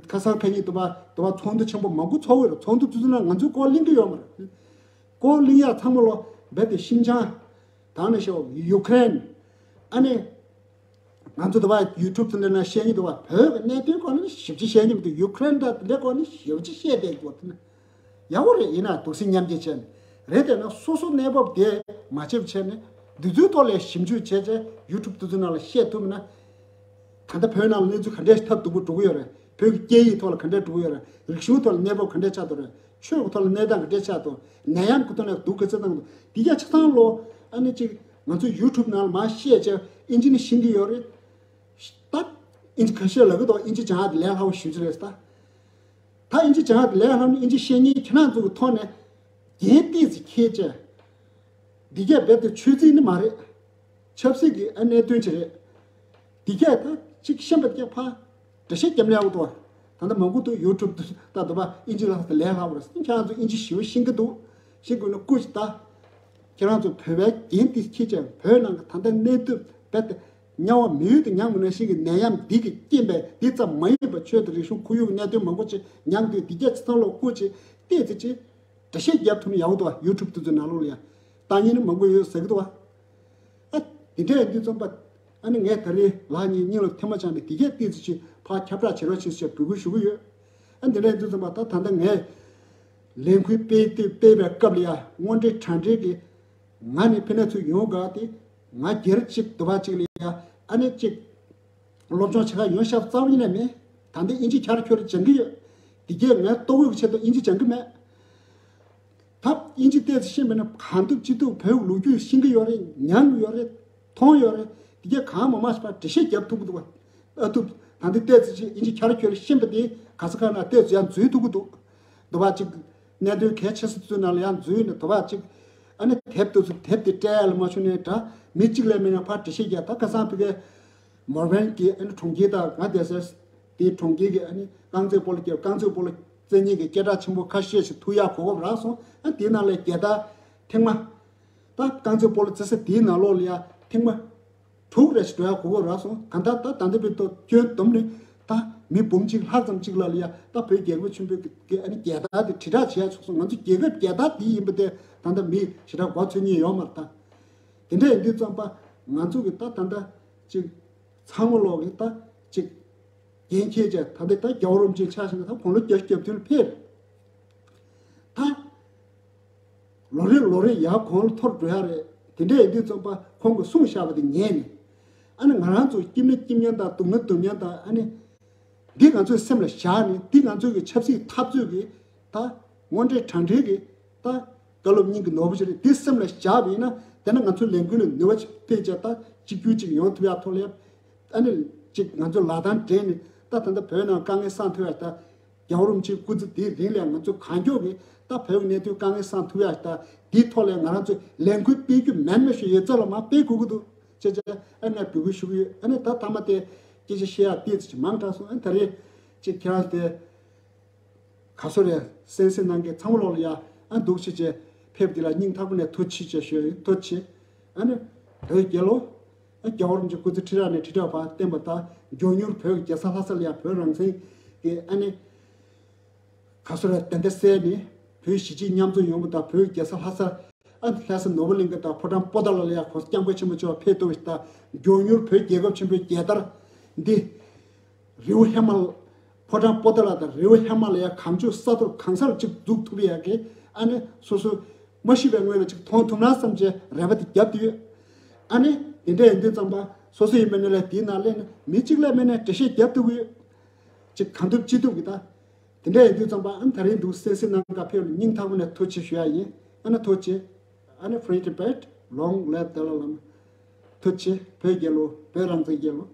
ཁ་སང་ཁ་ཉིན་དུ་བ་དུ་བ་ཚོགས་འདུ་ཆེན་པོ་མང་པོ་ཚོགས་ཡོད་རེད། ཚོགས་འདུ་དེ་ཚོ་ནང་ང་ཚོའི་སྐོར་གླེང་གི་ཡོད་མ་རེད། སྐོར་གླེང་ཡག་ཚང་མ་ལོ་རྦད་དེ་ཤིན་ཅང་། ད་ནི་ཤོག་ཡུ་ཀེ་རེན། ཨ་ནི། ང་ཚོ་འདི་བ་ཡུ་ཊུབ་དེ་འདྲ་ན་བཤད་ཀྱི་འདུག་བ། བོད་ཀྱི་གནད་དོན་སྐོར་ནས་ཞིབ་ཅིག་བཤད་ཀྱི་མི་འདུག་ཡུ་ཀེ་རེན་དང་དེ་འདྲའི་སྐོར་ནས་ཞིབ་ཅིག་བཤད་བསྡད་ཀྱི་འདུག་བ། དེ་ནི་ཡག་པོ་རེད། ཡིན་ན་འདུག་སེ་མཉམ་སྐྱེད་བྱས་ནས་རེད། དེ་ན་སོ་སོ་གནས་བབ་དེ་མ་ཕྱེ་བ་བྱས་ནས་འདི་ཚོའི་ཐོག་ལ་ཞིབ་འཇུག་བྱས་བྱས་ཡུ་ཊུབ་དེ་ཚོ་ནང་ལ་བཤད་ཐུབ་ན། ད་ལྟ་བོད་ནང་ལ་གནས་ཚུལ་ག་འདྲའི་ཐབས་སྡུག་པོ་འགྲོ་གི་ཡོད་རེད། བོད་ཀྱི་སྐད་ཡིག་ཐོག་ལ་ག་འདྲ་འགྲོ་གི་ཡོད་རེད། རིག་གཞུང་ཐོག་ལ་གནས་བབ་ག་འདྲ་ཆགས་འདུག་རེད། ཆོས་ཀྱི་ཐོག་ལ་གནས་སྟངས་ག་འདྲ་ཆགས་འདུག་ནད་ཡམས་ཀྱི་ཐོག་ནས་སྡུག་ག་ཚོད་བཏང་འདུག་འདི་ག་ཆ་ཚང་ལོ། ཨ་ནི་ཅིག་ང་ཚོ་ཡུ་ཊུབ་ནང་ལ་མར་བཤད་བྱས་ཨིན་ཇི་ནས་ཤེས་ཀྱི་ཡོད་རེད། ད་ཨིན་ཇི་ཁ་ཤས་ལབ་ཀྱི་འདུག་ཨིན་ཇི་སྦྱང་ཡག་དེ་ལས་སླ་པོ་ཞེ་པོ་ཅིག་རེད་ད། ད་ཨིན་ཇི་སྦྱང་ཡག་དེ་ལས་སླ་པོ་ནི་ཨིན་ཇི་ཤེས་མཁན་ཁྱེད་རང་ཚོ་གི་ཐོག་ནས་འགན་ཏོག་ཙམ་འཁྱེར་བྱས། འདི་གས་རྦད་དེ་ཆོས་ཚིག་ནི་མ་རེད། ཆབ་སྲིད་ཀྱི་ཨ་གནད་དོན་ཅིག་རེད། འདི་གས་ད་ཅིག་ཤེས་པ་དེ་ཕ་འགྲེལ་བཤད་རྒྱབ་ལེ་ཡག་འདུག་ད་ལྟ་མང་པོ་འདུག་ཡུ་ཊུབ་ད་འདི་པ་ཨིན་ཇི་ལ་ལས་སླ་པོ་རེད། ཁྱེད་རང་ཚོ་ཨིན་ཇི་ཞེ་པོ་ཤེས་ཀྱི་འདུག་ཤེས་དགོས་ན་སྐུ་ཅིག་ད། ཁྱེད་རང་ཚོ་བོད་པའི་འགན་དེ་འཁྱེར་བྱས་བོད་ནང་གི་ད་ལྟ་གནས་སྟངས་རྦད་དེ་དམྱལ་བ་མི་ཡུལ་དུ་མྱངས་པ་ནང་བཞིན་གྱི་ནད་ཡམས་འདི་གི་རྐྱེན་པས། འདི་ཙམ་མ་ཡིན་པར་ཆོས་དང་རིག་གཞུང་ཁོར་ཡུག་གནད་དོན་མང་པོ་ཅིག་མྱངས་དུས། འདི་གས་ཚང་ལོག་སྐུ་ཅིག་བལྟས་ཚེ་ཅིག་འགྲེལ་བཤད་རྒྱབ་ཐུབ་ན་ཡག་པོ་འདུག་ཡུ་ཊུབ་དེ་ཚོའི་ནང་ལོགས་ལ་ཡང་ལྟ་མཁན་ནི་མང་པོ་ཡོད་ཟེར་གི་འདུག་བ། ཨ། དེ་འདྲ་ཡིན་དུས་ཙམ་པ། ཨ་ནི་ངས་ད་རེས་ལགས་ཉིན་གཉིས་ལ་ཐེངས་མ་སྦྱངས་ནས་འདི་གས་བལྟས་ཚེ་ཅིག་ཕར་ཁྱབ་བསྒྲགས་བྱེད་རོགས་བྱེད་ཟེར་འབོད་སྐུལ་ཞུ་གི་ཡོད། ཨ། དེ་འདྲ་ཡིན་དུས་ཙམ་པ་ད་ད་ལྟ་ངས་ལས་འགུལ་སྤེལ་དུས་སྤེལ་བའི་སྐབས་ལ་ཡང་དངོས་འབྲེལ་དྲ་འབྲེལ་གྱི་ང་ནི་ཕི་ནས་ཚུར་ཡོང་དགོས་ཏེ། ང་སྒེར་གཅིག་འདི་པ་གཅིག་ལ་ཡ་ཨ་ནི་གཅིག་སློབ་སྦྱོང་བྱེད་ག་ཡོང་ཤེས་རྩ་བ་ཉིད་ནས་མེད། ད་ལྟ་ཨིན་ཇི་ཁྱར་ཁྱོར་སྦྱང་གི་ཡོད། དེ་གས་ངའི་ལྟོ་གོས་ཀྱི་ཆེད་དུ་ཨིན་ཇི་སྦྱང་གི་མེད། ད་ཨིན་ཇི་བལྟས་ཚེ་ཤེས་པས་ན་གང་ཐུབ་ཅི་ཐུབ་བོད་ལོ་རྒྱུས་ཤེས་ཀྱི་ཡོད་རེད། ཉན་གྱི་ཡོད་རེད། མཐོང་ཡོད་རེད། དེ་གས་གང་མ་མ་ཤེས་པ་འགྲེལ་བཤད་རྒྱབ་ཐུབ་ཀྱི་འདུག་བ། ཨ་ཐུབ། ད་ལྟ་བལྟས་ཚེ་ཅིག་ཨིན་ཇི་ཁྱར་ཁྱོར་ཤེས་པ་དེ་ག་ས་ག་ན་བལྟས་ཚེ་ཡང་འཛུལ་ཐུབ་ཀྱི་འདུག་འདི་པ་གཅིག་གནད་དོན་གལ་ཆེ་ས་ཚོའི་ནང་ལ་ཡང་འཛུལ་ནས། འདི་པ་གཅིག་ཨ་ནི་དེབ་དེ་ཚོ་དེབ་དེ་སྤྲད་ཡ་ལ་མ་བྱུང་ནས་འདྲ། མི་གཅིག་ལས་མེད་ན་ཕར་འགྲེལ་བཤད་རྒྱག་ད་ཁ་སང་ཕ་གིའི་མོར་བན་གྱི་ཨ་ནི་གྲོང་ཁྱེར་དང་ང་བསྡད་སའི་དེའི་གྲོང་ཁྱེར་གྱི་ཨ་ནི་རྐང་རྩེད་སྤོ་ལོ་རྒྱག་རྐང་རྩེད་སྤོ་ལོ་རྩེ་མཁན་གྱི་སྐད་གྲགས་ཆེན་པོ་ཁ་ཤས་ཤིག་ཐུག་ཡག་གོ་སྐབས་རག་སོང་། ཨ། དེའི་ནང་ལས་རྒྱལ་དར་ཐེངས་མ། ད་རྐང་རྩེད་སྤོ་ལོ་རྩེ་ས་དེའི་ནང་ལོགས་ལ་ཡ་ཐེངས་མ་དྲུག་རེ་ཞིག་འགྲོ་ཡག་གོ་སྐབས་རག་སོང་། གང་ལྟར་ད་ད་ལྟ་བར་དུ་སྐྱོན་བསྡོམས་ནས་ད་མི་འབུམ་གཅིག་ལྷག་ཙམ་ཅིག་ལ་ལ་ཡ་ད་བོད་རྒྱལ་ཁབ་ཆེན་པོའི་གི་ཨ་ནི་རྒྱལ་དར་དེ་དྲིལ་བསྒྲགས་བྱེད་ཡག་ཆོག་སོང་། ང་ཚོ་རྒྱལ་ཁབ་རྒྱལ་དར་དེ་ཡིན་པ་དེ་ད་ལྟ་མི་ཞེ་དྲག་མགོ་ཚོད་མཁན་ཡོད་མ་རེད་ད། དེ་འདྲ་ཡིན་དུས་ཙམ་པ་ང་ཚོ་གི་ད་ད་ལྟ་ཅིག་ཚང་མ་ལོག་གི་ད་ཅིག་འགན་འཁྱེར་བྱས། ད་ལྟ་ད་རྒྱལ་བ་རིན་པོ་ཆེ་ཆ་བཞག་ན་ད་དགུང་ལོ་བརྒྱད་ཅུ་གྱ་བདུན་ལ་ཕེབས་རེད། ད་ལོ་རེ་ལོ་རེ་ཡར་གོང་ལ་མཐོ་རུ་འགྲོ་ཡ་རེད། དེ་འདྲ་ཡིན་དུས་ཙམ་པ་ཁོང་གིས་གསུངས་བཞག་པ་དེ་ཉན་ནས། ཨ་ནི་ང་རང་ཚོ་སྐྱིད་ན་སྐྱིད་མཁན་དང་སྡུག་ན་སྡུག་མཁན་དང་། ཨ་ནི་འདི་ང་ཚོའི་སེམས་ལ་བཞག་ནས་འདི་ང་ཚོའི་གི་ཆབ་སྲིད་འཐབ་རྩོད་ཀྱི་ད་དངོས་འབྲེལ་དྲ་འབྲེལ་གྱི་ད་བཀའ་སློབ་སྙིང་གི་ནོར་བུ་ཅིག་རེད། འདི་སེམས་ལ་བཞག་པ་ཡིན་ན་དེ་ན་ང་ཚོའི་ལས་འགུལ་ལ་ནུས་པ་ཅིག་སྤེལ་བྱས་ད་གཅིག་གྱུར་ཅིག་ཡོང་ཐུབ་ཡག་ཐོག་ལ་ཨ་ནི་ཅིག་ང་ཚོ་ལག་གདང་སྦྲེལ་ནས་ད་ད་ལྟ་བོད་ནང་དཀའ་ངལ་སངས་ཐུབ་ཡག་ད། རྒྱལ་བ་རིན་པོ་ཆེའི་སྐུ་ཚེ་འདིའི་རིང་ལ་ང་ཚོ་གང་མགྱོགས་ཀྱིས་ད་བོད་ཀྱི་གནད་དོན་དཀའ་ངལ་སངས་ཐུབ་ཡག་ད། འདིའི་ཐོག་ལ་ང་རང་ཚོས་ལས་འགུལ་སྤེལ་རྒྱུ་མེད་མེད་ཞིག་ཡོད་ཚད་ལ་མ་སྤེལ་དགོས་ཀྱི་འདུག་ཅེས་བྱས་ཨ་ནི་འབོད་སྐུལ་ཞུ་གི་ཡོད། ཨ་ནི་ད་ཐ་མ་དེ་སྐད་ཆ་བཤད་ཡག་ཏོག་ཙམ་ཅིག་མང་དྲགས་སོང་། ཨ་ནི་ད་རེས་ཅིག་ཁྱེད་རང་དེ་ག་སོ་རེད། གསན་གཟིགས་གནང་མཁན་ཚང་མ་ལོག་ལ་ཡ་ཨ་འདུག་ཅེས་བྱས་ཕེབས་འདི་ལ་སྙིང་ཐག་པ་ནས་ཐུགས་རྗེ་ཆེ་ཞུ་ཡ་ཡིན། ཐུགས་རྗེ་ཆེ། ཨ་ནི་བོད་རྒྱལ་ལོ། ཨ་རྒྱལ་བ་རིན་པོ་ཆེ་སྐུ་ཚེ་ཁྲི་ཕྲག་ནས་ཁྲི་ཕྲག་བར་བརྟན་པ་དང་། མགྱོགས་མྱུར་བོད་ཀྱི་རྒྱལ་ས་ལྷ་ས་ལ་ཡང་བོད་རང་བཙན་གྱི་ཨ་ནི་ག་སོ་ར་དེ་འདྲ་གསལ་ནས་བོད་གཞིས་བྱེས་མཉམ་འཛོམས་ཡོང་བ་དང་། བོད་ཀྱི་རྒྱལ་ས་ལྷ་ས་ཨ་ལྷ་ས་ནོར་བུ་གླིང་ག་དང་ཕོ་བྲང་པོ་ཏཱ་ལ་ལ་ཡང་གོང་ས་སྐྱབས་མགོན་ཆེན་པོ་མཆོག་ཕེབས་ཐུབ་པ་ཞིག་དང་། མགྱོགས་མྱུར་བོད་རྒྱལ་ཁབ་ཆེན་པོའི་རྒྱལ་དར་འདི་རི་བོ་ཧི་མ་ལ། ཕོ་བྲང་པོ་ཏཱ་ལ་དང་རི་བོ་ཧི་མ་ལ་ཡ་གངས་ལྗོངས་ས་ཐོག་གང་སར་ཅིག་འཛུགས་ཐུབ་ཡག་གི་ཨ་ནི་སོ་སོ་མ་ཤི་བའི་སྔོན་ལ་ཅིག་མཐོང་ཐུབ་ན་བསམ་བྱས་རེ་བ་དེ་བརྒྱབ་བསྡད་ཡོད། ཨ་ནི་དེ་འདྲ་ཡིན་དུས་ཙམ་པ་སོ་སོ་ཡིན་པ་ནི་ལས་དེའི་ནང་སླེབས་ནས་མི་གཅིག་ལས་མེད་ནས་འགྲེལ་བཤད་བརྒྱབ་ཐུབ་ཀྱི་ཡོད། ཅིག་གང་ཐུབ་ཅི་ཐུབ་ཀྱི་ད། དེ་འདྲ་ཡིན་དུས་ཙམ་པ་ཨ་ནི་ད་རིང་འདུག་གསན་གཟིགས་གནང་ག་ཕེབས་ལ་སྙིང་ཐག་པ་ནས་ཐུགས་རྗེ་ཆེ་ཞུ་ཡ་ཡིན། ཨ་ནི་ཐུགས་རྗེ། ཨ་ནི་Free Tibet, long live Dalai Lama. ཐུགས་རྗེ་ཆེ། བོད་རྒྱལ་ལོ། བོད་རང་བཙན་རྒྱལ་ལོ།